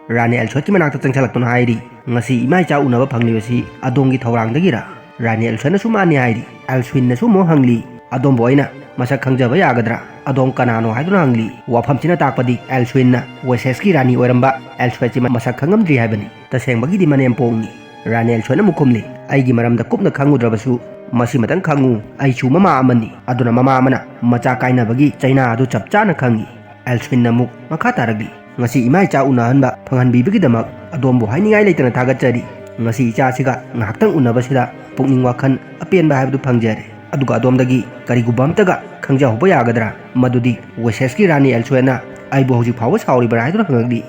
ꯔꯥꯅꯤ ꯑꯦꯜꯁ꯭ꯋꯦꯠꯀꯤ ꯃꯅꯥꯛꯇ ꯆꯪꯁꯤꯜꯂꯛꯇꯨꯅ ꯍꯥꯏꯔꯤ, "ꯉꯁꯤ ꯏꯃꯥ ꯏꯆꯥ ꯎꯅꯕ ꯐꯪꯂꯤꯕꯁꯤ ꯑꯗꯣꯝꯒꯤ ꯊꯧꯔꯥꯡꯗꯒꯤꯔꯥ?" ꯔꯥꯅꯤ ꯑꯦꯜꯁ꯭ꯋꯦꯠꯅꯁꯨ ꯃꯥꯅꯤ ꯍꯥꯏꯔꯤ꯫ ꯑꯦꯜꯁ꯭ꯋꯤꯟꯅꯁꯨ ꯑꯃꯨꯛ ꯍꯪꯂꯤ, "ꯑꯗꯣꯝꯕꯨ ꯑꯩꯅ ꯃꯁꯛ ꯈꯪꯖꯕ ꯌꯥꯒꯗ꯭ꯔꯥ? ꯑꯗꯣꯝ ꯀꯅꯥꯅꯣ?" ꯍꯥꯏꯗꯨꯅ ꯍꯪꯂꯤ꯫ ꯋꯥꯐꯝꯁꯤꯅ ꯇꯥꯛꯄꯗꯤ ꯑꯦꯜꯁ꯭ꯋꯤꯟꯅ ꯋꯦꯁꯦꯁꯀꯤ ꯔꯥꯅꯤ ꯑꯣꯏꯔꯝꯕ ꯑꯦꯜꯁ꯭ꯋꯦꯠꯁꯤ ꯃꯁꯛ ꯈꯪꯉꯝꯗ꯭ꯔꯤ ꯍꯥꯏꯕꯅꯤ꯫ ꯇꯁꯦꯡꯕꯒꯤꯗꯤ ꯃꯅꯦꯝꯄꯣꯛꯅꯤ꯫ ꯔꯥꯅꯤ ꯑꯦꯜꯁ꯭ꯋꯦꯠꯅ ꯑꯃꯨꯛ ꯈꯨꯝꯂꯤ, "ꯑꯩꯒꯤ ꯃꯔꯝꯗ ꯀꯨꯞꯅ ꯈꯪꯉꯨꯗ꯭ꯔꯕꯁꯨ ꯃꯁꯤꯃꯇꯪ ꯈꯪꯉꯨ, ꯑꯩꯁꯨ ꯃꯃꯥ ꯑꯃꯅꯤ꯫ ꯑꯗꯨꯅ ꯃꯃꯥ ꯑꯃꯅ ꯃꯆꯥ ꯀꯥꯏꯅꯕꯒꯤ ꯆꯩꯅꯥ ꯑꯗꯨ ꯆꯞ ꯆꯥꯅ ꯈꯪꯉꯤ꯫" ꯑꯦꯜꯁ꯭ꯋꯤꯟꯅ ꯑꯃꯨꯛ ꯃꯈꯥ ꯇꯥꯔꯛꯂꯤ, "ꯉꯁꯤ ꯏꯃꯥ ꯏꯆꯥ ꯎꯅꯍꯟꯕ ꯐꯪꯍꯟꯕꯤꯕꯒꯤꯗꯃꯛ ꯑꯗꯣꯝꯕꯨ ꯍꯥꯏꯅꯤꯡꯉꯥꯏ ꯂꯩꯇꯅ ꯊꯥꯒꯠꯆꯔꯤ꯫ ꯉꯁꯤ ꯏꯆꯥꯁꯤꯒ ꯉꯥꯏꯍꯥꯛꯇꯪ ꯎꯅꯕꯁꯤꯗ ꯄꯨꯛꯅꯤꯡ ꯋꯥꯈꯜ ꯑꯄꯦꯟꯕ ꯍꯥꯏꯕꯗꯨ ꯐꯪꯖꯔꯦ꯫ ꯑꯗꯨꯒ ꯑꯗꯣꯝꯗꯒꯤ ꯀꯔꯤꯒꯨꯝꯕ ꯑꯝꯇꯒ ꯈꯪꯖꯍꯧꯕ ꯌꯥꯒꯗ꯭ꯔꯥ? ꯃꯗꯨꯗꯤ ꯋꯦꯁꯦꯁꯀꯤ ꯔꯥꯅꯤ ꯑꯦꯜꯁꯣꯏꯅ ꯑꯩꯕꯨ ꯍꯧꯖꯤꯛ ꯐꯥꯎꯕ ꯁꯥꯎꯔꯤꯕ꯭ꯔꯥ ꯍꯥꯏꯗꯨꯅ ꯍꯪꯂꯛꯂꯤ꯫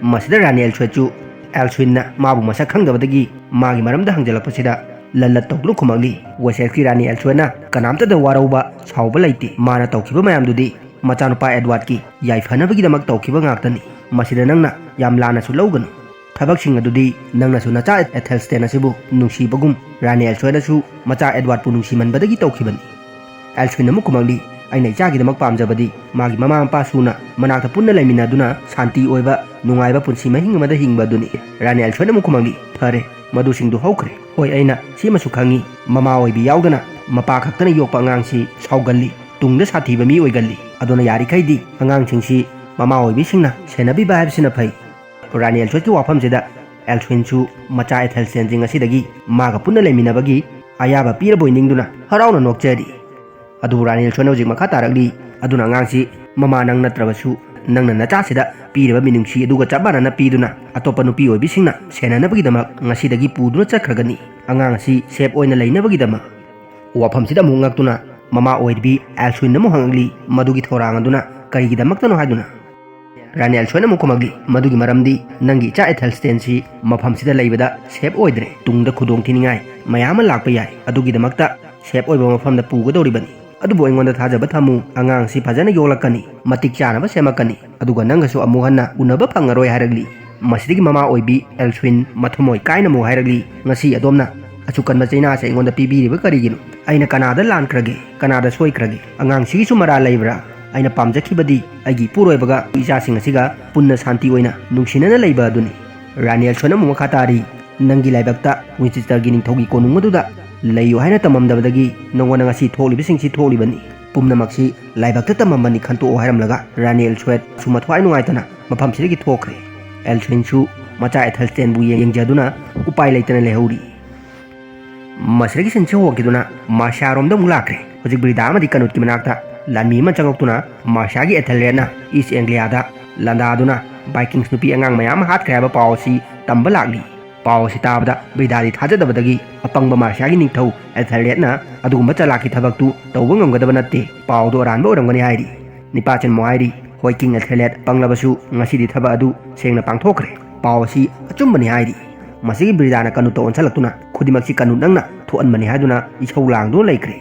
ꯃꯁꯤꯗ ꯔꯥꯅꯤ ꯑꯦꯜꯁꯣꯏꯠꯁꯨ ꯑꯦꯜꯁ꯭ꯋꯤꯟꯅ ꯃꯥꯕꯨ ꯃꯁꯛ ꯈꯪꯗꯕꯗꯒꯤ ꯃꯥꯒꯤ ꯃꯔꯝꯗ ꯍꯪꯖꯜꯂꯛꯄꯁꯤꯗ ꯂꯜꯂꯠ ꯇꯧꯗꯨꯅ ꯈꯨꯝꯃꯛꯂꯤ꯫ ꯋꯦꯁꯦꯁꯀꯤ ꯔꯥꯅꯤ ꯑꯦꯜꯁ꯭ꯋꯤꯟꯅ ꯀꯅꯥꯝꯇꯗ ꯋꯥꯔꯧꯕ ꯁꯥꯎꯕ ꯂꯩꯇꯦ꯫ ꯃꯥꯅ ꯇꯧꯈꯤꯕ ꯃꯌꯥꯝꯗꯨꯗꯤ ꯃꯆꯥꯅꯨꯄꯥ ꯑꯦꯗꯋꯥꯔꯗꯀꯤ ꯌꯥꯏꯐꯅꯕꯒꯤꯗꯃꯛ ꯇꯧꯈꯤꯕ ꯉꯥꯛꯇꯅꯤ꯫ ꯃꯁꯤꯗ ꯅꯪꯅ ꯌꯥꯝ ꯂꯥꯟꯅꯁꯨ ꯂꯧꯒꯅꯨ꯫ ꯊꯕꯛꯁꯤꯡ ꯑꯗꯨꯗꯤ ꯅꯪꯅꯁꯨ ꯅꯆꯥ ꯑꯦꯊꯦꯜꯁꯇꯦꯟ ꯑꯁꯤꯕꯨ ꯅꯨꯡꯁꯤꯕꯒꯨꯝ ꯔꯥꯅꯤ ꯑꯦꯜꯁ꯭ꯋꯤꯟꯅꯁꯨ ꯃꯆꯥ ꯑꯦꯗꯋꯥꯔꯗꯄꯨ ꯅꯨꯡꯁꯤꯃꯟꯕꯗꯒꯤ ꯇꯧꯈꯤꯕꯅꯤ꯫ ꯑꯦꯜꯁ꯭ꯋꯤꯟ ꯑꯃꯨꯛ ꯈꯨꯝꯃꯛꯂꯤ, "ꯑꯩꯅ ꯏꯆꯥꯒꯤꯗꯃꯛ ꯄꯥꯝꯖꯕꯗꯤ ꯃꯥꯒꯤ ꯃꯃꯥ ꯃꯄꯥ ꯁꯨꯅ ꯃꯅꯥꯛꯇ ꯄꯨꯟꯅ ꯂꯩꯃꯤꯟꯅꯗꯨꯅ ꯁꯥꯟꯇꯤ ꯑꯣꯏꯕ ꯅꯨꯡꯉꯥꯏꯕ ꯄꯨꯟꯁꯤ ꯃꯍꯤꯡ ꯑꯃꯗ ꯍꯤꯡꯕ ꯑꯗꯨꯅꯤ"꯫ ꯔꯥꯅꯤ ꯑꯦꯜꯁ꯭ꯋꯤꯟ ꯑꯃꯨꯛ ꯈꯨꯝꯃꯛꯂꯤ, "ꯐꯔꯦ, ꯃꯗꯨꯁꯤꯡꯗꯨ ꯍꯧꯈ꯭ꯔꯦ꯫ ꯍꯣꯏ, ꯑꯩꯅ ꯁꯤꯃꯁꯨ ꯈꯪꯏ, ꯃꯃꯥ ꯑꯣꯏꯕꯤ ꯌꯥꯎꯗꯅ ꯃꯄꯥ ꯈꯛꯇꯅ ꯌꯣꯛꯄ ꯑꯉꯥꯡꯁꯤ ꯁꯥꯎꯒꯜꯂꯤ, ꯇꯨꯡꯗ ꯁꯥꯊꯤꯕ ꯃꯤ ꯑꯣꯏꯒꯜꯂꯤ꯫ ꯑꯗꯨꯅ ꯌꯥꯔꯤꯈꯩꯗꯤ ꯑꯉꯥꯡꯁꯤꯡꯁꯤ ꯃꯃꯥ ꯑꯣꯏꯕꯤꯁꯤꯡꯅ ꯁꯦꯟꯅꯕꯤꯕ ꯍꯥꯏꯕꯁꯤꯅ ꯐꯩ"꯫ ꯔꯥꯅꯤ ꯑꯦꯜꯁ꯭ꯋꯤꯠꯀꯤ ꯋꯥꯐꯝꯁꯤꯗ ꯑꯦꯜꯁ꯭ꯋꯤꯟꯁꯨ ꯃꯆꯥ ꯑꯦꯊꯦꯜꯁ꯭ꯇꯦꯟꯁꯤꯡ ꯑꯁꯤꯗꯒꯤ ꯃꯥꯒ ꯄꯨꯟꯅ ꯂꯩꯃꯤꯟꯅꯕꯒꯤ ꯑꯌꯥꯕ ꯄꯤꯔꯕꯣꯏ ꯅꯤꯡꯗꯨꯅ ꯍꯔꯥꯎꯅ ꯅꯣꯛꯆꯔꯤ꯫ ꯑꯗꯨꯕꯨ ꯔꯥꯅꯤ ꯑꯦꯜꯁ꯭ꯋꯤꯠꯅ ꯍꯧꯖꯤꯛ ꯃꯈꯥ ꯇꯥꯔꯛꯂꯤ, "ꯑꯗꯨꯅ ꯑꯉꯥꯡꯁꯤ ꯃꯃꯥ ꯅꯪ ꯅꯠꯇ꯭ꯔꯕꯁꯨ ꯅꯪꯅ ꯅꯆꯥꯁꯤꯗ ꯄꯤꯔꯤꯕ ꯃꯤꯅꯨꯡꯁꯤ ꯑꯗꯨꯒ ꯆꯞ ꯃꯥꯟꯅꯅ ꯄꯤꯗꯨꯅ ꯑꯇꯣꯞꯄ ꯅꯨꯄꯤ ꯑꯣꯏꯕꯤꯁꯤꯡꯅ ꯁꯦꯟꯅꯅꯕꯒꯤꯗꯃꯛ ꯉꯁꯤꯗꯒꯤ ꯄꯨꯗꯨꯅ ꯆꯠꯈ꯭ꯔꯒꯅꯤ꯫ ꯑꯉꯥꯡ ꯑꯁꯤ ꯁꯦꯞ ꯑꯣꯏꯅ ꯂꯩꯅꯕꯒꯤꯗꯃꯛ"꯫ ꯋꯥꯐꯝꯁꯤꯗ ꯑꯃꯨꯛ ꯉꯛꯇꯨꯅ ꯃꯃꯥ ꯑꯣꯏꯔꯤꯕꯤ ꯑꯦꯜꯁ꯭ꯋꯤꯟꯅ ꯑꯃꯨꯛ ꯍꯪꯉꯛꯂꯤ, "ꯃꯗꯨꯒꯤ ꯊꯧꯔꯥꯡ ꯑꯗꯨꯅ ꯀꯔꯤꯒꯤꯗꯃꯛꯇꯅꯣ ꯍꯥꯏꯗꯨꯅ?" ꯔꯥꯅꯤ ꯑꯦꯜꯁ꯭ꯋꯤꯟꯅ ꯑꯃꯨꯛ ꯈꯨꯝꯃꯛꯂꯤ, "ꯃꯗꯨꯒꯤ ꯃꯔꯝꯗꯤ ꯅꯪꯒꯤ ꯏꯆꯥ ꯑꯦꯊꯦꯜꯁ꯭ꯇꯦꯟꯁꯤ ꯃꯐꯝꯁꯤꯗ ꯂꯩꯕꯗ ꯁꯦꯞ ꯑꯣꯏꯗ꯭ꯔꯦ꯫ ꯇꯨꯡꯗ ꯈꯨꯗꯣꯡꯊꯤꯅꯤꯡꯉꯥꯏ ꯃꯌꯥꯝ ꯑꯃ ꯂꯥꯛꯄ ꯌꯥꯏ꯫ ꯑꯗꯨꯒꯤꯗꯃꯛꯇ ꯁꯦꯞ ꯑꯣꯏꯕ ꯃꯐꯝꯗ ꯄꯨꯒꯗꯧꯔꯤꯕꯅꯤ꯫ ꯑꯗꯨꯕꯨ ꯑꯩꯉꯣꯟꯗ ꯊꯥꯖꯕ ꯊꯝꯃꯨ, ꯑꯉꯥꯡ ꯑꯁꯤ ꯐꯖꯅ ꯌꯣꯛꯂꯛꯀꯅꯤ, ꯃꯇꯤꯛ ꯆꯥꯅꯕ ꯁꯦꯝꯃꯛꯀꯅꯤ, ꯑꯗꯨꯒ ꯅꯪꯒꯁꯨ ꯑꯃꯨꯛ ꯍꯟꯅ ꯎꯅꯕ ꯐꯪꯉꯔꯣꯏ" ꯍꯥꯏꯔꯛꯂꯤ꯫ ꯃꯁꯤꯗꯒꯤ ꯃꯃꯥ ꯑꯣꯏꯕꯤ ꯑꯦꯜꯁ꯭ꯋꯤꯟ ꯃꯊꯃꯣꯏ ꯀꯥꯏꯅ ꯑꯃꯨꯛ ꯍꯥꯏꯔꯛꯂꯤ, "ꯉꯁꯤ ꯑꯗꯣꯝꯅ ꯑꯁꯨꯛ ꯀꯟꯕ ꯆꯩꯅꯥ ꯑꯁꯤ ꯑꯩꯉꯣꯟꯗ ꯄꯤꯕꯤꯔꯤꯕ ꯀꯔꯤꯒꯤꯅꯣ? ꯑꯩꯅ ꯀꯅꯥꯗ ꯂꯥꯟꯈ꯭ꯔꯒꯦ? ꯀꯅꯥꯗ ꯁꯣꯏꯈ꯭ꯔꯒꯦ? ꯑꯉꯥꯡꯁꯤꯒꯤꯁꯨ ꯃꯔꯥꯜ ꯂꯩꯕ꯭ꯔꯥ? ꯑꯩꯅ ꯄꯥꯝꯖꯈꯤꯕꯗꯤ ꯑꯩꯒꯤ ꯏꯄꯨꯔꯣꯏꯕꯒ ꯏꯆꯥꯁꯤꯡ ꯑꯁꯤꯒ ꯄꯨꯟꯅ ꯁꯥꯟꯇꯤ ꯑꯣꯏꯅ ꯅꯨꯡꯁꯤꯅꯅ ꯂꯩꯕ ꯑꯗꯨꯅꯤ"꯫ ꯔꯥꯅꯤ ꯑꯦꯜꯁ꯭ꯋꯤꯟꯅ ꯑꯃꯨꯛ ꯃꯈꯥ ꯇꯥꯔꯤ, "ꯅꯪꯒꯤ ꯂꯥꯏꯕꯛꯇ ꯋꯤꯟꯆꯦꯁꯇꯔꯒꯤ ꯅꯤꯡꯊꯧꯒꯤ ꯀꯣꯅꯨꯡ ꯑꯗꯨꯗ ꯂꯩꯌꯨ ꯍꯥꯏꯅ ꯇꯝꯃꯝꯗꯕꯗꯒꯤ ꯅꯉꯣꯟꯗ ꯉꯁꯤ ꯊꯣꯛꯂꯤꯕꯁꯤꯡꯁꯤ ꯊꯣꯛꯂꯤꯕꯅꯤ꯫ ꯄꯨꯝꯅꯃꯛꯁꯤ ꯂꯥꯏꯕꯛꯇ ꯇꯝꯃꯝꯕꯅꯤ ꯈꯟꯇꯣꯛꯑꯣ" ꯍꯥꯏꯔꯝꯂꯒ ꯔꯥꯅꯤ ꯑꯦꯜꯁ꯭ꯋꯤꯠꯁꯨ ꯃꯊ꯭ꯋꯥꯏ ꯅꯨꯡꯉꯥꯏꯇꯅ ꯃꯐꯝꯁꯤꯗꯒꯤ ꯊꯣꯛꯈ꯭ꯔꯦ꯫ ꯑꯦꯜꯁ꯭ꯋꯤꯟꯁꯨ ꯃꯆꯥ ꯑꯦꯊꯦꯜꯁ꯭ꯇꯦꯟꯕꯨ ꯌꯦꯡꯖꯗꯨꯅ ꯎꯄꯥꯏ ꯂꯩꯇꯅ ꯂꯩꯍꯧꯔꯤ꯫ ꯃꯁꯤꯗꯒꯤ ꯁꯤꯟꯁꯤ ꯍꯣꯡꯈꯤꯗꯨꯅ ꯃꯥꯔꯁꯤꯌꯥꯔꯣꯝꯗ ꯑꯃꯨꯛ ꯂꯥꯛꯈ꯭ꯔꯦ꯫ ꯍꯧꯖꯤꯛ ꯕ꯭ꯔꯤꯗꯥ ꯑꯃꯗꯤ ꯀꯅꯨꯠꯀꯤ ꯃꯅꯥꯛꯇ ꯂꯥꯟꯃꯤ ꯑꯃ ꯆꯪꯉꯛꯇꯨꯅ ꯃꯥꯔꯁꯤꯌꯥꯒꯤ ꯑꯦꯊꯦꯜꯔꯦꯗꯅ ꯏꯁ ꯑꯦꯡꯒ꯭ꯂꯤꯌꯥꯗ ꯂꯥꯟꯗꯥꯗꯨꯅ ꯚꯥꯏꯀꯤꯡꯁ ꯅꯨꯄꯤ ꯑꯉꯥꯡ ꯃꯌꯥꯝ ꯑꯃ ꯍꯥꯠꯈ꯭ꯔꯦ ꯍꯥꯏꯕ ꯄꯥꯎ ꯑꯁꯤ ꯇꯝꯕ ꯂꯥꯛꯂꯤ꯫ ꯄꯥꯎ ꯑꯁꯤ ꯇꯥꯕꯗ ꯕ꯭ꯔꯤꯗꯥꯗꯤ ꯊꯥꯖꯗꯕꯗꯒꯤ ꯑꯄꯪꯕ ꯃꯥꯔꯁꯤꯌꯥꯒꯤ ꯅꯤꯡꯊꯧ ꯑꯦꯊꯦꯜꯔꯦꯠꯅ ꯑꯗꯨꯒꯨꯝꯕ ꯆꯂꯥꯛꯀꯤ ꯊꯕꯛꯇꯨ ꯇꯧꯕ ꯉꯝꯒꯗꯕ ꯅꯠꯇꯦ, ꯄꯥꯎꯗꯨ ꯑꯔꯥꯟꯕ ꯑꯣꯏꯔꯝꯒꯅꯤ ꯍꯥꯏꯔꯤ꯫ ꯅꯤꯄꯥ ꯆꯤꯟꯃꯣ ꯍꯥꯏꯔꯤ, ꯍꯣꯏ ꯀꯤꯡ ꯑꯦꯊꯦꯜꯔꯦꯠ, ꯄꯪꯂꯕꯁꯨ ꯉꯁꯤꯗꯤ ꯊꯕꯛ ꯑꯗꯨ ꯁꯦꯡꯅ ꯄꯥꯡꯊꯣꯛꯈ꯭ꯔꯦ꯫ ꯄꯥꯎ ꯑꯁꯤ ꯑꯆꯨꯝꯕꯅꯤ ꯍꯥꯏꯔꯤ꯫ ꯃꯁꯤꯒꯤ ꯕ꯭ꯔꯤꯗꯥꯅ ꯀꯅꯨꯠꯇ ꯑꯣꯟꯁꯤꯜꯂꯛꯇꯨꯅ ꯈꯨꯗꯤꯡꯃꯛꯁꯤ ꯀꯅꯨꯠ ꯅꯪꯅ ꯊꯣꯛꯍꯟꯕꯅꯤ ꯍꯥꯏꯗꯨꯅ ꯏꯁꯧ ꯂꯥꯡꯗꯨꯅ ꯂꯩꯈ꯭ꯔꯦ꯫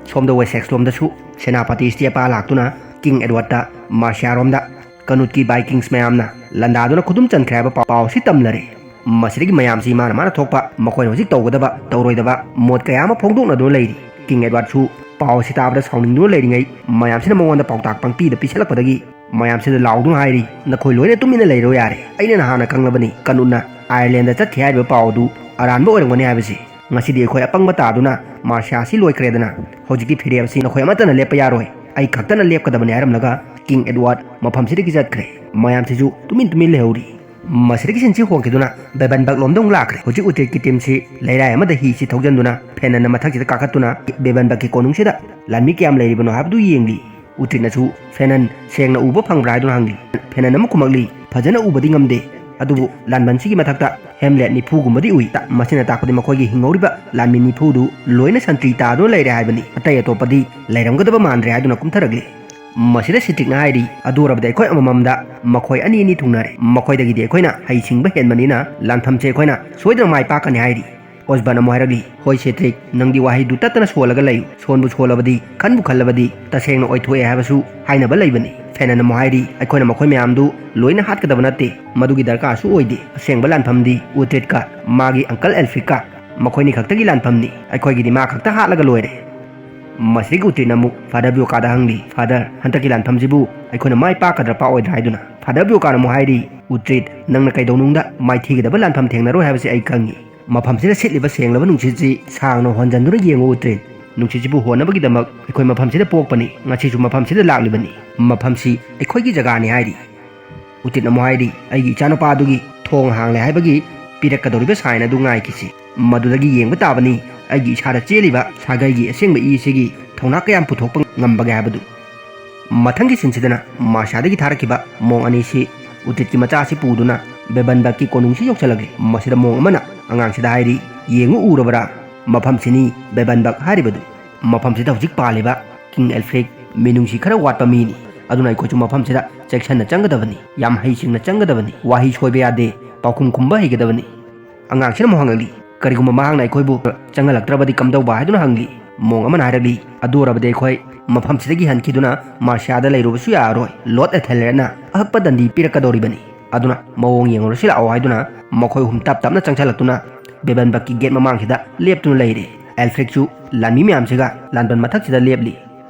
ꯁꯣꯝꯗ ꯋꯦꯁꯦꯛꯁ ꯂꯣꯝꯗꯁꯨ ꯁꯦꯅꯥꯄꯇꯤ ꯁ꯭ꯇꯦꯄꯥ ꯂꯥꯛꯇꯨꯅ ꯀꯤꯡ ꯑꯦꯗꯋꯥꯔꯗꯇ ꯃꯥꯔꯁꯤꯌꯥꯔꯣꯝꯗ ꯀꯅꯨꯠꯀꯤ ꯕꯥꯏꯀꯤꯡꯁ ꯃꯌꯥꯝꯅ ꯂꯥꯟꯗꯥꯗꯨꯅ ꯈꯨꯗꯨꯝ ꯆꯟꯈ꯭ꯔꯦ ꯍꯥꯏꯕ ꯄꯥꯎ ꯑꯁꯤ ꯇꯝꯂꯔꯦ꯫ ꯃꯁꯤꯗꯒꯤ ꯃꯌꯥꯝꯁꯤ ꯃꯥꯅ ꯃꯥꯅ ꯊꯣꯛꯄ ꯃꯈꯣꯏꯅ ꯍꯧꯖꯤꯛ ꯇꯧꯒꯗꯕ ꯇꯧꯔꯣꯏꯗꯕ ꯃꯣꯠ ꯀꯌꯥ ꯑꯃ ꯐꯣꯡꯗꯣꯛꯅꯗꯨꯅ ꯂꯩꯔꯤ꯫ ꯀꯤꯡ ꯑꯦꯗꯋꯥꯔꯗꯁꯨ ꯄꯥꯎ ꯑꯁꯤ ꯇꯥꯕꯗ ꯁꯥꯎꯅꯤꯡꯗꯨꯅ ꯂꯩꯔꯤꯉꯩ ꯃꯌꯥꯝꯁꯤꯅ ꯃꯉꯣꯟꯗ ꯄꯥꯎꯇꯥꯛ ꯄꯪꯄꯤꯗ ꯄꯤꯁꯜꯂꯛꯄꯗꯒꯤ ꯃꯌꯥꯝꯁꯤꯗ ꯂꯥꯎꯗꯨꯅ ꯍꯥꯏꯔꯤ, "ꯅꯈꯣꯏ ꯂꯣꯏꯅ ꯇꯨꯃꯤꯟꯅ ꯂꯩꯔꯣ ꯌꯥꯔꯦ꯫ ꯑꯩꯅ ꯅꯍꯥꯟꯅ ꯈꯪꯂꯕꯅꯤ ꯀꯅꯨꯠꯅ ꯑꯥꯌꯔꯂꯦꯟꯗ ꯆꯠꯈꯤ ꯍꯥꯏꯔꯤꯕ ꯄꯥꯎ ꯑꯗꯨ ꯑꯔꯥꯟꯕ ꯑꯣꯏꯔꯝꯒꯅꯤ ꯍꯥꯏꯕꯁꯤ꯫ ꯉꯁꯤꯗꯤ ꯑꯩꯈꯣꯏ ꯑꯄꯪꯕ ꯇꯥꯗꯨꯅ ꯃꯥꯔꯁꯤꯌꯥ ꯑꯁꯤ ꯂꯣꯏꯈ꯭ꯔꯦꯗꯅ ꯍꯧꯖꯤꯛꯇꯤ ꯐꯤꯔꯦꯞ ꯑꯁꯤ ꯅꯈꯣꯏ ꯑꯃꯠꯇꯅ ꯂꯦꯞꯄ ꯌꯥꯔꯣꯏ꯫ ꯑꯩ ꯈꯛꯇꯅ ꯂꯦꯞꯀꯗꯕꯅꯤ" ꯍꯥꯏꯔꯝꯂꯒ ꯀꯤꯡ ꯑꯦꯗꯋꯥꯔꯗ ꯃꯐꯝꯁꯤꯗꯒꯤ ꯆꯠꯈ꯭ꯔꯦ꯫ ꯃꯌꯥꯝꯁꯤꯁꯨ ꯇꯨꯃꯤꯟ ꯇꯨꯃꯤꯟ ꯂꯩꯍꯧꯔꯤ꯫ ꯃꯁꯤꯗꯒꯤ ꯁꯤꯟꯁꯤ ꯍꯣꯡꯈꯤꯗꯨꯅ ꯕꯦꯕꯟꯕꯛ ꯂꯣꯝꯗ ꯑꯃꯨꯛ ꯂꯥꯛꯈ꯭ꯔꯦ꯫ ꯍꯧꯖꯤꯛ ꯎꯇꯦꯠꯀꯤ ꯇꯤꯝꯁꯤ ꯂꯩꯔꯥꯏ ꯑꯃꯗ ꯍꯤꯁꯤ ꯊꯧꯖꯤꯟꯗꯨꯅ ꯐꯦꯅꯟꯅ ꯃꯊꯛꯁꯤꯗ ꯀꯥꯈꯠꯇꯨꯅ ꯕꯦꯕꯟꯕꯛꯀꯤ ꯀꯣꯅꯨꯡꯁꯤꯗ ꯂꯥꯟꯃꯤ ꯀꯌꯥꯝ ꯂꯩꯔꯤꯕꯅꯣ ꯍꯥꯏꯕꯗꯨ ꯌꯦꯡꯂꯤ꯫ ꯎꯇ꯭ꯔꯤꯠꯅꯁꯨ ꯐꯦꯅꯟ ꯁꯦꯡꯅ ꯎꯕ ꯐꯪꯕ꯭ꯔꯥ ꯍꯥꯏꯗꯨꯅ ꯍꯪꯂꯤ꯫ ꯐꯦꯅꯟ ꯑꯃ ꯈꯨꯝꯃꯛꯂꯤ, "ꯐꯖꯅ ꯎꯕꯗꯤ ꯉꯝꯗꯦ, ꯑꯗꯨꯕꯨ ꯂꯥꯟꯕꯟꯁꯤꯒꯤ ꯃꯊꯛꯇ ꯍꯦꯝꯂꯦꯠ ꯅꯤꯐꯨꯒꯨꯝꯕꯗꯤ ꯎꯏ꯫ ꯃꯁꯤꯅ ꯇꯥꯛꯄꯗꯤ ꯃꯈꯣꯏꯒꯤ ꯍꯤꯡꯍꯧꯔꯤꯕ ꯂꯥꯟꯃꯤ ꯅꯤꯐꯨꯗꯨ ꯂꯣꯏꯅ ꯁꯟꯇ꯭ꯔꯤ ꯇꯥꯗꯨꯅ ꯂꯩꯔꯦ ꯍꯥꯏꯕꯅꯤ꯫ ꯑꯇꯩ ꯑꯇꯣꯞꯄꯗꯤ ꯂꯩꯔꯝꯒꯗꯕ ꯃꯥꯟꯗ꯭ꯔꯦ" ꯍꯥꯏꯗꯨꯅ ꯀꯨꯝꯊꯔꯛꯂꯤ꯫ ꯃꯁꯤꯗ ꯁꯤꯇ꯭ꯔꯤꯛꯅ ꯍꯥꯏꯔꯤ, "ꯑꯗꯨ ꯑꯣꯏꯔꯕꯗꯤ ꯑꯩꯈꯣꯏ ꯑꯃꯃꯝꯗ ꯃꯈꯣꯏ ꯑꯅꯤ ꯑꯅꯤ ꯊꯨꯡꯅꯔꯦ꯫ ꯃꯈꯣꯏꯗꯒꯤꯗꯤ ꯑꯩꯈꯣꯏꯅ ꯍꯩꯁꯤꯡꯕ ꯍꯦꯟꯕꯅꯤꯅ ꯂꯥꯟꯐꯝꯁꯦ ꯑꯩꯈꯣꯏꯅ ꯁꯣꯏꯗꯅ ꯃꯥꯏ ꯄꯥꯛꯀꯅꯤ" ꯍꯥꯏꯔꯤ꯫ ꯑꯣꯁꯕꯟ ꯑꯃꯨꯛ ꯍꯥꯏꯔꯛꯂꯤ, "ꯍꯣꯏ ꯁꯦꯇ꯭ꯔꯤꯛ, ꯅꯪꯗꯤ ꯋꯥꯍꯩꯗꯨ ꯇꯠꯇꯅ ꯁꯣꯜꯂꯒ ꯂꯩꯌꯨ꯫ ꯁꯣꯟꯕꯨ ꯁꯣꯜꯂꯕꯗꯤ, ꯈꯟꯕꯨ ꯈꯜꯂꯕꯗꯤ ꯇꯁꯦꯡꯅ ꯑꯣꯏꯊꯣꯛꯑꯦ ꯍꯥꯏꯕꯁꯨ ꯍꯥꯏꯅꯕ ꯂꯩꯕꯅꯤ꯫" ꯐꯦꯅꯟ ꯑꯃꯨꯛ ꯍꯥꯏꯔꯤ, "ꯑꯩꯈꯣꯏꯅ ꯃꯈꯣꯏ ꯃꯌꯥꯝꯗꯨ ꯂꯣꯏꯅ ꯍꯥꯠꯀꯗꯕ ꯅꯠꯇꯦ, ꯃꯗꯨꯒꯤ ꯗꯔꯀꯥꯔꯁꯨ ꯑꯣꯏꯗꯦ꯫ ꯑꯁꯦꯡꯕ ꯂꯥꯟꯐꯝꯗꯤ ꯎꯇ꯭ꯔꯤꯠꯀ ꯃꯥꯒꯤ ꯑꯪꯀꯜ ꯑꯦꯜꯐ꯭ꯔꯤꯛꯀ ꯃꯈꯣꯏꯅꯤ ꯈꯛꯇꯒꯤ ꯂꯥꯟꯐꯝꯅꯤ꯫ ꯑꯩꯈꯣꯏꯒꯤꯗꯤ ꯃꯥ ꯈꯛꯇ ꯍꯥꯠꯂꯒ ꯂꯣꯏꯔꯦ꯫" ꯃꯁꯤꯗꯒꯤ ꯎꯇ꯭ꯔꯤꯠꯅ ꯑꯃꯨꯛ ꯐꯥꯗꯔ ꯕ꯭ꯌꯣꯀꯥꯗ ꯍꯪꯂꯤ, "ꯐꯥꯗꯔ, ꯍꯟꯗꯛꯀꯤ ꯂꯥꯟꯐꯝꯁꯤꯕꯨ ꯑꯩꯈꯣꯏꯅ ꯃꯥꯏ ꯄꯥꯛꯀꯗ꯭ꯔꯥ ꯄꯥꯛꯑꯣꯏꯗ꯭ꯔꯥ?" ꯍꯥꯏꯗꯨꯅ꯫ ꯐꯥꯗꯔ ꯕ꯭ꯌꯣꯀꯥꯅ ꯑꯃꯨꯛ ꯍꯥꯏꯔꯤ, "ꯎꯇ꯭ꯔꯤꯠ, ꯅꯪꯅ ꯀꯩꯗꯧꯅꯨꯡꯗ ꯃꯥꯏꯊꯤꯒꯗꯕ ꯂꯥꯟꯐꯝ ꯊꯦꯡꯅꯔꯣꯏ ꯍꯥꯏꯕꯁꯤ ꯑꯩ ꯈꯪꯉꯤ꯫ ꯃꯐꯝꯁꯤꯗ ꯁꯤꯠꯂꯤꯕ ꯁꯦꯡꯂꯕ ꯅꯨꯡꯁꯤꯠꯁꯤ ꯁꯥꯡꯅ ꯍꯣꯟꯖꯟꯗꯨꯅ ꯌꯦꯡꯉꯨ ꯎꯇ꯭ꯔꯤꯠ꯫ ꯅꯨꯡꯁꯤꯠꯁꯤꯕꯨ ꯍꯣꯟꯅꯕꯒꯤꯗꯃꯛ ꯑꯩꯈꯣꯏ ꯃꯐꯝꯁꯤꯗ ꯄꯣꯛꯄꯅꯤ, ꯉꯁꯤꯁꯨ ꯃꯐꯝꯁꯤꯗ ꯂꯥꯛꯂꯤꯕꯅꯤ꯫ ꯃꯐꯝꯁꯤ ꯑꯩꯈꯣꯏꯒꯤ ꯖꯒꯥꯅꯤ" ꯍꯥꯏꯔꯤ꯫ ꯎꯇ꯭ꯔꯤꯠꯅ ꯑꯃꯨꯛ ꯍꯥꯏꯔꯤ, "ꯑꯩꯒꯤ ꯏꯆꯥꯅꯨꯄꯥ ꯑꯗꯨꯒꯤ ꯊꯣꯡ ꯍꯥꯡꯂꯦ ꯍꯥꯏꯕꯒꯤ ꯄꯤꯔꯛꯀꯗꯧꯔꯤꯕ ꯁꯥꯏꯟ ꯑꯗꯨ ꯉꯥꯏꯈꯤꯁꯤ꯫ ꯃꯗꯨꯗꯒꯤ ꯌꯦꯡꯕ ꯇꯥꯕꯅꯤ ꯑꯩꯒꯤ ꯏꯁꯥꯗ ꯆꯦꯜꯂꯤꯕ ꯁꯥꯒꯩꯒꯤ ꯑꯁꯦꯡꯕ ꯏ ꯑꯁꯤꯒꯤ ꯊꯧꯅꯥ ꯀꯌꯥꯝ ꯄꯨꯊꯣꯛꯄ ꯉꯝꯕꯒꯦ ꯍꯥꯏꯕꯗꯨ꯫" ꯃꯊꯪꯒꯤ ꯁꯤꯟꯁꯤꯗꯅ ꯃꯥꯔꯁꯤꯌꯥꯗꯒꯤ ꯊꯥꯔꯛꯈꯤꯕ ꯃꯣꯡ ꯑꯅꯤꯁꯤ ꯎꯇ꯭ꯔꯤꯠꯀꯤ ꯃꯆꯥ ꯑꯁꯤ ꯄꯨꯗꯨꯅ ꯕꯦꯕꯟꯕꯛꯀꯤ ꯀꯣꯅꯨꯡꯁꯤ ꯌꯧꯁꯤꯜꯂꯛꯂꯤ꯫ ꯃꯁꯤꯗ ꯃꯣꯡ ꯑꯃꯅ ꯑꯉꯥꯡꯁꯤꯗ ꯍꯥꯏꯔꯤ, "ꯌꯦꯡꯉꯨ ꯎꯔꯕꯔꯥ? ꯃꯐꯝꯁꯤꯅꯤ ꯕꯦꯕꯟꯕꯛ ꯍꯥꯏꯔꯤꯕꯗꯨ꯫ ꯃꯐꯝꯁꯤꯗ ꯍꯧꯖꯤꯛ ꯄꯥꯜꯂꯤꯕ ꯀꯤꯡ ꯑꯦꯜꯐ꯭ꯔꯦꯛ ꯃꯤꯅꯨꯡꯁꯤ ꯈꯔ ꯋꯥꯠꯄ ꯃꯤꯅꯤ꯫ ꯑꯗꯨꯅ ꯑꯩꯈꯣꯏꯁꯨ ꯃꯐꯝꯁꯤꯗ ꯆꯦꯛꯁꯤꯟꯅ ꯆꯪꯒꯗꯕꯅꯤ꯫ ꯌꯥꯝ ꯍꯩꯁꯤꯡꯅ ꯆꯪꯒꯗꯕꯅꯤ꯫ ꯋꯥꯍꯩ ꯁꯣꯏꯕ ꯌꯥꯗꯦ꯫ ꯄꯥꯎꯈꯨꯝ ꯈꯨꯝꯕ ꯍꯩꯒꯗꯕꯅꯤ"꯫ ꯑꯉꯥꯡꯁꯤꯅ ꯑꯃꯨꯛ ꯍꯪꯂꯛꯂꯤ, "ꯀꯔꯤꯒꯨꯝꯕ ꯃꯍꯥꯛꯅ ꯑꯩꯈꯣꯏꯕꯨ ꯆꯪꯍꯜꯂꯛꯇ꯭ꯔꯕꯗꯤ ꯀꯝꯗꯧꯕ?" ꯍꯥꯏꯗꯨꯅ ꯍꯪꯂꯤ꯫ ꯃꯣꯡ ꯑꯃꯅ ꯍꯥꯏꯔꯛꯂꯤ, "ꯑꯗꯨ ꯑꯣꯏꯔꯕꯗꯤ ꯑꯩꯈꯣꯏ ꯃꯐꯝꯁꯤꯗꯒꯤ ꯍꯟꯈꯤꯗꯨꯅ ꯃꯥꯔꯁꯤꯌꯥꯗ ꯂꯩꯔꯨꯕꯁꯨ ꯌꯥꯔꯔꯣꯏ꯫ ꯂꯣꯔꯗ ꯑꯦꯊꯦꯜꯔꯦꯗꯅ ꯑꯍꯛꯄ ꯗꯟꯗꯤ ꯄꯤꯔꯛꯀꯗꯧꯔꯤꯕꯅꯤ꯫ ꯑꯗꯨꯅ ꯃꯑꯣꯡ ꯌꯦꯡꯉꯨꯔꯁꯤ ꯂꯥꯛꯑꯣ" ꯍꯥꯏꯗꯨꯅ ꯃꯈꯣꯏ ꯑꯍꯨꯝ ꯇꯞ ꯇꯞꯅ ꯆꯪꯁꯤꯜꯂꯛꯇꯨꯅ ꯕꯦꯕꯟꯕꯛꯀꯤ ꯒꯦꯠ ꯃꯃꯥꯡꯁꯤꯗ ꯂꯦꯞꯇꯨꯅ ꯂꯩꯔꯦ꯫ ꯑꯦꯜꯐ꯭ꯔꯦꯛꯁꯨ ꯂꯥꯟꯃꯤ ꯃꯌꯥꯝꯁꯤꯒ ꯂꯥꯟꯕꯟ ꯃꯊꯛꯁꯤꯗ ꯂꯦꯞꯂꯤ꯫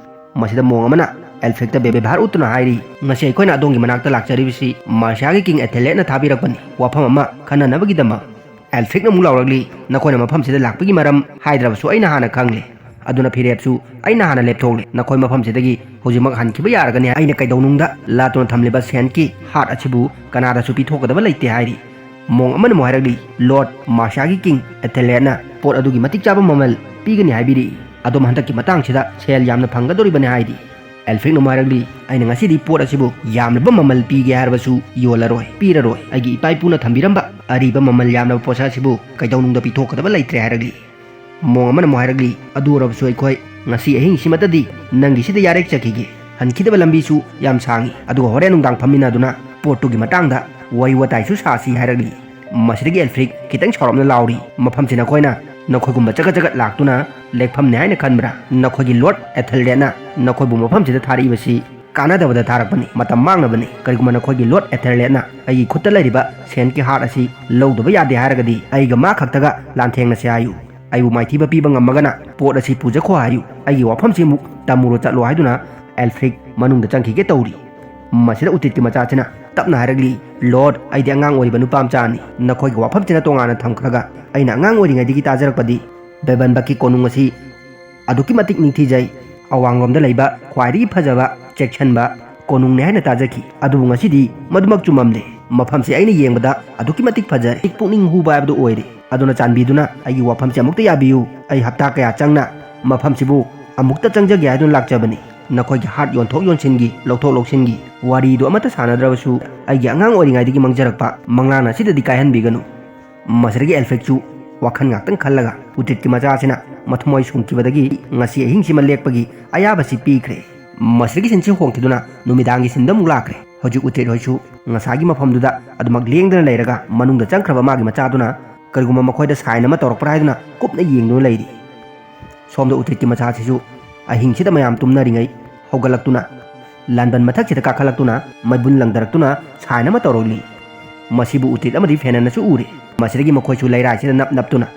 ꯃꯁꯤꯗ ꯃꯣꯡ ꯑꯃꯅ ꯑꯦꯜꯐ꯭ꯔꯦꯛꯇ ꯕꯦꯕꯦꯕꯥꯔ ꯎꯠꯇꯨꯅ ꯍꯥꯏꯔꯤ, "ꯉꯁꯤ ꯑꯩꯈꯣꯏꯅ ꯑꯗꯣꯝꯒꯤ ꯃꯅꯥꯛꯇ ꯂꯥꯛꯆꯔꯤꯕꯁꯤ ꯃꯥꯔꯁꯤꯌꯥꯒꯤ ꯀꯤꯡ ꯑꯦꯊꯦꯂꯦꯠꯅ ꯊꯥꯕꯤꯔꯛꯄꯅꯤ, ꯋꯥꯐꯝ ꯑꯃ ꯈꯟꯅꯅꯕꯒꯤꯗꯃꯛ"꯫ ꯑꯦꯜꯐ꯭ꯔꯦꯛꯅ ꯑꯃꯨꯛ ꯂꯥꯎꯔꯛꯂꯤ, "ꯅꯈꯣꯏꯅ ꯃꯐꯝꯁꯤꯗ ꯂꯥꯛꯄꯒꯤ ꯃꯔꯝ ꯍꯥꯏꯗ꯭ꯔꯕꯁꯨ ꯑꯩꯅ ꯍꯥꯟꯅ ꯈꯪꯂꯦ꯫ ꯑꯗꯨꯅ ꯐꯤꯔꯦꯞꯁꯨ ꯑꯩꯅ ꯍꯥꯟꯅ ꯂꯦꯞꯊꯣꯛꯂꯦ꯫ ꯅꯈꯣꯏ ꯃꯐꯝꯁꯤꯗꯒꯤ ꯍꯧꯖꯤꯛꯃꯛ ꯍꯟꯈꯤꯕ ꯌꯥꯔꯒꯅꯤ꯫ ꯑꯩꯅ ꯀꯩꯗꯧꯅꯨꯡꯗ ꯂꯥꯠꯇꯨꯅ ꯊꯝꯂꯤꯕ ꯁꯦꯟꯠꯀꯤ ꯍꯥꯔꯠ ꯑꯁꯤꯕꯨ ꯀꯅꯥꯗꯁꯨ ꯄꯤꯊꯣꯛꯀꯗꯕ ꯂꯩꯇꯦ" ꯍꯥꯏꯔꯤ꯫ ꯃꯣꯡ ꯑꯃꯅ ꯑꯃꯨꯛ ꯍꯥꯏꯔꯛꯂꯤ, "ꯂꯣꯔꯗ ꯃꯥꯔꯁꯤꯌꯥꯒꯤ ꯀꯤꯡ ꯑꯦꯊꯦꯂꯦꯠꯅ ꯄꯣꯠ ꯑꯗꯨꯒꯤ ꯃꯇꯤꯛ ꯆꯥꯕ ꯃꯃꯜ ꯄꯤꯒꯅꯤ ꯍꯥꯏꯕꯤꯔꯤ꯫ ꯑꯗꯣꯝ ꯍꯟꯗꯛꯀꯤ ꯃꯇꯥꯡꯁꯤꯗ ꯁꯦꯜ ꯌꯥꯝꯅ ꯐꯪꯒꯗꯧꯔꯤꯕꯅꯤ" ꯍꯥꯏꯔꯤ꯫ ꯑꯦꯜꯐ꯭ꯔꯦꯛꯅ ꯑꯃꯨꯛ ꯍꯥꯏꯔꯛꯂꯤ, "ꯑꯩꯅ ꯉꯁꯤꯗꯤ ꯄꯣꯠ ꯑꯁꯤꯕꯨ ꯌꯥꯝꯂꯕ ꯃꯃꯜ ꯄꯤꯒꯦ ꯍꯥꯏꯔꯕꯁꯨ ꯌꯣꯜꯂꯔꯣꯏ, ꯄꯤꯔꯔꯣꯏ꯫ ꯑꯩꯒꯤ ꯏꯄꯥ ꯏꯄꯨꯅ ꯊꯝꯕꯤꯔꯝꯕ ꯑꯔꯤꯕ ꯃꯃꯜ ꯌꯥꯝꯂꯕ ꯄꯣꯠꯁꯛ ꯑꯁꯤꯕꯨ ꯀꯩꯗꯧꯅꯨꯡꯗ ꯄꯤꯊꯣꯛꯀꯗꯕ ꯂꯩꯇ꯭ꯔꯦ" ꯍꯥꯏꯔꯛꯂꯤ꯫ ꯃꯣꯡ ꯑꯃꯅ ꯑꯃꯨꯛ ꯍꯥꯏꯔꯛꯂꯤ, "ꯑꯗꯨ ꯑꯣꯏꯔꯕꯁꯨ ꯑꯩꯈꯣꯏ ꯉꯁꯤ ꯑꯍꯤꯡꯁꯤꯃꯇꯗꯤ ꯅꯪꯒꯤꯁꯤꯗ ꯌꯥꯔꯦꯛꯆꯈꯤꯒꯦ꯫ ꯍꯟꯈꯤꯗꯕ ꯂꯝꯕꯤꯁꯨ ꯌꯥꯝ ꯁꯥꯡꯏ, ꯑꯗꯨꯒ ꯍꯣꯔꯦꯟ ꯅꯨꯡꯗꯥꯡ ꯐꯝꯃꯤꯟꯅꯗꯨꯅ ꯄꯣꯠꯇꯨꯒꯤ ꯃꯇꯥꯡꯗ ꯋꯥꯔꯤ ꯋꯥꯇꯥꯏꯁꯨ ꯁꯥꯁꯤ" ꯍꯥꯏꯔꯛꯂꯤ꯫ ꯃꯁꯤꯗꯒꯤ ꯑꯦꯜꯐ꯭ꯔꯦꯛ ꯈꯤꯇꯪ ꯁꯥꯎꯔꯞꯅ ꯂꯥꯎꯔꯤ, "ꯃꯐꯝꯁꯤ ꯅꯈꯣꯏꯅ ꯅꯈꯣꯏꯒꯨꯝꯕ ꯆꯒꯠ ꯆꯒꯠ ꯂꯥꯛꯇꯨꯅ ꯂꯦꯛꯐꯝꯅꯦ ꯍꯥꯏꯅ ꯈꯟꯕ꯭ꯔꯥ? ꯅꯈꯣꯏꯒꯤ ꯂꯣꯔꯗ ꯑꯦꯊꯦꯜꯔꯦꯗꯅ ꯅꯈꯣꯏꯕꯨ ꯃꯐꯝꯁꯤꯗ ꯊꯥꯔꯛꯏꯕꯁꯤ ꯀꯥꯟꯅꯗꯕꯗ ꯊꯥꯔꯛꯄꯅꯤ, ꯃꯇꯝ ꯃꯥꯡꯅꯕꯅꯤ꯫ ꯀꯔꯤꯒꯨꯝꯕ ꯅꯈꯣꯏꯒꯤ ꯂꯣꯔꯗ ꯑꯦꯊꯦꯜꯔꯦꯗꯅ ꯑꯩꯒꯤ ꯈꯨꯠꯇ ꯂꯩꯔꯤꯕ ꯁꯦꯟꯠꯀꯤ ꯍꯥꯔꯠ ꯑꯁꯤ ꯂꯧꯗꯕ ꯌꯥꯗꯦ ꯍꯥꯏꯔꯒꯗꯤ ꯑꯩꯒ ꯃꯥ ꯈꯛꯇꯒ ꯂꯥꯟꯊꯦꯡꯅꯁꯦ ꯍꯥꯏꯌꯨ꯫ ꯑꯩꯕꯨ ꯃꯥꯏꯊꯤꯕ ꯄꯤꯕ ꯉꯝꯃꯒꯅ ꯄꯣꯠ ꯑꯁꯤ ꯄꯨꯖꯈꯣ ꯍꯥꯏꯌꯨ꯫ ꯑꯩꯒꯤ ꯋꯥꯐꯝꯁꯤ ꯑꯃꯨꯛ ꯇꯝꯃꯨꯔꯣ ꯆꯠꯂꯣ" ꯍꯥꯏꯗꯨꯅ ꯑꯦꯜꯐ꯭ꯔꯦꯛ ꯃꯅꯨꯡꯗ ꯆꯪꯈꯤꯒꯦ ꯇꯧꯔꯤ꯫ ꯃꯁꯤꯗ ꯎꯇꯤꯠꯀꯤ ꯃꯆꯥꯁꯤꯅ ꯇꯞꯅ ꯍꯥꯏꯔꯛꯂꯤ, "ꯂꯣꯔꯗ, ꯑꯩꯗꯤ ꯑꯉꯥꯡ ꯑꯣꯏꯔꯤꯕ ꯅꯨꯄꯥ ꯃꯆꯥꯅꯤ꯫ ꯅꯈꯣꯏꯒꯤ ꯋꯥꯐꯝꯁꯤꯅ ꯇꯣꯉꯥꯟꯅ ꯊꯝꯈ꯭ꯔꯒ ꯑꯩꯅ ꯑꯉꯥꯡ ꯑꯣꯏꯔꯤꯉꯩꯗꯒꯤ ꯇꯥꯖꯔꯛꯄꯗꯤ ꯕꯦꯕꯟꯕꯛꯀꯤ ꯀꯣꯅꯨꯡ ꯑꯁꯤ ꯑꯗꯨꯛꯀꯤ ꯃꯇꯤꯛ ꯅꯤꯡꯊꯤꯖꯩ꯫ ꯑꯋꯥꯡꯂꯣꯝꯗ ꯂꯩꯕ ꯈ꯭ꯋꯥꯏꯗꯒꯤ ꯐꯖꯕ, ꯆꯦꯛꯁꯤꯟꯕ ꯀꯣꯅꯨꯡꯅꯤ ꯍꯥꯏꯅ ꯇꯥꯖꯈꯤ꯫ ꯑꯗꯨꯕꯨ ꯉꯁꯤꯗꯤ ꯃꯗꯨꯃꯛ ꯆꯨꯝꯃꯝꯂꯦ꯫ ꯃꯐꯝꯁꯤ ꯑꯩꯅ ꯌꯦꯡꯕꯗ ꯑꯗꯨꯛꯀꯤ ꯃꯇꯤꯛ ꯐꯖꯔꯦ, ꯄꯨꯛꯅꯤꯡ ꯍꯨꯕ ꯍꯥꯏꯕꯗꯨ ꯑꯣꯏꯔꯦ꯫ ꯑꯗꯨꯅ ꯆꯥꯟꯕꯤꯗꯨꯅ ꯑꯩꯒꯤ ꯋꯥꯐꯝꯁꯤ ꯑꯃꯨꯛꯇ ꯌꯥꯕꯤꯌꯨ꯫ ꯑꯩ ꯍꯞꯇꯥ ꯀꯌꯥ ꯆꯪꯅ ꯃꯐꯝꯁꯤꯕꯨ ꯑꯃꯨꯛꯇ ꯆꯪꯖꯒꯦ ꯍꯥꯏꯗꯨꯅ ꯂꯥꯛꯆꯕꯅꯤ꯫ ꯅꯈꯣꯏꯒꯤ ꯍꯥꯔꯠ ꯌꯣꯟꯊꯣꯛ ꯌꯣꯟꯁꯤꯟꯒꯤ, ꯂꯧꯊꯣꯛ ꯂꯧꯁꯤꯟꯒꯤ ꯋꯥꯔꯤꯗꯨ ꯑꯃꯠꯇ ꯁꯥꯟꯅꯗ꯭ꯔꯕꯁꯨ, ꯑꯩꯒꯤ ꯑꯉꯥꯡ ꯑꯣꯏꯔꯤꯉꯩꯗꯒꯤ ꯃꯪꯖꯔꯛꯄ ꯃꯪꯂꯥꯟ ꯑꯁꯤꯗꯗꯤ ꯀꯥꯏꯍꯟꯕꯤꯒꯅꯨ꯫ ꯃꯁꯤꯗꯒꯤ ꯑꯦꯜꯐ꯭ꯔꯦꯛꯁꯨ ꯋꯥꯈꯜ ꯉꯥꯛꯇꯪ ꯈꯜꯂꯒ ꯎꯇ꯭ꯔꯤꯠꯀꯤ ꯃꯆꯥꯁꯤꯅ ꯃꯊꯃꯣꯏ ꯁꯨꯝꯈꯤꯕꯗꯒꯤ ꯉꯁꯤ ꯑꯍꯤꯡꯁꯤꯃ ꯂꯦꯛꯄꯒꯤ ꯑꯌꯥꯕꯁꯤ ꯄꯤꯈ꯭ꯔꯦ꯫ ꯃꯁꯤꯗꯒꯤ ꯁꯤꯟꯁꯤ ꯍꯣꯡꯈꯤꯗꯨꯅ ꯅꯨꯃꯤꯗꯥꯡꯒꯤ ꯁꯤꯟꯗ ꯑꯃꯨꯛ ꯂꯥꯛꯈ꯭ꯔꯦ꯫ ꯍꯧꯖꯤꯛ ꯎꯇ꯭ꯔꯤꯠ ꯍꯣꯏꯁꯨ ꯉꯁꯥꯏꯒꯤ ꯃꯐꯝꯗꯨꯗ ꯑꯗꯨꯃꯛ ꯂꯦꯡꯗꯅ ꯂꯩꯔꯒ ꯃꯅꯨꯡꯗ ꯆꯪꯈ꯭ꯔꯕ ꯃꯥꯒꯤ ꯃꯆꯥꯗꯨꯅ ꯀꯔꯤꯒꯨꯝꯕ ꯃꯈꯣꯏꯗ ꯁꯥꯏꯟ ꯑꯃ ꯇꯧꯔꯛꯄ꯭ꯔꯥ ꯍꯥꯏꯗꯨꯅ ꯀꯨꯞꯅ ꯌꯦꯡꯗꯨꯅ ꯂꯩꯔꯤ꯫ ꯁꯣꯝꯗ ꯎꯇ꯭ꯔꯤꯠꯀꯤ ꯃꯆꯥꯁꯤꯁꯨ ꯑꯍꯤꯡꯁꯤꯗ ꯃꯌꯥꯝ ꯇꯨꯝꯅꯔꯤꯉꯩ ꯍꯧꯒꯠꯂꯛꯇꯨꯅ, ꯂꯥꯟꯕꯟ ꯃꯊꯛꯁꯤꯗ ꯀꯥꯈꯠꯂꯛꯇꯨꯅ ꯃꯩꯕꯨꯟ ꯂꯪꯗꯔꯛꯇꯨꯅ ꯁꯥꯏꯟ ꯑꯃ ꯇꯧꯔꯛꯂꯤ꯫ ꯃꯁꯤꯕꯨ ꯎꯇ꯭ꯔꯤꯠ ꯑꯃꯗꯤ ꯐꯦꯅꯟꯅꯁꯨ ꯎꯔꯦ꯫ ꯃꯁꯤꯗꯒꯤ ꯃꯈꯣꯏꯁꯨ ꯂꯩꯔꯥꯏꯁꯤꯗ ꯅꯞ ꯅꯞꯇꯨꯅ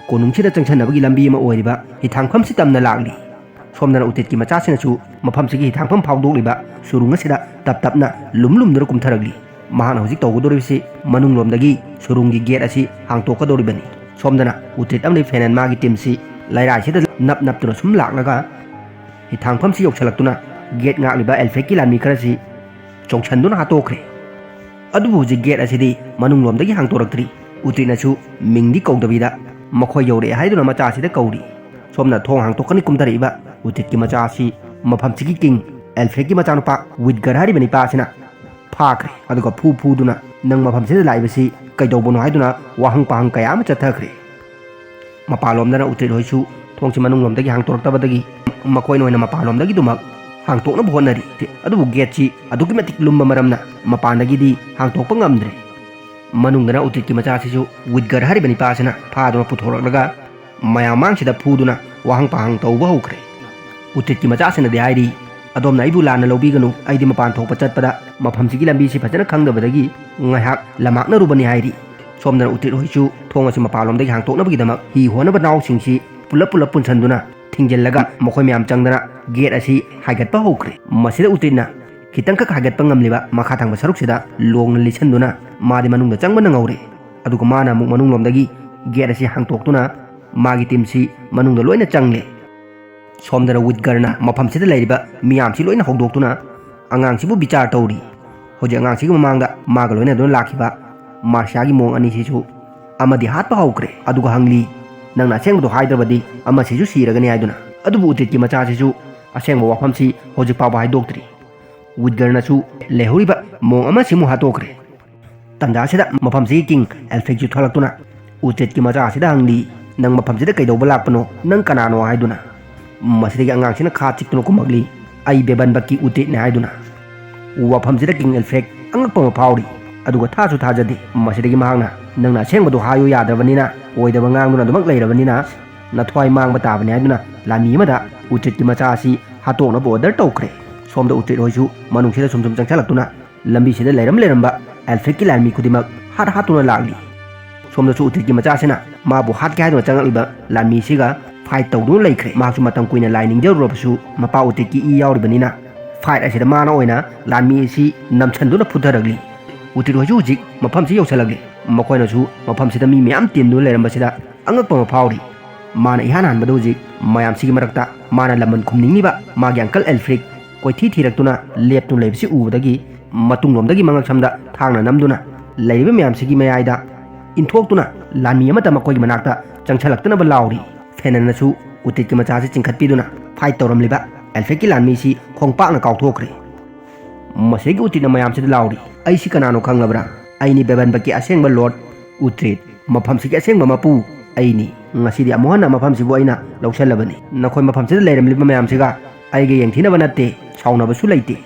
ꯀꯣꯅꯨꯡꯁꯤꯗ ꯆꯪꯁꯤꯟꯅꯕꯒꯤ ꯂꯝꯕꯤ ꯑꯃ ꯑꯣꯏꯔꯤꯕ ꯍꯤꯊꯥꯡꯐꯝꯁꯤ ꯇꯝꯅ ꯂꯥꯛꯂꯤ꯫ ꯁꯣꯝꯗꯅ ꯎꯇ꯭ꯔꯤꯠꯀꯤ ꯃꯆꯥꯁꯤꯅꯁꯨ ꯃꯐꯝꯁꯤꯒꯤ ꯍꯤꯊꯥꯡꯐꯝ ꯐꯥꯎꯗꯣꯛꯂꯤꯕ ꯁꯨꯔꯨꯡ ꯑꯁꯤꯗ ꯇꯞ ꯇꯞꯅ ꯂꯨꯝ ꯂꯨꯝꯗꯨꯅ ꯀꯨꯝꯊꯔꯛꯂꯤ꯫ ꯃꯍꯥꯛꯅ ꯍꯧꯖꯤꯛ ꯇꯧꯒꯗꯧꯔꯤꯕꯁꯤ ꯃꯅꯨꯡꯂꯣꯝꯗꯒꯤ ꯁꯨꯔꯨꯡꯒꯤ ꯒꯦꯠ ꯑꯁꯤ ꯍꯥꯡꯇꯣꯛꯀꯗꯧꯔꯤꯕꯅꯤ꯫ ꯁꯣꯝꯗꯅ ꯎꯇ꯭ꯔꯤꯠ ꯑꯃꯗꯤ ꯐꯦꯅꯟ ꯃꯥꯒꯤ ꯇꯤꯝꯁꯤ ꯂꯩꯔꯥꯏꯁꯤꯗ ꯅꯞ ꯅꯞꯇꯨꯅ ꯁꯨꯝ ꯂꯥꯛꯂꯒ ꯍꯤꯊꯥꯡꯐꯝꯁꯤ ꯌꯧꯁꯤꯜꯂꯛꯇꯨꯅ ꯒꯦꯠ ꯉꯥꯛꯂꯤꯕ ꯑꯦꯜꯐ꯭ꯔꯦꯛꯀꯤ ꯂꯥꯟꯃꯤ ꯈꯔꯁꯤ ꯆꯣꯡꯁꯟꯗꯨꯅ ꯍꯥꯠꯇꯣꯛꯈ꯭ꯔꯦ꯫ ꯑꯗꯨꯕꯨ ꯍꯧꯖꯤꯛ ꯒꯦꯠ ꯑꯁꯤꯗꯤ ꯃꯅꯨꯡꯂꯣꯝꯗꯒꯤ ꯍꯥꯡꯇꯣꯔꯛꯇ꯭ꯔꯤ꯫ ꯎꯇ꯭ꯔꯤꯠꯅꯁꯨ ꯃꯤꯡꯗꯤ ꯀꯧꯗꯕꯤꯗ ꯃꯈꯣꯏ ꯌꯧꯔꯛꯑꯦ ꯍꯥꯏꯗꯨꯅ ꯃꯆꯥꯁꯤꯗ ꯀꯧꯔꯤ꯫ ꯁꯣꯝꯅ ꯊꯣꯡ ꯍꯥꯡꯇꯣꯛꯀꯅꯤ ꯀꯨꯝꯊꯔꯛꯏꯕ ꯎꯇ꯭ꯔꯤꯠꯀꯤ ꯃꯆꯥ ꯑꯁꯤ ꯃꯐꯝꯁꯤꯒꯤ ꯀꯤꯡ ꯑꯦꯜꯐ꯭ꯔꯦꯛꯀꯤ ꯃꯆꯥꯅꯨꯄꯥ ꯋꯤꯠꯒꯔ ꯍꯥꯏꯔꯤꯕ ꯅꯤꯄꯥ ꯑꯁꯤꯅ ꯐꯥꯈ꯭ꯔꯦ꯫ ꯑꯗꯨꯒ ꯐꯨ ꯐꯨꯗꯨꯅ, "ꯅꯪ ꯃꯐꯝꯁꯤꯗ ꯂꯥꯛꯏꯕꯁꯤ ꯀꯩꯗꯧꯕꯅꯣ?" ꯍꯥꯏꯗꯨꯅ ꯋꯥꯍꯪ ꯄꯥꯍꯪ ꯀꯌꯥ ꯑꯃ ꯆꯠꯊꯈ꯭ꯔꯦ꯫ ꯃꯄꯥꯟꯂꯣꯝꯗꯅ ꯎꯇ꯭ꯔꯤꯠ ꯍꯣꯏꯁꯨ ꯊꯣꯡꯁꯤ ꯃꯅꯨꯡꯂꯣꯝꯗꯒꯤ ꯍꯥꯡꯇꯣꯔꯛꯇꯕꯗꯒꯤ ꯃꯈꯣꯏꯅ ꯑꯣꯏꯅ ꯃꯄꯥꯟꯂꯣꯝꯗꯒꯤꯗꯨꯃꯛ ꯍꯥꯡꯇꯣꯛꯅꯕ ꯍꯣꯠꯅꯔꯤ꯫ ꯑꯗꯨꯕꯨ ꯒꯦꯠꯁꯤ ꯑꯗꯨꯛꯀꯤ ꯃꯇꯤꯛ ꯂꯨꯝꯕ ꯃꯔꯝꯅ ꯃꯄꯥꯟꯗꯒꯤꯗꯤ ꯍꯥꯡꯇꯣꯛꯄ ꯉꯝꯗ꯭ꯔꯦ꯫ ꯃꯅꯨꯡꯗꯅ ꯎꯇ꯭ꯔꯤꯠꯀꯤ ꯃꯆꯥꯁꯤꯁꯨ ꯋꯤꯠꯒꯔ ꯍꯥꯏꯔꯤꯕ ꯅꯤꯄꯥ ꯑꯁꯤꯅ ꯐꯥꯗꯨꯅ ꯄꯨꯊꯣꯔꯛꯂꯒ ꯃꯌꯥꯝ ꯃꯥꯡꯁꯤꯗ ꯐꯨꯗꯨꯅ ꯋꯥꯍꯪ ꯄꯥꯍꯪ ꯇꯧꯕ ꯍꯧꯈ꯭ꯔꯦ꯫ ꯎꯇ꯭ꯔꯤꯠꯀꯤ ꯃꯆꯥꯁꯤꯅꯗꯤ ꯍꯥꯏꯔꯤ, "ꯑꯗꯣꯝꯅ ꯑꯩꯕꯨ ꯂꯥꯟꯅ ꯂꯧꯕꯤꯒꯅꯨ, ꯑꯩꯗꯤ ꯃꯄꯥꯟ ꯊꯣꯛꯄ ꯆꯠꯄꯗ ꯃꯐꯝꯁꯤꯒꯤ ꯂꯝꯕꯤꯁꯤ ꯐꯖꯅ ꯈꯪꯗꯕꯗꯒꯤ ꯉꯥꯏꯍꯥꯛ ꯂꯝꯃꯥꯛꯅꯔꯨꯕꯅꯤ" ꯍꯥꯏꯔꯤ꯫ ꯁꯣꯝꯗꯅ ꯎꯇ꯭ꯔꯤꯠ ꯍꯣꯏꯁꯨ ꯊꯣꯡ ꯑꯁꯤ ꯃꯄꯥꯟꯂꯣꯝꯗꯒꯤ ꯍꯥꯡꯇꯣꯛꯅꯕꯒꯤꯗꯃꯛ ꯍꯤ ꯍꯣꯟꯅꯕ ꯅꯥꯎꯁꯤꯡꯁꯤ ꯄꯨꯂꯞ ꯄꯨꯂꯞ ꯄꯨꯟꯁꯤꯟꯗꯨꯅ ꯊꯤꯡꯖꯤꯜꯂꯒ ꯃꯈꯣꯏ ꯃꯌꯥꯝ ꯆꯪꯗꯅ ꯒꯦꯠ ꯑꯁꯤ ꯍꯥꯏꯒꯠꯄ ꯍꯧꯈ꯭ꯔꯦ꯫ ꯃꯁꯤꯗ ꯎꯇ꯭ꯔꯤꯠꯅ ꯈꯤꯇꯪꯈꯛ ꯍꯥꯏꯒꯠꯄ ꯉꯝꯂꯤꯕ ꯃꯈꯥ ꯊꯪꯕ ꯁꯔꯨꯛꯁꯤꯗ ꯂꯣꯡꯅ ꯂꯤꯁꯤꯟꯗꯨꯅ ꯃꯥꯗꯤ ꯃꯅꯨꯡꯗ ꯆꯪꯕ ꯅꯪꯍꯧꯔꯦ꯫ ꯑꯗꯨꯒ ꯃꯥꯅ ꯑꯃꯨꯛ ꯃꯅꯨꯡꯂꯣꯝꯗꯒꯤ ꯒꯦꯠ ꯑꯁꯤ ꯍꯥꯡꯇꯣꯛꯇꯨꯅ ꯃꯥꯒꯤ ꯇꯤꯝꯁꯤ ꯃꯅꯨꯡꯗ ꯂꯣꯏꯅ ꯆꯪꯂꯦ꯫ ꯁꯣꯝꯗꯅ ꯋꯤꯠꯒꯔꯅ ꯃꯐꯝꯁꯤꯗ ꯂꯩꯔꯤꯕ ꯃꯤꯌꯥꯝꯁꯤ ꯂꯣꯏꯅ ꯍꯧꯗꯣꯛꯇꯨꯅ ꯑꯉꯥꯡꯁꯤꯕꯨ ꯕꯤꯆꯥꯔ ꯇꯧꯔꯤ꯫ ꯍꯧꯖꯤꯛ ꯑꯉꯥꯡꯁꯤꯒꯤ ꯃꯃꯥꯡꯗ ꯃꯥꯒ ꯂꯣꯏꯅꯗꯨꯅ ꯂꯥꯛꯈꯤꯕ ꯃꯥꯔꯁꯤꯌꯥꯒꯤ ꯃꯑꯣꯡ ꯑꯅꯤꯁꯤꯁꯨ ꯑꯃꯗꯤ ꯍꯥꯠꯄ ꯍꯧꯈ꯭ꯔꯦ꯫ ꯑꯗꯨꯒ ꯍꯪꯂꯤ, "ꯅꯪꯅ ꯑꯁꯦꯡꯕꯗꯣ ꯍꯥꯏꯗ꯭ꯔꯕꯗꯤ ꯑꯃꯁꯤꯁꯨ ꯁꯤꯔꯒꯅꯤ" ꯍꯥꯏꯗꯨꯅ꯫ ꯑꯗꯨꯕꯨ ꯎꯇ꯭ꯔꯤꯠꯀꯤ ꯃꯆꯥꯁꯤꯁꯨ ꯑꯁꯦꯡꯕ ꯋꯥꯐꯝꯁꯤ ꯍꯧꯖꯤꯛ ꯐꯥꯎꯕ ꯍꯥꯏꯗꯣꯛꯇ꯭ꯔꯤ꯫ ꯋꯤꯠꯒꯔꯅꯁꯨ ꯂꯩꯍꯧꯔꯤꯕ ꯃꯣꯡ ꯑꯃꯁꯤꯃꯨꯛ ꯍꯥꯠꯇꯣꯛꯈ꯭ꯔꯦ꯫ ꯇꯟꯖꯥꯁꯤꯗ ꯃꯐꯝꯁꯤꯒꯤ ꯀꯤꯡ ꯑꯦꯜꯐ꯭ꯔꯤꯛꯁꯨ ꯊꯣꯛꯂꯛꯇꯨꯅ ꯎꯇ꯭ꯔꯤꯠꯀꯤ ꯃꯆꯥ ꯑꯁꯤꯗ ꯍꯪꯂꯤ, "ꯅꯪ ꯃꯐꯝꯁꯤꯗ ꯀꯩꯗꯧꯕ ꯂꯥꯛꯄꯅꯣ? ꯅꯪ ꯀꯅꯥꯅꯣ?" ꯍꯥꯏꯗꯨꯅ꯫ ꯃꯁꯤꯗꯒꯤ ꯑꯉꯥꯡꯁꯤꯅ ꯈꯥ ꯆꯤꯛꯇꯨꯅ ꯈꯨꯝꯃꯛꯂꯤ, "ꯑꯩ ꯕꯦꯕꯟꯕꯛꯀꯤ ꯎꯇ꯭ꯔꯤꯠꯅꯤ" ꯍꯥꯏꯗꯨꯅ꯫ ꯋꯥꯐꯝꯁꯤꯗ ꯀꯤꯡ ꯑꯦꯜꯐ꯭ꯔꯦꯛ ꯑꯉꯛꯄ ꯑꯃ ꯐꯥꯎꯔꯤ, ꯑꯗꯨꯒ ꯊꯥꯁꯨ ꯊꯥꯖꯗꯦ꯫ ꯃꯁꯤꯗꯒꯤ ꯃꯍꯥꯛꯅ, "ꯅꯪꯅ ꯑꯁꯦꯡꯕꯗꯨ ꯍꯥꯏꯌꯨ ꯌꯥꯗ꯭ꯔꯕꯅꯤꯅ, ꯑꯣꯏꯗꯕ ꯉꯥꯡꯗꯨꯅ ꯑꯗꯨꯃꯛ ꯂꯩꯔꯕꯅꯤꯅ, ꯅꯊ꯭ꯋꯥꯏ ꯃꯥꯡꯕ ꯇꯥꯕꯅꯤ" ꯍꯥꯏꯗꯨꯅ ꯂꯥꯟꯃꯤ ꯑꯃꯗ ꯎꯇ꯭ꯔꯤꯠꯀꯤ ꯃꯆꯥ ꯑꯁꯤ ꯍꯥꯠꯇꯣꯛꯅꯕ ꯑꯣꯔꯗꯔ ꯇꯧꯈ꯭ꯔꯦ꯫ ꯁꯣꯝꯗ ꯎꯇ꯭ꯔꯤꯠ ꯍꯣꯏꯁꯨ ꯃꯅꯨꯡꯁꯤꯗ ꯁꯨꯝ ꯁꯨꯝ ꯆꯪꯁꯤꯜꯂꯛꯇꯨꯅ ꯂꯝꯕꯤꯁꯤꯗ ꯂꯩꯔꯝ ꯂꯩꯔꯝꯕ ꯑꯦꯜꯐ꯭ꯔꯦꯛꯀꯤ ꯂꯥꯟꯃꯤ ꯈꯨꯗꯤꯡꯃꯛ ꯍꯥꯠ ꯍꯥꯠꯇꯨꯅ ꯂꯥꯛꯂꯤ꯫ ꯁꯣꯝꯗꯁꯨ ꯎꯇ꯭ꯔꯤꯠꯀꯤ ꯃꯆꯥꯁꯤꯅ ꯃꯥꯕꯨ ꯍꯥꯠꯀꯦ ꯍꯥꯏꯗꯨꯅ ꯆꯪꯂꯛꯂꯤꯕ ꯂꯥꯟꯃꯤꯁꯤꯒ ꯐꯥꯏꯠ ꯇꯧꯗꯨꯅ ꯂꯩꯈ꯭ꯔꯦ꯫ ꯃꯍꯥꯛꯁꯨ ꯃꯇꯝ ꯀꯨꯏꯅ ꯂꯥꯏ ꯅꯤꯡꯖꯔꯨꯔꯕꯁꯨ ꯃꯄꯥ ꯎꯇ꯭ꯔꯤꯠꯀꯤ ꯏ ꯌꯥꯎꯔꯤꯕꯅꯤꯅ ꯐꯥꯏꯠ ꯑꯁꯤꯗ ꯃꯥꯅ ꯑꯣꯏꯅ ꯂꯥꯟꯃꯤ ꯑꯁꯤ ꯅꯝꯁꯤꯟꯗꯨꯅ ꯐꯨꯊꯔꯛꯂꯤ꯫ ꯎꯇ꯭ꯔꯤꯠ ꯍꯣꯏꯁꯨ ꯍꯧꯖꯤꯛ ꯃꯐꯝꯁꯤ ꯌꯧꯁꯤꯜꯂꯛꯂꯤ꯫ ꯃꯈꯣꯏꯅꯁꯨ ꯃꯐꯝꯁꯤꯗ ꯃꯤ ꯃꯌꯥꯝ ꯇꯤꯟꯗꯨꯅ ꯂꯩꯔꯝꯕꯁꯤꯗ ꯑꯉꯛꯄ ꯑꯃ ꯐꯥꯎꯔꯤ꯫ ꯃꯥꯅ ꯏꯍꯥꯟ ꯍꯥꯟꯕꯗ ꯍꯧꯖꯤꯛ ꯃꯌꯥꯝꯁꯤꯒꯤ ꯃꯔꯛꯇ ꯃꯥꯅ ꯂꯃꯟ ꯈꯨꯝꯅꯤꯡꯂꯤꯕ ꯃꯥꯒꯤ ꯑꯪꯀꯜ ꯑꯦꯜꯐ꯭ꯔꯤꯛ ꯀꯣꯏꯊꯤ ꯊꯤꯔꯛꯇꯨꯅ ꯂꯦꯞꯇꯨꯅ ꯂꯩꯕꯁꯤ ꯎꯕꯗꯒꯤ ꯃꯇꯨꯡꯂꯣꯝꯗꯒꯤ ꯃꯉꯛꯁꯝꯗ ꯊꯥꯡꯅ ꯅꯝꯗꯨꯅ ꯂꯩꯔꯤꯕ ꯃꯌꯥꯝꯁꯤꯒꯤ ꯃꯌꯥꯏꯗ ꯏꯟꯊꯣꯛꯇꯨꯅ ꯂꯥꯟꯃꯤ ꯑꯃꯠꯇ ꯃꯈꯣꯏꯒꯤ ꯃꯅꯥꯛꯇ ꯆꯪꯁꯤꯜꯂꯛꯇꯅꯕ ꯂꯥꯎꯔꯤ꯫ ꯐꯦꯅꯟꯅꯁꯨ ꯎꯇ꯭ꯔꯤꯠꯀꯤ ꯃꯆꯥꯁꯤ ꯆꯤꯡꯈꯠꯄꯤꯗꯨꯅ ꯐꯥꯏꯠ ꯇꯧꯔꯝꯂꯤꯕ ꯑꯦꯜꯐ꯭ꯔꯦꯛꯀꯤ ꯂꯥꯟꯃꯤꯁꯤ ꯈꯣꯡꯄꯥꯛꯅ ꯀꯥꯎꯊꯣꯛꯈ꯭ꯔꯦ꯫ ꯃꯁꯤꯗꯒꯤ ꯎꯇ꯭ꯔꯤꯠꯅ ꯃꯌꯥꯝꯁꯤꯗ ꯂꯥꯎꯔꯤ, "ꯑꯩꯁꯤ ꯀꯅꯥꯅꯣ ꯈꯪꯂꯕ꯭ꯔꯥ? ꯑꯩꯅꯤ ꯕꯦꯕꯟꯕꯛꯀꯤ ꯑꯁꯦꯡꯕ ꯂꯣꯔꯗ ꯎꯇ꯭ꯔꯤꯠ, ꯃꯐꯝꯁꯤꯒꯤ ꯑꯁꯦꯡꯕ ꯃꯄꯨ ꯑꯩꯅꯤ꯫ ꯉꯁꯤꯗꯤ ꯑꯃꯨꯛ ꯍꯟꯅ ꯃꯐꯝꯁꯤꯕꯨ ꯑꯩꯅ ꯂꯧꯁꯤꯜꯂꯕꯅꯤ꯫ ꯅꯈꯣꯏ ꯃꯐꯝꯁꯤꯗ ꯂꯩꯔꯝꯂꯤꯕ ꯃꯌꯥꯝꯁꯤꯒ ꯑꯩꯒ ꯌꯦꯡꯊꯤꯅꯕ ꯅꯠꯇꯦ, ꯁꯥꯎꯅꯕꯁꯨ ꯂꯩꯇꯦ꯫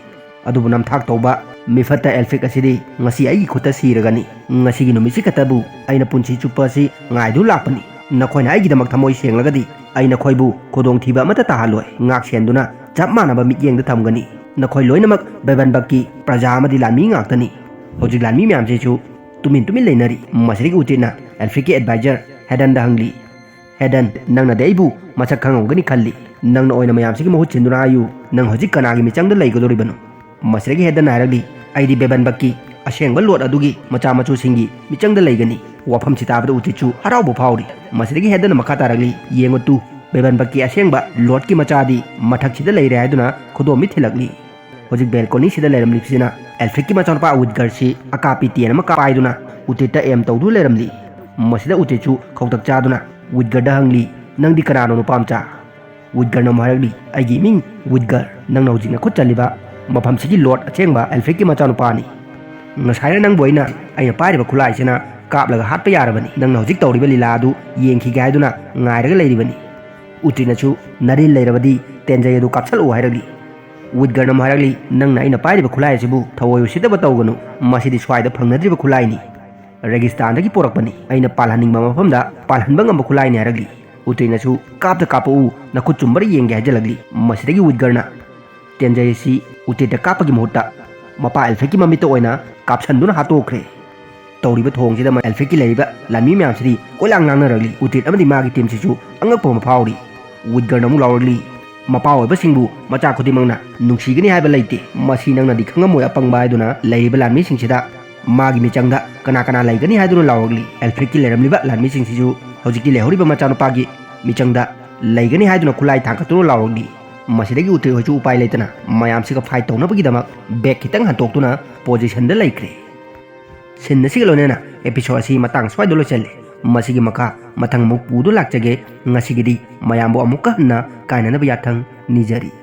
ꯑꯗꯨꯕꯨ ꯅꯝꯊꯥꯛ ꯇꯧꯕ ꯃꯤꯐꯠꯇ ꯑꯦꯜꯐ꯭ꯔꯤꯛ ꯑꯁꯤꯗꯤ ꯉꯁꯤ ꯑꯩꯒꯤ ꯈꯨꯠꯇ ꯁꯤꯔꯒꯅꯤ꯫ ꯉꯁꯤꯒꯤ ꯅꯨꯃꯤꯠꯁꯤ ꯈꯛꯇꯕꯨ ꯑꯩꯅ ꯄꯨꯟꯁꯤ ꯆꯨꯞꯄ ꯑꯁꯤ ꯉꯥꯏꯗꯨ ꯂꯥꯛꯄꯅꯤ꯫ ꯅꯈꯣꯏꯅ ꯑꯩꯒꯤꯗꯃꯛ ꯊꯃꯣꯏ ꯁꯦꯡꯂꯒꯗꯤ ꯑꯩ ꯅꯈꯣꯏꯕꯨ ꯈꯨꯗꯣꯡꯊꯤꯕ ꯑꯃꯠꯇ ꯇꯥꯍꯜꯂꯣꯏ꯫ ꯉꯥꯛ ꯁꯦꯟꯗꯨꯅ ꯆꯞ ꯃꯥꯟꯅꯕ ꯃꯤꯠꯌꯦꯡꯗ ꯊꯝꯒꯅꯤ꯫ ꯅꯈꯣꯏ ꯂꯣꯏꯅꯃꯛ ꯕꯦꯕꯟꯕꯛꯀꯤ ꯄ꯭ꯔꯖꯥ ꯑꯃꯗꯤ ꯂꯥꯟꯃꯤ ꯉꯥꯛꯇꯅꯤ꯫ ꯍꯧꯖꯤꯛ ꯂꯥꯟꯃꯤ ꯃꯌꯥꯝꯁꯤꯁꯨ ꯇꯨꯃꯤꯟ ꯇꯨꯃꯤꯟ ꯂꯩꯅꯔꯤ꯫ ꯃꯁꯤꯗꯒꯤ ꯎꯇ꯭ꯔꯤꯠꯅ ꯑꯦꯜꯐ꯭ꯔꯤꯛꯀꯤ ꯑꯦꯗꯚꯥꯏꯖꯔ ꯍꯦꯗꯟꯗ ꯍꯪꯂꯤ, "ꯍꯦꯗꯟ, ꯅꯪꯅꯗꯤ ꯑꯩꯕꯨ ꯃꯁꯛ ꯈꯪꯉꯝꯒꯅꯤ ꯈꯜꯂꯤ꯫ ꯅꯪꯅ ꯑꯣꯏꯅ ꯃꯌꯥꯝꯁꯤꯒꯤ ꯃꯍꯨꯠ ꯁꯤꯟꯗꯨꯅ ꯍꯥꯏꯌꯨ, ꯅꯪ ꯍꯧꯖꯤꯛ ꯀꯅꯥꯒꯤ ꯃꯤꯆꯪꯗ ꯂꯩꯒꯗꯧꯔꯤꯕꯅꯣ?" ꯃꯁꯤꯗꯒꯤ ꯍꯦꯗꯟꯅ ꯍꯥꯏꯔꯛꯂꯤ, "ꯑꯩꯗꯤ ꯕꯦꯕꯟꯕꯛꯀꯤ ꯑꯁꯦꯡꯕ ꯂꯣꯔꯗ ꯑꯗꯨꯒꯤ ꯃꯆꯥ ꯃꯁꯨꯁꯤꯡꯒꯤ ꯃꯤꯆꯪꯗ ꯂꯩꯒꯅꯤ꯫" ꯋꯥꯐꯝꯁꯤ ꯇꯥꯕꯗ ꯎꯇ꯭ꯔꯤꯠꯁꯨ ꯍꯔꯥꯎꯕ ꯐꯥꯎꯔꯤ꯫ ꯃꯁꯤꯗꯒꯤ ꯍꯦꯗꯟꯅ ꯃꯈꯥ ꯇꯥꯔꯛꯂꯤ, "ꯌꯦꯡꯉꯨ ꯇꯨ, ꯕꯦꯕꯟꯕꯛꯀꯤ ꯑꯁꯦꯡꯕ ꯂꯣꯔꯗꯀꯤ ꯃꯆꯥꯗꯤ ꯃꯊꯛꯁꯤꯗ ꯂꯩꯔꯦ" ꯍꯥꯏꯗꯨꯅ ꯈꯨꯗꯣꯝꯕꯤ ꯊꯤꯜꯂꯛꯂꯤ꯫ ꯍꯧꯖꯤꯛ ꯕꯦꯜꯀꯣꯅꯤꯁꯤꯗ ꯂꯩꯔꯝꯂꯤꯕꯁꯤꯅ ꯑꯦꯜꯐ꯭ꯔꯤꯛꯀꯤ ꯃꯆꯥꯅꯨꯄꯥ ꯋꯤꯠꯒꯔꯁꯤ ꯑꯀꯥꯞꯄꯤ ꯇꯦꯟ ꯑꯃ ꯄꯥꯏꯗꯨꯅ ꯎꯇ꯭ꯔꯤꯠꯇ ꯑꯦꯝ ꯇꯧꯗꯨꯅ ꯂꯩꯔꯝꯂꯤ꯫ ꯃꯁꯤꯗ ꯎꯇ꯭ꯔꯤꯠꯁꯨ ꯈꯧꯇꯛ ꯆꯥꯗꯨꯅ ꯋꯤꯠꯒꯔꯗ ꯍꯪꯂꯤ, "ꯅꯪꯗꯤ ꯀꯅꯥꯅꯣ, ꯅꯨꯄꯥ ꯃꯆꯥ?" ꯋꯨꯗꯒꯔꯅ ꯑꯃꯨꯛ ꯍꯥꯏꯔꯛꯂꯤ, "ꯑꯩꯒꯤ ꯏꯃꯤꯡ ꯋꯨꯗꯒꯔ, ꯅꯪꯅ ꯍꯧꯖꯤꯛ ꯅꯈꯨꯠ ꯆꯜꯂꯤꯕ ꯃꯐꯝꯁꯤꯒꯤ ꯂꯣꯔꯗ ꯑꯁꯦꯡꯕ ꯑꯦꯜꯐ꯭ꯔꯤꯛꯀꯤ ꯃꯆꯥꯅꯨꯄꯥꯅꯤ꯫ ꯉꯁꯥꯏꯅ ꯅꯪꯕꯨ ꯑꯩꯅ, ꯑꯩꯅ ꯄꯥꯏꯔꯤꯕ ꯈꯨꯠꯂꯥꯏꯁꯤꯅ ꯀꯥꯞꯂꯒ ꯍꯥꯠꯄ ꯌꯥꯔꯕꯅꯤ꯫ ꯅꯪꯅ ꯍꯧꯖꯤꯛ ꯇꯧꯔꯤꯕ ꯂꯤꯂꯥ ꯑꯗꯨ ꯌꯦꯡꯈꯤꯒꯦ ꯍꯥꯏꯗꯨꯅ ꯉꯥꯏꯔꯒ ꯂꯩꯔꯤꯕꯅꯤ꯫ ꯎꯇ꯭ꯔꯤꯠꯅꯁꯨ, ꯅꯔꯤꯜ ꯂꯩꯔꯕꯗꯤ ꯇꯦꯟꯖꯩ ꯑꯗꯨ ꯀꯥꯞꯁꯜꯂꯛꯎ" ꯍꯥꯏꯔꯛꯂꯤ꯫ ꯋꯨꯗꯒꯔꯅ ꯑꯃꯨꯛ ꯍꯥꯏꯔꯛꯂꯤ, "ꯅꯪꯅ ꯑꯩꯅ ꯄꯥꯏꯔꯤꯕ ꯈꯨꯠꯂꯥꯏ ꯑꯁꯤꯕꯨ ꯊꯑꯣꯏ ꯎꯁꯤꯠꯇꯕ ꯇꯧꯒꯅꯨ, ꯃꯁꯤꯗꯤ ꯁ꯭ꯋꯥꯏꯗ ꯐꯪꯅꯗ꯭ꯔꯤꯕ ꯈꯨꯠꯂꯥꯏꯅꯤ꯫ ꯔꯦꯒꯤꯁꯇꯥꯟꯗꯒꯤ ꯄꯣꯔꯛꯄꯅꯤ꯫ ꯑꯩꯅ ꯄꯥꯜꯍꯟꯅꯤꯡꯕ ꯃꯐꯝꯗ ꯄꯥꯜꯍꯟꯕ ꯉꯝꯕ ꯈꯨꯠꯂꯥꯏꯅꯤ" ꯍꯥꯏꯔꯛꯂꯤ꯫ ꯎꯇ꯭ꯔꯤꯠꯅꯁꯨ, "ꯀꯥꯞꯇ ꯀꯥꯞꯄꯛꯎ, ꯅꯈꯨꯠ ꯆꯨꯝꯕ꯭ꯔꯥ ꯌꯦꯡꯒꯦ" ꯍꯥꯏꯖꯜꯂꯛꯂꯤ꯫ ꯃꯁꯤꯗꯒꯤ ꯋꯨꯗꯒꯔꯅ ꯇꯦꯟꯖꯩ ꯑꯁꯤ ꯎꯇ꯭ꯔꯤꯠꯇ ꯀꯥꯞꯄꯒꯤ ꯃꯍꯨꯠꯇ ꯃꯄꯥ ꯑꯦꯜꯐ꯭ꯔꯤꯛꯀꯤ ꯃꯃꯤꯠꯇ ꯑꯣꯏꯅ ꯀꯥꯞꯁꯟꯗꯨꯅ ꯍꯥꯠꯇꯣꯛꯈ꯭ꯔꯦ꯫ ꯇꯧꯔꯤꯕ ꯊꯧꯑꯣꯡꯁꯤꯗ ꯑꯦꯜꯐ꯭ꯔꯤꯛꯀꯤ ꯂꯩꯔꯤꯕ ꯂꯥꯟꯃꯤ ꯃꯌꯥꯝꯁꯤꯗꯤ ꯀꯣꯏꯂꯥꯡ ꯂꯥꯡꯅꯔꯛꯂꯤ꯫ ꯎꯇ꯭ꯔꯤꯠ ꯑꯃꯗꯤ ꯃꯥꯒꯤ ꯇꯤꯝꯁꯤꯁꯨ ꯑꯉꯛꯄ ꯑꯃ ꯐꯥꯎꯔꯤ꯫ ꯋꯨꯗꯒꯔꯅ ꯑꯃꯨꯛ ꯂꯥꯎꯔꯛꯂꯤ, "ꯃꯄꯥ ꯑꯣꯏꯕꯁꯤꯡꯕꯨ ꯃꯆꯥ ꯈꯨꯗꯤꯡꯃꯛꯅ ꯅꯨꯡꯁꯤꯒꯅꯤ ꯍꯥꯏꯕ ꯂꯩꯇꯦ꯫ ꯃꯁꯤ ꯅꯪꯅꯗꯤ ꯈꯪꯉꯝꯃꯣꯏ ꯑꯄꯪꯕ" ꯍꯥꯏꯗꯨꯅ ꯂꯩꯔꯤꯕ ꯂꯥꯟꯃꯤꯁꯤꯡꯁꯤꯗ ꯃꯥꯒꯤ ꯃꯤꯆꯪꯗ ꯀꯅꯥ ꯀꯅꯥ ꯂꯩꯒꯅꯤ ꯍꯥꯏꯗꯨꯅ ꯂꯥꯎꯔꯛꯂꯤ꯫ ꯑꯦꯜꯐ꯭ꯔꯤꯛꯀꯤ ꯂꯩꯔꯝꯂꯤꯕ ꯂꯥꯟꯃꯤꯁꯤꯡꯁꯤꯁꯨ ꯍꯧꯖꯤꯛꯇꯤ ꯂꯩꯍꯧꯔꯤꯕ ꯃꯆꯥꯅꯨꯄꯥꯒꯤ ꯃꯤꯆꯪꯗ ꯂꯩꯒꯅꯤ ꯍꯥꯏꯗꯨꯅ ꯈꯨꯠꯂꯥꯏ ꯊꯥꯡꯒꯠꯇꯨꯅ ꯂꯥꯎꯔꯛꯂꯤ꯫ ꯃꯁꯤꯗꯒꯤ ꯎꯇ꯭ꯔꯤꯠ ꯍꯣꯏꯁꯨ ꯎꯄꯥꯏ ꯂꯩꯇꯅ ꯃꯌꯥꯝꯁꯤꯒ ꯐꯥꯏꯠ ꯇꯧꯅꯕꯒꯤꯗꯃꯛ ꯕꯦꯛ ꯈꯤꯇꯪ ꯍꯟꯇꯣꯛꯇꯨꯅ ꯄꯣꯖꯤꯁꯟꯗ ꯂꯩꯈ꯭ꯔꯦ꯫ ꯁꯤꯟ ꯑꯁꯤꯒ ꯂꯣꯏꯅꯅ ꯑꯦꯄꯤꯁꯣꯗ ꯑꯁꯤ ꯃꯇꯥꯡ ꯁ꯭ꯋꯥꯏꯗ ꯂꯣꯏꯁꯤꯜꯂꯤ꯫ ꯃꯁꯤꯒꯤ ꯃꯈꯥ ꯃꯊꯪ ꯑꯃꯨꯛ ꯄꯨꯗꯨꯅ ꯂꯥꯛꯆꯒꯦ꯫ ꯉꯁꯤꯒꯤꯗꯤ ꯃꯌꯥꯝꯕꯨ ꯑꯃꯨꯛꯀ ꯍꯟꯅ ꯀꯥꯏꯅꯅꯕ ꯌꯥꯊꯪ ꯅꯤꯖꯔꯤ꯫